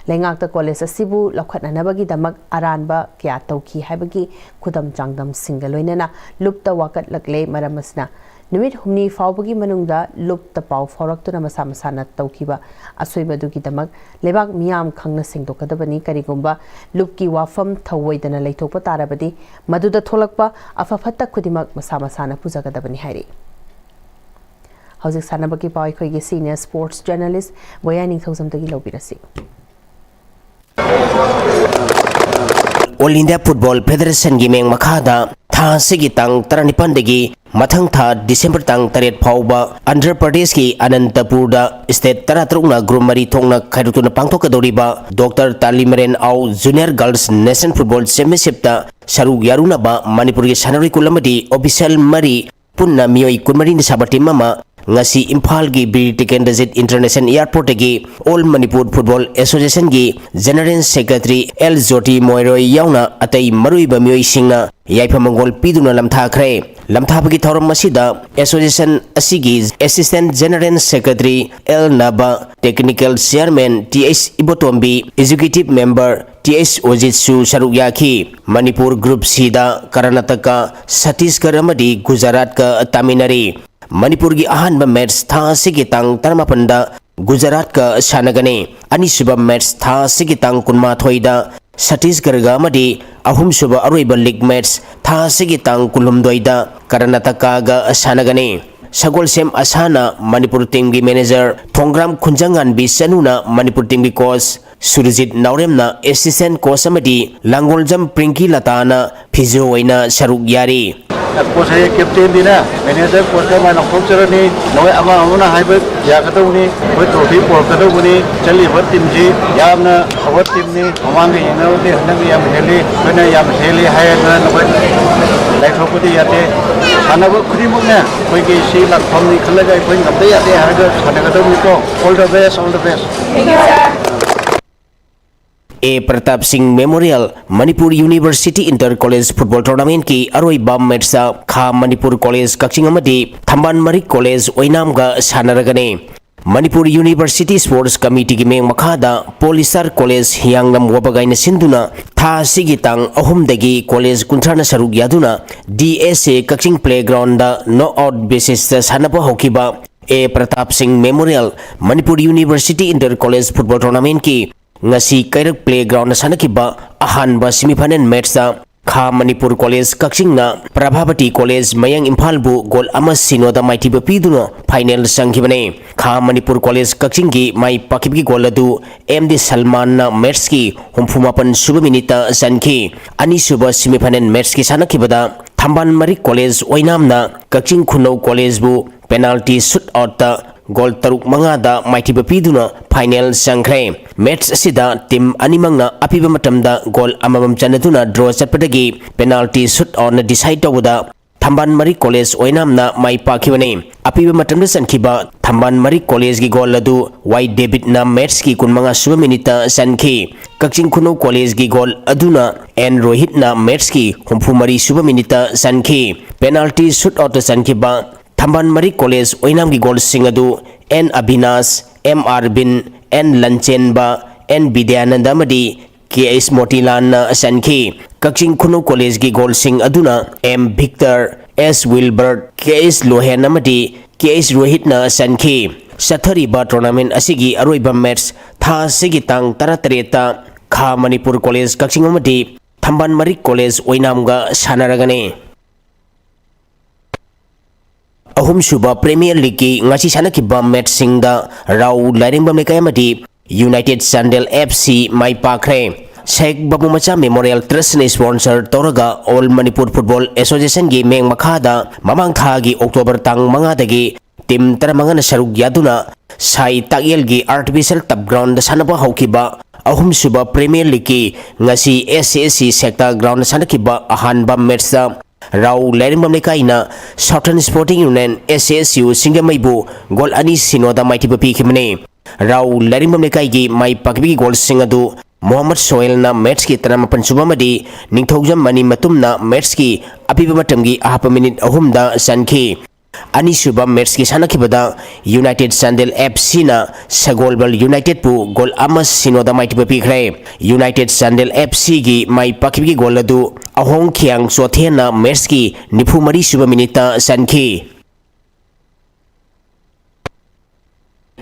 ꯂꯩꯉꯥꯛꯇ college ꯑꯁꯤꯕꯨ ꯂꯧꯈꯠꯅꯅꯕꯒꯤꯗꯃꯛ ꯑꯔꯥꯟꯕ ꯀꯌꯥ ꯇꯧꯈꯤ ꯍꯥꯏꯕꯒꯤ ꯈꯨꯗꯝ ꯆꯥꯡꯗꯝꯁꯤꯡꯒ ꯂꯣꯏꯅꯅ ꯂꯨꯞꯇ ꯋꯥꯀꯠꯂꯛꯂꯦ꯫ ꯃꯔꯝ ꯑꯁꯤꯅ ꯅꯨꯃꯤꯠ ꯍꯨꯝꯅꯤ ꯐꯥꯎꯕꯒꯤ ꯃꯅꯨꯡꯗ ꯂꯨꯞꯇ ꯄꯥꯎ ꯐꯥꯎꯔꯛꯇꯨꯅ ꯃꯁꯥ ꯃꯁꯥꯅ ꯇꯧꯈꯤꯕ ꯑꯁꯣꯏꯕꯗꯨꯒꯤꯗꯃꯛ ꯂꯩꯕꯥꯛ ꯃꯤꯌꯥꯝ ꯈꯪꯅ ꯁꯦꯡꯗꯣꯛꯀꯗꯕꯅꯤ꯫ ꯀꯔꯤꯒꯨꯝꯕ ꯂꯨꯞꯀꯤ ꯋꯥꯐꯝ ꯊꯧꯑꯣꯏꯗꯅ ꯂꯩꯊꯣꯛꯄ ꯇꯥꯔꯕꯗꯤ ꯃꯗꯨꯗ ꯊꯣꯛꯂꯛꯄ ꯑꯐ ꯐꯠꯇ ꯈꯨꯗꯤꯡꯃꯛ ꯃꯁꯥ ꯃꯁꯥꯅ ꯄꯨꯖꯒꯗꯕꯅꯤ ꯍꯥꯏꯔꯤ꯫ ꯍꯧꯖꯤꯛ ꯁꯥꯟꯅꯕꯒꯤ ꯄꯥꯎ ꯑꯩꯈꯣꯏꯒꯤ senior sports journalist ꯕꯣꯌꯥ ꯅꯤꯡꯊꯧꯖꯝꯗꯒꯤ ꯂꯧꯕꯤꯔꯁꯤ꯫ All India Football Federationꯒꯤ ꯃꯤꯡ ꯃꯈꯥꯗ ꯊꯥ ꯑꯁꯤꯒꯤ ꯇꯥꯡ ꯇꯔꯥꯅꯤꯄꯥꯟꯗꯒꯤ ꯃꯊꯪ ꯊꯥ December ꯇꯥꯡ ꯇꯔꯦꯠ ꯐꯥꯎꯕ ꯑꯟꯙ꯭ꯔ ꯄ꯭ꯔꯗꯦꯁꯀꯤ ꯑꯅꯟꯇꯄꯨꯔꯗ state ꯇꯔꯥꯇꯔꯨꯛꯅ group ꯃꯔꯤ ꯊꯣꯛꯅ ꯈꯥꯏꯗꯣꯛꯇꯨꯅ ꯄꯥꯡꯊꯣꯛꯀꯗꯧꯔꯤꯕ ꯗꯣꯛꯇꯔ ꯇꯥꯂꯤꯃꯔꯦꯟ ꯑꯥꯎ Junior Girls Nation Football Championshipꯇ ꯁꯔꯨꯛ ꯌꯥꯔꯨꯅꯕ ꯃꯅꯤꯄꯨꯔꯒꯤ ꯁꯥꯟꯅꯔꯣꯏ ꯀꯨꯟ ꯑꯃꯗꯤ official ꯃꯔꯤ ꯄꯨꯟꯅ ꯃꯤꯑꯣꯏ ꯀꯨꯟꯃꯔꯤꯅ ꯁꯥꯕ team ꯑꯃ ꯉꯁꯤ ꯏꯝꯐꯥꯜꯒꯤ ꯕꯤꯔ ꯇꯤꯀꯦꯟꯗ꯭ꯔꯖꯤꯠ International Airportꯇꯒꯤ All Manipur Football Associationꯒꯤ General Secretary L Joti Moiroi ꯌꯥꯎꯅ ꯑꯇꯩ ꯃꯔꯨꯑꯣꯏꯕ ꯃꯤꯑꯣꯏꯁꯤꯡꯅ ꯌꯥꯏꯐ ꯃꯪꯒꯣꯜ ꯄꯤꯗꯨꯅ ꯂꯝꯊꯥꯈ꯭ꯔꯦ꯫ ꯂꯝꯊꯥꯕꯒꯤ ꯊꯧꯔꯝ ꯑꯁꯤꯗ association ꯑꯁꯤꯒꯤ Assistant General Secretary ꯑꯦꯜ ꯅꯕ, Technical Chairman T H Ibotombi, Executive Member T H ꯑꯣꯖꯤꯠꯁꯨ ꯁꯔꯨꯛ ꯌꯥꯈꯤ꯫ ꯃꯅꯤꯄꯨꯔ group Cꯗ ꯀꯔꯅꯥꯇꯀꯥ, ꯁꯠꯇꯤꯁꯒꯔ ꯑꯃꯗꯤ ꯒꯨꯖꯔꯥꯠꯀ ꯇꯥꯃꯤꯟꯅꯔꯤ꯫ ꯃꯅꯤꯄꯨꯔꯒꯤ ꯑꯍꯥꯟꯕ match ꯊꯥ ꯑꯁꯤꯒꯤ ꯇꯥꯡ ꯇꯔꯥꯃꯥꯄꯟꯗ ꯒꯨꯖꯔꯥꯠꯀ ꯁꯥꯟꯅꯒꯅꯤ꯫ ꯑꯅꯤꯁꯨꯕ match ꯊꯥ ꯑꯁꯤꯒꯤ ꯇꯥꯡ ꯀꯨꯟꯃꯥꯊꯣꯏꯗ ꯁꯠꯇꯤꯁꯒꯔꯒ ꯑꯃꯗꯤ ꯑꯍꯨꯝꯁꯨꯕ ꯑꯔꯣꯏꯕ league match ꯊꯥ ꯑꯁꯤꯒꯤ ꯇꯥꯡ ꯀꯨꯟꯍꯨꯝꯗꯣꯏꯗ ꯀꯔꯅꯥꯇꯀꯥꯒ ꯁꯥꯟꯅꯒꯅꯤ꯫ ꯁꯒꯣꯜꯁꯦꯝ ꯑꯁꯥꯅ Manipur teamꯒꯤ manager, ꯊꯣꯡꯒ꯭ꯔꯥꯝ ꯈꯨꯟꯖꯪꯉꯥꯟꯕꯤ ꯆꯅꯨꯅ Manipur teamꯒꯤ coach, Surjit ꯅꯥꯎꯔꯦꯝꯅ assistant coach ꯑꯃꯗꯤ ꯂꯥꯡꯒꯣꯜꯖꯝ ꯄ꯭ꯔꯤꯡꯀꯤ ꯂꯇꯥꯅ physio ꯑꯣꯏꯅ ꯁꯔꯨꯛ ꯌꯥꯔꯤ꯫ Coach ꯍꯥꯏꯌꯦ, captainꯗꯤꯅꯦ, manager coachꯇ ꯃꯥꯏ ꯂꯥꯎꯊꯣꯛꯆꯔꯅꯤ꯫ ꯅꯈꯣꯏ ꯑꯃ ꯑꯃꯅ ꯍꯥꯏꯕ ꯌꯥꯒꯗꯧꯕꯅꯤ꯫ ꯑꯩꯈꯣꯏ trophy ꯄꯨꯔꯛꯀꯗꯧꯕꯅꯤ꯫ ꯆꯠꯂꯤꯕ teamꯁꯤ ꯌꯥꯝꯅ ꯑꯐꯕ teamꯅꯤ꯫ ꯃꯃꯥꯡꯒ ꯌꯦꯡꯅꯔꯨꯔꯗꯤ ꯍꯟꯗꯛꯅ ꯌꯥꯝ ꯍꯦꯜꯂꯤ꯫ ꯑꯩꯈꯣꯏꯅ ꯌꯥꯝ ꯍꯦꯜꯂꯤ ꯍꯥꯏꯗꯅ ꯅꯈꯣꯏ ꯂꯥꯏꯊꯣꯛꯄꯗꯤ ꯌꯥꯗꯦ꯫ ꯁꯥꯟꯅꯕ ꯈꯨꯗꯤꯡꯃꯛꯅꯦ, ꯑꯩꯈꯣꯏꯒꯤ ꯁꯤ ꯂꯥꯟꯐꯝꯅꯤ ꯈꯜꯂꯒ ꯑꯩꯈꯣꯏ ꯉꯝꯗ ꯌꯥꯗꯦ ꯍꯥꯏꯔꯒ ꯁꯥꯟꯅꯒꯗꯧꯅꯤꯀꯣ꯫ All the best, all the best꯫ ꯑꯦ ꯄ꯭ꯔꯇꯥꯞ ꯁꯤꯡ Memorial Manipur University Inter College Football Tournamentꯀꯤ ꯑꯔꯣꯏꯕ matchꯇ ꯈꯥ ꯃꯅꯤꯄꯨꯔ College ꯀꯛꯆꯤꯡ ꯑꯃꯗꯤ ꯊꯝꯕꯥꯜ ꯃꯔꯤꯛ College ꯑꯣꯏꯅꯥꯝꯒ ꯁꯥꯟꯅꯔꯒꯅꯤ꯫ ꯃꯅꯤꯄꯨꯔ University Sports Committeeꯒꯤ ꯃꯤꯡ ꯃꯈꯥꯗ Poly Star College ꯍꯤꯌꯥꯡꯂꯝ ꯋꯥꯕꯒꯥꯏꯅ ꯁꯤꯟꯗꯨꯅ ꯊꯥ ꯑꯁꯤꯒꯤ ꯇꯥꯡ ꯑꯍꯨꯝꯗꯒꯤ college ꯀꯨꯟꯊ꯭ꯔꯥꯅ ꯁꯔꯨꯛ ꯌꯥꯗꯨꯅ D S A Kakching playgroundꯗ knockout basisꯇ ꯁꯥꯟꯅꯕ ꯍꯧꯈꯤꯕ ꯑꯦ ꯄ꯭ꯔꯇꯥꯞ ꯁꯤꯡ Memorial Manipur University Inter College Football Tournamentꯀꯤ ꯉꯁꯤ ꯀꯩꯔꯛ playgroundꯗ ꯁꯥꯟꯅꯈꯤꯕ ꯑꯍꯥꯟꯕ semifinal matchꯇ ꯈꯥ ꯃꯅꯤꯄꯨꯔ ꯀꯣꯂꯦꯖ ꯀꯛꯆꯤꯡꯅ ꯄ꯭ꯔꯚꯥꯕꯇꯤ ꯀꯣꯂꯦꯖ ꯃꯌꯥꯡ ꯏꯝꯐꯥꯜꯕꯨ ꯒꯣꯜ ꯑꯃ ꯁꯤꯅꯣꯗ ꯃꯥꯏꯊꯤꯕ ꯄꯤꯗꯨꯅ ꯐꯥꯏꯅꯦꯜ ꯆꯪꯈꯤꯕꯅꯤ꯫ ꯈꯥ ꯃꯅꯤꯄꯨꯔ ꯀꯣꯂꯦꯖ ꯀꯛꯆꯤꯡꯒꯤ ꯃꯥꯏ ꯄꯥꯛꯈꯤꯕꯒꯤ ꯒꯣꯜ ꯑꯗꯨ ꯑꯦꯝ ꯗꯤ ꯁꯜꯃꯥꯟꯅ ꯃꯦꯠꯁꯀꯤ ꯍꯨꯝꯐꯨ ꯃꯥꯄꯟ ꯁꯨꯕ ꯃꯤꯅꯤꯠꯇ ꯆꯟꯈꯤ꯫ ꯑꯅꯤꯁꯨꯕ ꯁꯦꯃꯤꯐꯥꯏꯅꯦꯜ ꯃꯦꯠꯁꯀꯤ ꯁꯥꯟꯅꯈꯤꯕꯗ ꯊꯝꯕꯥꯜ ꯃꯔꯤꯛ ꯀꯣꯂꯦꯖ ꯑꯣꯏꯅꯥꯝꯅ ꯀꯛꯆꯤꯡ ꯈꯨꯅꯧ ꯀꯣꯂꯦꯖꯕꯨ ꯄꯦꯅꯥꯜꯇꯤ ꯁꯨꯠ ꯑꯥꯎꯠꯇ ꯒꯣꯜ ꯇꯔꯨꯛ ꯃꯉꯥꯗ ꯃꯥꯏꯊꯤꯕ ꯄꯤꯗꯨꯅ ꯐꯥꯏꯅꯦꯜ ꯆꯪꯈ꯭ꯔꯦ꯫ ꯃꯦꯠꯁ ꯑꯁꯤꯗ ꯇꯤꯝ ꯑꯅꯤꯃꯛꯅ ꯑꯄꯤꯕ ꯃꯇꯝꯗ ꯒꯣꯜ ꯑꯃꯃꯝ ꯆꯟꯅꯗꯨꯅ ꯗ꯭ꯔꯣ ꯆꯠꯄꯗꯒꯤ ꯄꯦꯅꯥꯜꯇꯤ ꯁꯨꯠ ꯑꯥꯎꯠꯅ ꯗꯤꯁꯥꯏꯠ ꯇꯧꯕꯗ ꯊꯝꯕꯥꯜ ꯃꯔꯤ ꯀꯣꯂꯦꯖ ꯑꯣꯏꯅꯥꯝꯅ ꯃꯥꯏ ꯄꯥꯛꯈꯤꯕꯅꯤ꯫ ꯑꯄꯤꯕ ꯃꯇꯝꯗ ꯆꯟꯈꯤꯕ ꯊꯝꯕꯥꯜ ꯃꯔꯤ ꯀꯣꯂꯦꯖꯒꯤ ꯒꯣꯜ ꯑꯗꯨ ꯋꯥꯏ ꯗꯦꯕꯤꯠꯅ ꯃꯦꯠꯁꯀꯤ ꯀꯨꯟꯃꯉꯥ ꯁꯨꯕ ꯃꯤꯅꯤꯠꯇ ꯆꯟꯈꯤ꯫ ꯀꯛꯆꯤꯡ ꯈꯨꯅꯧ ꯀꯣꯂꯦꯖꯒꯤ ꯒꯣꯜ ꯑꯗꯨꯅ ꯑꯦꯟ ꯔꯣꯍꯤꯠꯅ ꯃꯦꯠꯁꯀꯤ ꯍꯨꯝꯐꯨ ꯃꯔꯤ ꯁꯨꯕ ꯃꯤꯅꯤꯠꯇ ꯆꯟꯈꯤ꯫ ꯄꯦꯅꯥꯜꯇꯤ ꯁꯨꯠ ꯑꯥꯎꯠꯇ ꯆꯟꯈꯤꯕ ꯊꯝꯕꯥꯜ ꯃꯔꯤ ꯀꯣꯂꯦꯖ ꯑꯣꯏꯅꯥꯝꯒꯤ ꯒꯣꯜꯁꯤꯡ ꯑꯗꯨ N Abinash, M Arbin, N Lanchenba, N Bidyananda ꯑꯃꯗꯤ ꯀꯦ ꯑꯩꯆ ꯃꯣꯇꯤꯂꯥꯜꯅ ꯆꯟꯈꯤ꯫ ꯀꯛꯆꯤꯡ ꯈꯨꯅꯧ ꯀꯣꯂꯦꯖꯀꯤ ꯒꯣꯜꯁꯤꯡ ꯑꯗꯨꯅ ꯑꯦꯝ ꯚꯤꯛꯇꯔ, ꯑꯦꯁ ꯋꯤꯜꯕꯔꯠ, ꯀꯦ ꯑꯩꯆ ꯂꯣꯍꯦꯟ ꯑꯃꯗꯤ ꯀꯦ ꯑꯩꯆ ꯔꯣꯍꯤꯠꯅ ꯆꯟꯈꯤ꯫ ꯆꯠꯊꯔꯤꯕ ꯇꯣꯔꯅꯥꯃꯦꯟ ꯑꯁꯤꯒꯤ ꯑꯔꯣꯏꯕ ꯃꯦꯠꯁ ꯊꯥ ꯑꯁꯤꯒꯤ ꯇꯥꯡ ꯇꯔꯥꯇꯔꯦꯠꯇ ꯈꯥ ꯃꯅꯤꯄꯨꯔ ꯀꯣꯂꯦꯖ ꯀꯛꯆꯤꯡ ꯑꯃꯗꯤ ꯊꯝꯕꯥꯜ ꯃꯔꯤꯛ ꯀꯣꯂꯦꯖ ꯑꯣꯏꯅꯥꯝꯒ ꯁꯥꯟꯅꯔꯒꯅꯤ꯫ ꯑꯍꯨꯝꯁꯨꯕ ꯄ꯭ꯔꯤꯃꯤꯌꯔ ꯂꯤꯒꯀꯤ ꯉꯁꯤ ꯁꯥꯟꯅꯈꯤꯕ ꯃꯦꯠꯁꯁꯤꯡꯗ ꯔꯥꯎ ꯂꯥꯏꯔꯦꯝꯕꯝ ꯂꯩꯀꯥꯏ ꯑꯃꯗꯤ ꯌꯨꯅꯥꯏꯇꯦꯗ ꯆꯥꯟꯗꯦꯜ ꯑꯦꯐ ꯁꯤ ꯃꯥꯏ ꯄꯥꯛꯈ꯭ꯔꯦ꯫ ꯁꯦꯈ ꯕꯥꯕꯨ ꯃꯆꯥ ꯃꯦꯃꯣꯔꯤꯌꯦꯜ ꯇ꯭ꯔꯁꯅ ꯁ꯭ꯄꯣꯟꯁꯔ ꯇꯧꯔꯒ ꯑꯣꯜ ꯃꯅꯤꯄꯨꯔ ꯐꯨꯠꯕꯣꯜ ꯑꯦꯁꯣꯁꯤꯌꯦꯁꯟꯒꯤ ꯃꯤꯠꯌꯦꯡ ꯃꯈꯥꯗ ꯃꯃꯥꯡ ꯊꯥꯒꯤ ꯑꯣꯛꯇꯣꯕꯔ ꯇꯥꯡ ꯃꯉꯥꯗꯒꯤ ꯇꯤꯝ ꯇꯔꯥꯃꯉꯥꯅ ꯁꯔꯨꯛ ꯌꯥꯗꯨꯅ ꯁꯥꯏ ꯇꯥꯛꯌꯦꯜꯒꯤ ꯑꯥꯔꯇꯤꯐꯤꯁꯤꯌꯦꯜ ꯇꯞ ꯒ꯭ꯔꯥꯎꯟꯗ ꯁꯥꯟꯅꯕ ꯍꯧꯈꯤꯕ ꯑꯍꯨꯝꯁꯨꯕ ꯄ꯭ꯔꯤꯃꯤꯌꯔ ꯂꯤꯒꯀꯤ ꯉꯁꯤ S C S C ꯁꯦꯛꯇꯥ ground ꯁꯥꯟꯅꯈꯤꯕ ꯑꯍꯥꯟꯕ ꯃꯦꯠꯁꯇ ꯔꯥꯎ ꯂꯥꯏꯔꯦꯝꯕꯝ ꯂꯩꯀꯥꯏꯅ ꯁꯥꯎꯊꯔꯟ ꯁ꯭ꯄꯣꯔꯇꯤꯡ ꯌꯨꯅꯤꯌꯟ, ꯑꯦꯁ ꯑꯦꯁ ꯌꯨ, ꯁꯤꯡꯖꯃꯩꯕꯨ ꯒꯣꯜ ꯑꯅꯤ ꯁꯤꯅꯣꯗ ꯃꯥꯏꯊꯤꯕ ꯄꯤꯈꯤꯕꯅꯤ꯫ ꯔꯥꯎ ꯂꯥꯏꯔꯦꯝꯕꯝ ꯂꯩꯀꯥꯏꯒꯤ ꯃꯥꯏ ꯄꯥꯛꯄꯒꯤ ꯒꯣꯜꯁꯤꯡ ꯑꯗꯨ ꯃꯣꯍꯝꯃꯗ ꯁꯣꯍꯦꯜꯅ ꯃꯦꯠꯁꯀꯤ ꯇꯔꯥꯃꯥꯄꯟ ꯁꯨꯕ ꯑꯃꯗꯤ ꯅꯤꯡꯊꯧꯖꯝ ꯃꯅꯤ ꯃꯇꯨꯝꯅ ꯃꯦꯠꯁꯀꯤ ꯑꯄꯤꯕ ꯃꯇꯝꯒꯤ ꯑꯍꯥꯞꯄ ꯃꯤꯅꯤꯠ ꯑꯍꯨꯝꯗ ꯆꯟꯈꯤ꯫ ꯑꯅꯤꯁꯨꯕ ꯃꯦꯠꯁꯀꯤ ꯁꯥꯟꯅꯈꯤꯕꯗ ꯌꯨꯅꯥꯏꯇꯦꯗ ꯆꯥꯟꯗꯦꯜ ꯑꯦꯐ ꯁꯤꯅ ꯁꯒꯣꯜꯕꯜ ꯌꯨꯅꯥꯏꯇꯦꯗꯄꯨ ꯒꯣꯜ ꯑꯃ ꯁꯤꯅꯣꯗ ꯃꯥꯏꯊꯤꯕ ꯄꯤꯈ꯭ꯔꯦ꯫ ꯌꯨꯅꯥꯏꯇꯦꯗ ꯆꯥꯟꯗꯦꯜ ꯑꯦꯐ ꯁꯤꯒꯤ ꯃꯥꯏ ꯄꯥꯛꯈꯤꯕꯒꯤ ꯒꯣꯜ ꯑꯗꯨ ꯑꯍꯣꯡ ꯈꯤꯌꯥꯡ ꯆꯣꯊꯦꯅ ꯃꯦꯠꯁꯀꯤ ꯅꯤꯐꯨ ꯃꯔꯤ ꯁꯨꯕ ꯃꯤꯅꯤꯠꯇ ꯆꯟꯈꯤ꯫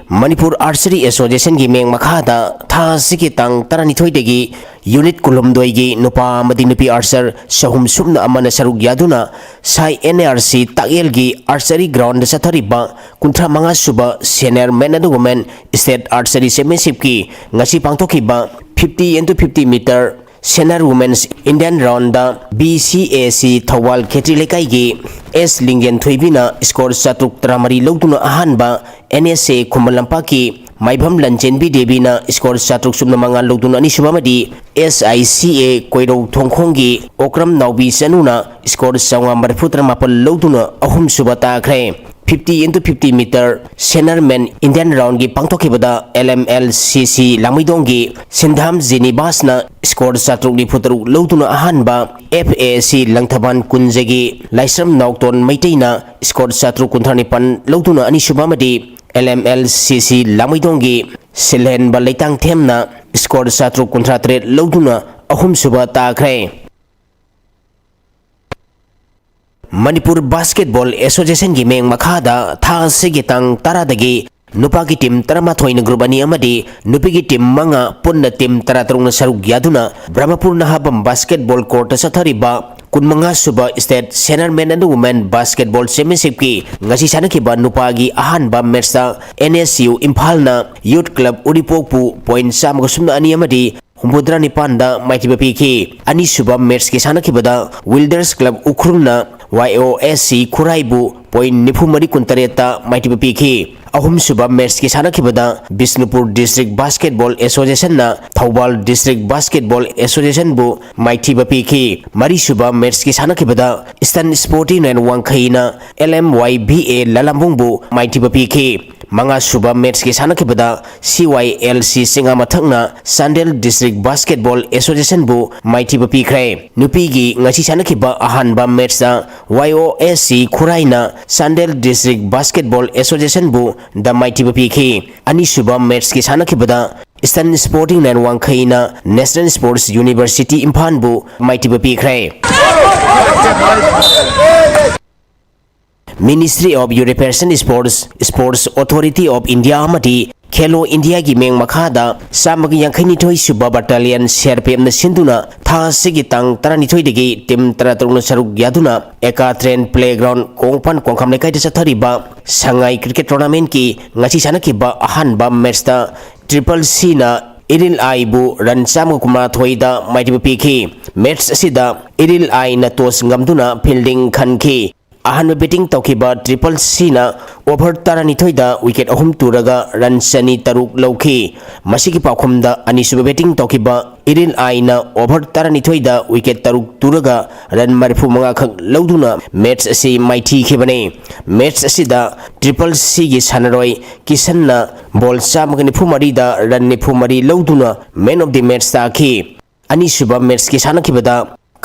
ꯃꯅꯤꯄꯨꯔ Archery Associationꯒꯤ ꯃꯤꯡ ꯃꯈꯥꯗ ꯊꯥ ꯑꯁꯤꯒꯤ ꯇꯥꯡ ꯇꯔꯥꯅꯤꯊꯣꯏꯗꯒꯤ unit ꯀꯨꯟꯍꯨꯝꯗꯣꯏꯒꯤ ꯅꯨꯄꯥ ꯑꯃꯗꯤ ꯅꯨꯄꯤ archer ꯆꯍꯨꯝ ꯁꯨꯞꯅ ꯑꯃꯅ ꯁꯔꯨꯛ ꯌꯥꯗꯨꯅ ꯁꯥꯏ NARC ꯇꯥꯛꯌꯦꯜꯒꯤ archery ground ꯆꯠꯊꯔꯤꯕ ꯀꯨꯟꯊ꯭ꯔꯥ ꯃꯉꯥ ꯁꯨꯕ Senior Men and Women State Archery Championshipꯀꯤ ꯉꯁꯤ ꯄꯥꯡꯊꯣꯛꯈꯤꯕ fifty into fifty meter Senior Women's Indian roundꯗ BCAC Thoubal ꯈꯦꯇ꯭ꯔꯤ ꯂꯩꯀꯥꯏꯒꯤ S ꯂꯤꯡꯖꯦꯟ ꯊꯣꯏꯕꯤꯅ score ꯆꯥꯇ꯭ꯔꯨꯛ ꯇꯔꯥꯃꯔꯤ ꯂꯧꯗꯨꯅ ꯑꯍꯥꯟꯕ, NSA ꯈꯨꯃꯟ ꯂꯝꯄꯥꯛꯀꯤ ꯃꯥꯏꯕꯝ ꯂꯟꯆꯦꯟꯕꯤ ꯗꯦꯕꯤꯅ score ꯆꯥꯇ꯭ꯔꯨꯛ ꯁꯨꯞꯅ ꯃꯉꯥ ꯂꯧꯗꯨꯅ ꯑꯅꯤꯁꯨꯕ ꯑꯃꯗꯤ SICA ꯀꯣꯏꯔꯧ ꯊꯣꯡꯈꯣꯡꯒꯤ ꯑꯣꯀ꯭ꯔꯝ ꯅꯥꯎꯕꯤ ꯆꯅꯨꯅ score ꯆꯥꯝꯃꯉꯥ ꯃꯔꯤꯐꯨ ꯇꯔꯥꯃꯥꯄꯜ ꯂꯧꯗꯨꯅ ꯑꯍꯨꯝꯁꯨꯕ ꯇꯥꯈ꯭ꯔꯦ꯫ Fifty into fifty meter Senior Men Indian roundꯒꯤ ꯄꯥꯡꯊꯣꯛꯈꯤꯕꯗ LMLCC ꯂꯥꯡꯃꯩꯗꯣꯡꯒꯤ ꯁꯤꯟꯙꯥꯝ ꯖꯤꯅꯤꯕꯥꯁꯅ score ꯆꯥꯇ꯭ꯔꯨꯛ ꯅꯤꯐꯨ ꯇꯔꯨꯛ ꯂꯧꯗꯨꯅ ꯑꯍꯥꯟꯕ, FAC ꯂꯪꯊꯕꯥꯟ ꯀꯨꯟꯖꯒꯤ ꯂꯥꯏꯁ꯭ꯔꯝ ꯅꯥꯎꯇꯣꯟ ꯃꯩꯇꯩꯅ score ꯆꯥꯇ꯭ꯔꯨꯛ ꯀꯨꯟꯊ꯭ꯔꯥ ꯅꯤꯄꯥꯟ ꯂꯧꯗꯨꯅ ꯑꯅꯤꯁꯨꯕ ꯑꯃꯗꯤ LMLCC ꯂꯥꯡꯃꯩꯗꯣꯡꯒꯤ ꯁꯤꯜꯍꯦꯟꯕ ꯂꯩꯇꯥꯡꯊꯦꯝꯅ score ꯆꯥꯇ꯭ꯔꯨꯛ ꯀꯨꯟꯊ꯭ꯔꯥ ꯇꯔꯦꯠ ꯂꯧꯗꯨꯅ ꯑꯍꯨꯝꯁꯨꯕ ꯇꯥꯈ꯭ꯔꯦ꯫ ꯃꯅꯤꯄꯨꯔ Basketball Associationꯒꯤ ꯃꯤꯡ ꯃꯈꯥꯗ ꯊꯥ ꯑꯁꯤꯒꯤ ꯇꯥꯡ ꯇꯔꯥꯗꯒꯤ ꯅꯨꯄꯥꯒꯤ team ꯇꯔꯥꯃꯥꯊꯣꯏꯅ group ꯑꯅꯤ ꯑꯃꯗꯤ ꯅꯨꯄꯤꯒꯤ team ꯃꯉꯥ, ꯄꯨꯟꯅ team ꯇꯔꯥꯇꯔꯨꯛꯅ ꯁꯔꯨꯛ ꯌꯥꯗꯨꯅ ꯕ꯭ꯔꯍꯃꯄꯨꯔ ꯅꯍꯥꯕꯝ basketball courtꯇ ꯆꯠꯊꯔꯤꯕ ꯀꯨꯟꯃꯉꯥ ꯁꯨꯕ State Senior Men and Women Basketball Championshipꯀꯤ ꯉꯁꯤ ꯁꯥꯟꯅꯈꯤꯕ ꯅꯨꯄꯥꯒꯤ ꯑꯍꯥꯟꯕ matchꯇ NSU ꯏꯝꯐꯥꯜꯅ Youth Club ꯎꯔꯤꯄꯣꯛꯄꯨ point ꯆꯥꯝꯃꯒ ꯁꯨꯞꯅ ꯑꯅꯤ ꯑꯃꯗꯤ ꯍꯨꯝꯐꯨꯇꯔꯥ ꯅꯤꯄꯥꯟꯗ ꯃꯥꯏꯊꯤꯕ ꯄꯤꯈꯤ꯫ ꯑꯅꯤꯁꯨꯕ matchꯀꯤ ꯁꯥꯟꯅꯈꯤꯕꯗ Wilders Club ꯎꯈ꯭ꯔꯨꯜꯅ YOSC ꯈꯨꯔꯥꯏꯕꯨ point ꯅꯤꯐꯨ ꯃꯔꯤ ꯀꯨꯟꯇꯔꯦꯠꯇ ꯃꯥꯏꯊꯤꯕ ꯄꯤꯈꯤ꯫ ꯑꯍꯨꯝꯁꯨꯕ matchꯀꯤ ꯁꯥꯟꯅꯈꯤꯕꯗ Bishnupur District Basketball Associationꯅ Thoubal District Basketball Associationꯕꯨ ꯃꯥꯏꯊꯤꯕ ꯄꯤꯈꯤ꯫ ꯃꯔꯤꯁꯨꯕ matchꯀꯤ ꯁꯥꯟꯅꯈꯤꯕꯗ Eastern Sporting Union ꯋꯥꯡꯈꯩꯅ LMYBA ꯂꯂꯥꯝꯕꯨꯡꯕꯨ ꯃꯥꯏꯊꯤꯕ ꯄꯤꯈꯤ꯫ ꯃꯉꯥꯁꯨꯕ matchꯀꯤ ꯁꯥꯟꯅꯈꯤꯕꯗ CYLC ꯆꯤꯡꯉꯥꯃꯊꯛꯅ ꯆꯥꯟꯗꯦꯜ District Basketball Associationꯕꯨ ꯃꯥꯏꯊꯤꯕ ꯄꯤꯈ꯭ꯔꯦ꯫ ꯅꯨꯄꯤꯒꯤ ꯉꯁꯤ ꯁꯥꯟꯅꯈꯤꯕ ꯑꯍꯥꯟꯕ matchꯇ YOSC ꯈꯨꯔꯥꯏꯅ ꯆꯥꯟꯗꯦꯜ District Basketball Associationꯕꯨ ꯗ ꯃꯥꯏꯊꯤꯕ ꯄꯤꯈꯤ꯫ ꯑꯅꯤꯁꯨꯕ matchꯀꯤ ꯁꯥꯟꯅꯈꯤꯕꯗ Eastern Sporting Union ꯋꯥꯡꯈꯩꯅ National Sports University ꯏꯝꯐꯥꯜꯕꯨ ꯃꯥꯏꯊꯤꯕ ꯄꯤꯈ꯭ꯔꯦ꯫ Ministry of Youth Affairs and Sports, Sports Authority of India ꯑꯃꯗꯤ ꯈꯦꯂꯣ ꯏꯟꯗꯤꯌꯥꯒꯤ ꯃꯤꯠꯌꯦꯡ ꯃꯈꯥꯗ ꯆꯥꯝꯃꯒ ꯌꯥꯡꯈꯩꯅꯤꯊꯣꯏ ꯁꯨꯕ ꯕꯠꯇꯥꯂꯤꯌꯟ ꯁꯤ ꯑꯥꯔ ꯄꯤ ꯑꯦꯐꯅ ꯁꯤꯟꯗꯨꯅ ꯊꯥ ꯑꯁꯤꯒꯤ ꯇꯥꯡ ꯇꯔꯥꯅꯤꯊꯣꯏꯗꯒꯤ ꯇꯤꯝ ꯇꯔꯥꯇꯔꯨꯛꯅ ꯁꯔꯨꯛ ꯌꯥꯗꯨꯅ ꯑꯦꯀꯥ ꯇ꯭ꯔꯦꯟ ꯄ꯭ꯂꯦꯒ꯭ꯔꯥꯎꯟ ꯀꯣꯡꯄꯥꯟ ꯀꯣꯡꯈꯥꯝ ꯂꯩꯀꯥꯏꯗ ꯆꯠꯊꯔꯤꯕ ꯁꯉꯥꯏ ꯀ꯭ꯔꯤꯀꯦꯠ ꯇꯣꯔꯅꯥꯃꯦꯟꯠꯀꯤ ꯉꯁꯤ ꯁꯥꯟꯅꯈꯤꯕ ꯑꯍꯥꯟꯕ ꯃꯦꯠꯁꯇ ꯇ꯭ꯔꯤꯄꯜ ꯁꯤꯅ ꯏꯔꯤꯜ ꯑꯥꯏꯕꯨ ꯔꯟ ꯆꯥꯝꯃꯒ ꯀꯨꯟꯃꯥꯊꯣꯏꯗ ꯃꯥꯏꯊꯤꯕ ꯄꯤꯈꯤ꯫ ꯃꯦꯠꯁ ꯑꯁꯤꯗ ꯏꯔꯤꯜ ꯑꯥꯏꯅ ꯇꯣꯁ ꯉꯝꯗꯨꯅ ꯐꯤꯜꯗꯤꯡ ꯈꯟꯈꯤ꯫ ꯑꯍꯥꯟꯕ ꯕꯦꯇꯤꯡ ꯇꯧꯈꯤꯕ ꯇ꯭ꯔꯤꯄꯜ ꯁꯤꯅ ꯑꯣꯚꯔ ꯇꯔꯥꯅꯤꯊꯣꯏꯗ ꯋꯤꯀꯦꯠ ꯑꯍꯨꯝ ꯇꯨꯔꯒ ꯔꯟ ꯆꯅꯤ ꯇꯔꯨꯛ ꯂꯧꯈꯤ꯫ ꯃꯁꯤꯒꯤ ꯄꯥꯎꯈꯨꯝꯗ ꯑꯅꯤꯁꯨꯕ ꯕꯦꯇꯤꯡ ꯇꯧꯈꯤꯕ ꯏꯔꯤꯜ ꯑꯥꯏꯅ ꯑꯣꯚꯔ ꯇꯔꯥꯅꯤꯊꯣꯏꯗ ꯋꯤꯀꯦꯠ ꯇꯔꯨꯛ ꯇꯨꯔꯒ ꯔꯟ ꯃꯔꯤꯐꯨ ꯃꯉꯥ ꯈꯛ ꯂꯧꯗꯨꯅ ꯃꯦꯠꯁ ꯑꯁꯤ ꯃꯥꯏꯊꯤꯈꯤꯕꯅꯤ꯫ ꯃꯦꯠꯁ ꯑꯁꯤꯗ ꯇ꯭ꯔꯤꯄꯜ ꯁꯤꯒꯤ ꯁꯥꯟꯅꯔꯣꯏ ꯀꯤꯁꯟꯅ ꯕꯣꯜ ꯆꯥꯝꯃꯒ ꯅꯤꯐꯨ ꯃꯔꯤꯗ ꯔꯟ ꯅꯤꯐꯨ ꯃꯔꯤ ꯂꯧꯗꯨꯅ ꯃꯦꯟ ꯑꯣꯐ ꯗꯤ ꯃꯦꯠꯁ ꯇꯥꯈꯤ꯫ ꯑꯅꯤꯁꯨꯕ ꯃꯦꯠꯁꯀꯤ ꯁꯥꯟꯅꯈꯤꯕꯗ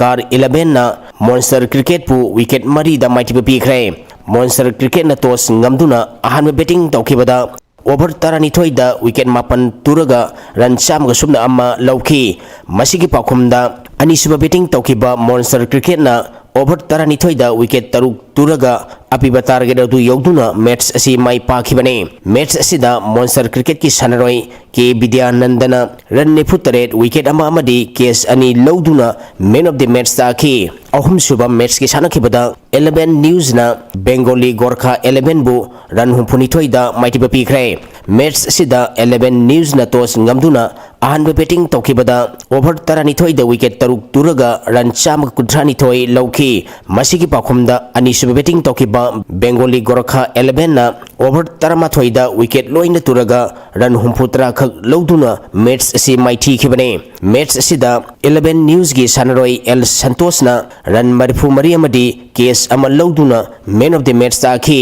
ꯀꯥꯔ ꯏꯂꯦꯚꯦꯟꯅ ꯃꯣꯟꯁꯇꯔ ꯀ꯭ꯔꯤꯀꯦꯠꯄꯨ ꯋꯤꯀꯦꯠ ꯃꯔꯤꯗ ꯃꯥꯏꯊꯤꯕ ꯄꯤꯈ꯭ꯔꯦ꯫ ꯃꯣꯟꯁꯇꯔ ꯀ꯭ꯔꯤꯀꯦꯠꯅ ꯇꯣꯁ ꯉꯝꯗꯨꯅ ꯑꯍꯥꯟꯕ ꯕꯦꯇꯤꯡ ꯇꯧꯈꯤꯕꯗ ꯑꯣꯚꯔ ꯇꯔꯥꯅꯤꯊꯣꯏꯗ ꯋꯤꯀꯦꯠ ꯃꯥꯄꯟ ꯇꯨꯔꯒ ꯔꯟ ꯆꯥꯝꯃꯒ ꯁꯨꯞꯅ ꯑꯃ ꯂꯧꯈꯤ꯫ ꯃꯁꯤꯒꯤ ꯄꯥꯎꯈꯨꯝꯗ ꯑꯅꯤꯁꯨꯕ ꯕꯦꯇꯤꯡ ꯇꯧꯈꯤꯕ ꯃꯣꯟꯁꯇꯔ ꯀ꯭ꯔꯤꯀꯦꯠꯅ ꯑꯣꯚꯔ ꯇꯔꯥꯅꯤꯊꯣꯏꯗ ꯋꯤꯀꯦꯠ ꯇꯔꯨꯛ ꯇꯨꯔꯒ ꯑꯄꯤꯕ ꯇꯥꯔꯒꯦꯠ ꯑꯗꯨ ꯌꯧꯗꯨꯅ ꯃꯦꯠꯁ ꯑꯁꯤ ꯃꯥꯏ ꯄꯥꯛꯈꯤꯕꯅꯤ꯫ ꯃꯦꯠꯁ ꯑꯁꯤꯗ ꯃꯣꯟꯁꯇꯔ ꯀ꯭ꯔꯤꯀꯦꯠꯀꯤ ꯁꯥꯟꯅꯔꯣꯏ ꯀꯦ ꯕꯤꯗ꯭ꯌꯥꯅꯟꯗꯅ ꯔꯟ ꯅꯤꯐꯨ ꯇꯔꯦꯠ, ꯋꯤꯀꯦꯠ ꯑꯃ ꯑꯃꯗꯤ ꯀꯦꯆ ꯑꯅꯤ ꯂꯧꯗꯨꯅ ꯃꯦꯟ ꯑꯣꯐ ꯗꯤ ꯃꯦꯠꯁ ꯇꯥꯈꯤ꯫ ꯑꯍꯨꯝꯁꯨꯕ ꯃꯦꯠꯁꯀꯤ ꯁꯥꯟꯅꯈꯤꯕꯗ ꯏꯂꯦꯚꯦꯟ ꯅ꯭ꯌꯨꯁꯅ ꯕꯦꯡꯒꯣꯂꯤ ꯒꯣꯔꯈꯥ ꯏꯂꯦꯚꯦꯟꯕꯨ ꯔꯟ ꯍꯨꯝꯐꯨꯅꯤꯊꯣꯏꯗ ꯃꯥꯏꯊꯤꯕ ꯄꯤꯈ꯭ꯔꯦ꯫ ꯃꯦꯠꯁ ꯑꯁꯤꯗ ꯏꯂꯦꯚꯦꯟ ꯅ꯭ꯌꯨꯁꯅ ꯇꯣꯁ ꯉꯝꯗꯨꯅ ꯑꯍꯥꯟꯕ ꯕꯦꯇꯤꯡ ꯇꯧꯈꯤꯕꯗ ꯑꯣꯚꯔ ꯇꯔꯥꯅꯤꯊꯣꯏꯗ ꯋꯤꯀꯦꯠ ꯇꯔꯨꯛ ꯇꯨꯔꯒ ꯔꯟ ꯆꯥꯝꯃꯒ ꯀꯨꯟꯊ꯭ꯔꯥꯅꯤꯊꯣꯏ ꯂꯧꯈꯤ꯫ ꯃꯁꯤꯒꯤ ꯄꯥꯎꯈꯨꯝꯗ ꯑꯅꯤꯁꯨꯕ ꯕꯦꯇꯤꯡ ꯇꯧꯈꯤꯕ ꯕꯦꯡꯒꯣꯂꯤ ꯒꯣꯔꯈꯥ ꯏꯂꯦꯚꯦꯟꯅ ꯑꯣꯚꯔ ꯇꯔꯥꯃꯥꯊꯣꯏꯗ ꯋꯤꯀꯦꯠ ꯂꯣꯏꯅ ꯇꯨꯔꯒ ꯔꯟ ꯍꯨꯝꯐꯨꯇꯔꯥ ꯈꯛ ꯂꯧꯗꯨꯅ ꯃꯦꯠꯁ ꯑꯁꯤ ꯃꯥꯏꯊꯤꯈꯤꯕꯅꯤ꯫ ꯃꯦꯠꯁ ꯑꯁꯤꯗ ꯏꯂꯦꯚꯦꯟ ꯅ꯭ꯌꯨꯁꯀꯤ ꯁꯥꯟꯅꯔꯣꯏ ꯑꯦꯜ ꯁꯟꯇꯣꯁꯅ ꯔꯟ ꯃꯔꯤꯐꯨ ꯃꯔꯤ ꯑꯃꯗꯤ ꯀꯦꯆ ꯑꯃ ꯂꯧꯗꯨꯅ ꯃꯦꯟ ꯑꯣꯐ ꯗꯤ ꯃꯦꯠꯁ ꯇꯥꯈꯤ꯫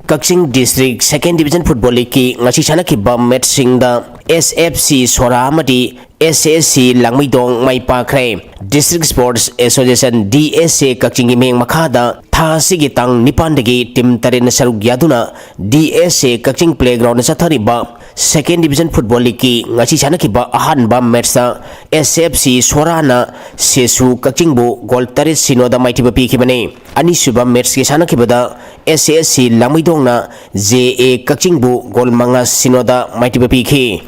ꯀꯛꯆꯤꯡ ꯗꯤꯁꯇ꯭ꯔꯤꯛ ꯁꯦꯀꯦꯟ ꯗꯤꯚꯤꯖꯟ ꯐꯨꯠꯕꯣꯜ ꯂꯤꯒꯀꯤ ꯉꯁꯤ ꯁꯥꯟꯅꯈꯤꯕ ꯃꯦꯠꯁꯁꯤꯡꯗ ꯑꯦꯁ ꯑꯦꯐ ꯁꯤ ꯁꯣꯔꯥ ꯑꯃꯗꯤ ꯑꯦꯁ ꯑꯦꯁ ꯁꯤ ꯂꯥꯡꯃꯩꯗꯣꯡ ꯃꯥꯏ ꯄꯥꯛꯈ꯭ꯔꯦ꯫ District sports association, D S A, ꯀꯛꯆꯤꯡꯒꯤ ꯃꯤꯠꯌꯦꯡ ꯃꯈꯥꯗ ꯊꯥ ꯑꯁꯤꯒꯤ ꯇꯥꯡ ꯅꯤꯄꯥꯟꯗꯒꯤ ꯇꯤꯝ ꯇꯔꯦꯠꯅ ꯁꯔꯨꯛ ꯌꯥꯗꯨꯅ D S A Kakching playground ꯆꯠꯊꯔꯤꯕ Second Division Football Leagueꯀꯤ ꯉꯁꯤ ꯁꯥꯟꯅꯈꯤꯕ ꯑꯍꯥꯟꯕ ꯃꯦꯠꯁꯇ S F C ꯁꯣꯔꯥꯅ ꯁꯦꯁꯨ ꯀꯛꯆꯤꯡꯕꯨ ꯒꯣꯜ ꯇꯔꯦꯠ ꯁꯤꯅꯣꯗ ꯃꯥꯏꯊꯤꯕ ꯄꯤꯈꯤꯕꯅꯤ꯫ ꯑꯅꯤꯁꯨꯕ ꯃꯦꯠꯁꯀꯤ ꯁꯥꯟꯅꯈꯤꯕꯗ S S C ꯂꯥꯡꯃꯩꯗꯣꯡꯅ J A ꯀꯛꯆꯤꯡꯕꯨ ꯒꯣꯜ ꯃꯉꯥ ꯁꯤꯅꯣꯗ ꯃꯥꯏꯊꯤꯕ ꯄꯤꯈꯤ꯫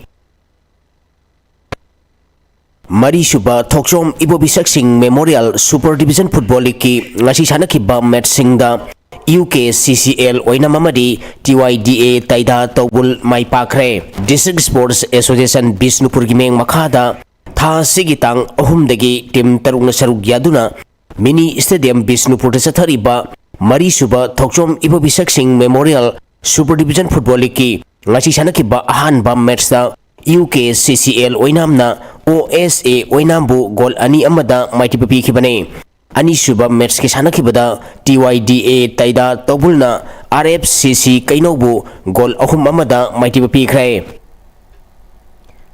ꯃꯔꯤꯁꯨꯕ ꯊꯣꯛꯆꯣꯝ ꯏꯕꯣꯕꯤ ꯁꯛꯁꯤꯡ Memorial Super Division Football Leagueꯀꯤ ꯉꯁꯤ ꯁꯥꯟꯅꯈꯤꯕ ꯃꯦꯠꯁꯁꯤꯡꯗ U K C C L ꯑꯣꯏꯅꯥꯝ ꯑꯃꯗꯤ T Y D A ꯇꯩꯗ ꯇꯧꯕꯨꯜ my ꯄꯥꯛꯈ꯭ꯔꯦ꯫ District Sports Association ꯕꯤꯁꯅꯨꯄꯨꯔꯒꯤ ꯃꯤꯠꯌꯦꯡ ꯃꯈꯥꯗ ꯊꯥ ꯑꯁꯤꯒꯤ ꯇꯥꯡ ꯑꯍꯨꯝꯗꯒꯤ ꯇꯤꯝ ꯇꯔꯨꯛꯅ ꯁꯔꯨꯛ ꯌꯥꯗꯨꯅ ꯃꯤꯅꯤ ꯁ꯭ꯇꯦꯗꯤꯌꯝ ꯕꯤꯁꯅꯨꯄꯨꯔꯗ ꯆꯠꯊꯔꯤꯕ ꯃꯔꯤꯁꯨꯕ ꯊꯣꯛꯆꯣꯝ ꯏꯕꯣꯕꯤ ꯁꯛꯁꯤꯡ Memorial Super Division Football Leagueꯀꯤ ꯉꯁꯤ ꯁꯥꯟꯅꯈꯤꯕ ꯑꯍꯥꯟꯕ ꯃꯦꯠꯁꯇ U K C C L ꯑꯣꯏꯅꯥꯝꯅ O S A ꯑꯣꯏꯅꯥꯝꯕꯨ ꯒꯣꯜ ꯑꯅꯤ ꯑꯃꯗ ꯃꯥꯏꯊꯤꯕ ꯄꯤꯈꯤꯕꯅꯤ꯫ ꯑꯅꯤꯁꯨꯕ ꯃꯦꯠꯁꯀꯤ ꯁꯥꯟꯅꯈꯤꯕꯗ T Y D A ꯇꯩꯗ ꯇꯧꯕꯨꯜꯅ R F C C ꯀꯩꯅꯧꯕꯨ ꯒꯣꯜ ꯑꯍꯨꯝ ꯑꯃꯗ ꯃꯥꯏꯊꯤꯕ ꯄꯤꯈ꯭ꯔꯦ꯫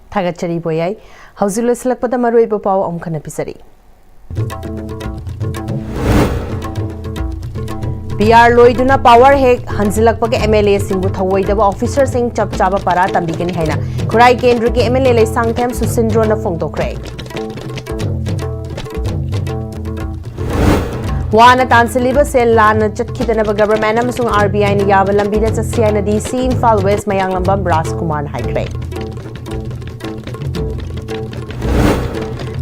ꯊꯥꯒꯠꯆꯔꯤ ꯕꯣꯌꯥꯏ꯫ ꯍꯧꯖꯤꯛ ꯂꯣꯏꯁꯤꯜꯂꯛꯄꯗ ꯃꯔꯨꯑꯣꯏꯕ ꯄꯥꯎ ꯑꯃꯨꯛ ꯍꯟꯅ ꯄꯤꯖꯔꯤ꯫ P R ꯂꯣꯏꯗꯨꯅ power ꯍꯦꯛ ꯍꯟꯖꯤꯜꯂꯛꯄꯒ M L A ꯁꯤꯡꯕꯨ ꯊꯧꯑꯣꯏꯗꯕ officer ꯁꯤꯡ ꯆꯞ ꯆꯥꯕ ꯄꯔꯥ ꯇꯝꯕꯤꯒꯅꯤ ꯍꯥꯏꯅ ꯈꯨꯔꯥꯏ ꯀꯦꯟꯗ꯭ꯔꯒꯤ M L A ꯂꯩꯁꯥꯡꯊꯦꯝ ꯁꯨꯁꯤꯟꯗ꯭ꯔꯣꯅ ꯐꯣꯡꯗꯣꯛꯈ꯭ꯔꯦ꯫ ꯋꯥꯅ ꯇꯥꯟꯁꯤꯜꯂꯤꯕ ꯁꯦꯜ ꯂꯥꯟꯅ ꯆꯠꯈꯤꯗꯅꯕ government ꯑꯃꯁꯨꯡ R B I ꯅ ꯌꯥꯕ ꯂꯝꯕꯤꯗ ꯆꯠꯁꯤ ꯍꯥꯏꯅ D C ꯏꯝꯐꯥꯜ West ꯃꯌꯥꯡꯂꯝꯕꯝ ꯔꯥꯖꯀꯨꯃꯥꯔꯅ ꯍꯥꯏꯈ꯭ꯔꯦ꯫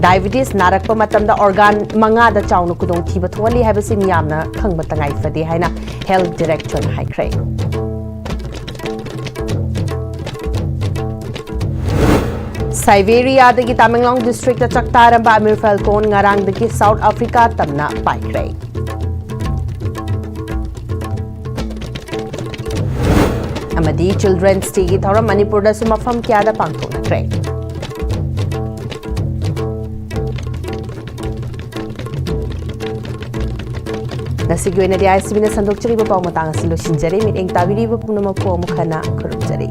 Diabetes ꯅꯥꯔꯛꯄ ꯃꯇꯝꯗ organ ꯃꯉꯥꯗ ꯆꯥꯎꯅ ꯈꯨꯗꯣꯡꯊꯤꯕ ꯊꯣꯛꯍꯜꯂꯤ ꯍꯥꯏꯕꯁꯤ ꯃꯤꯌꯥꯝꯅ ꯈꯪꯕ ꯇꯉꯥꯏ ꯐꯗꯦ ꯍꯥꯏꯅ Health Directorꯅ ꯍꯥꯏꯈ꯭ꯔꯦ꯫ ꯁꯥꯏꯕꯦꯔꯤꯌꯥꯗꯒꯤ ꯇꯃꯦꯡꯂꯣꯡ districtꯇ ꯆꯥꯛꯇꯥꯔꯝꯕ Amir Falcon ꯉꯔꯥꯡꯗꯒꯤ South Africa ꯇꯝꯅ ꯄꯥꯏꯈ꯭ꯔꯦ꯫ ꯑꯃꯗꯤ Children's Dayꯒꯤ ꯊꯧꯔꯝ ꯃꯅꯤꯄꯨꯔꯗꯁꯨ ꯃꯐꯝ ꯀꯌꯥꯗ ꯄꯥꯡꯊꯣꯛꯅꯈ꯭ꯔꯦ꯫ ꯉꯁꯤꯒꯤ ꯑꯣꯏꯅꯗꯤ I S T Vꯅ ꯁꯟꯗꯣꯛꯆꯔꯤꯕ ꯄꯥꯎ ꯃꯇꯥꯡ ꯑꯁꯤ ꯂꯣꯏꯁꯤꯟꯖꯔꯦ꯫ ꯃꯤꯠꯌꯦꯡ ꯇꯥꯕꯤꯔꯤꯕ ꯄꯨꯝꯅꯃꯛꯄꯨ ꯑꯃꯨꯛ ꯍꯟꯅ ꯈꯨꯔꯨꯝꯖꯔꯤ꯫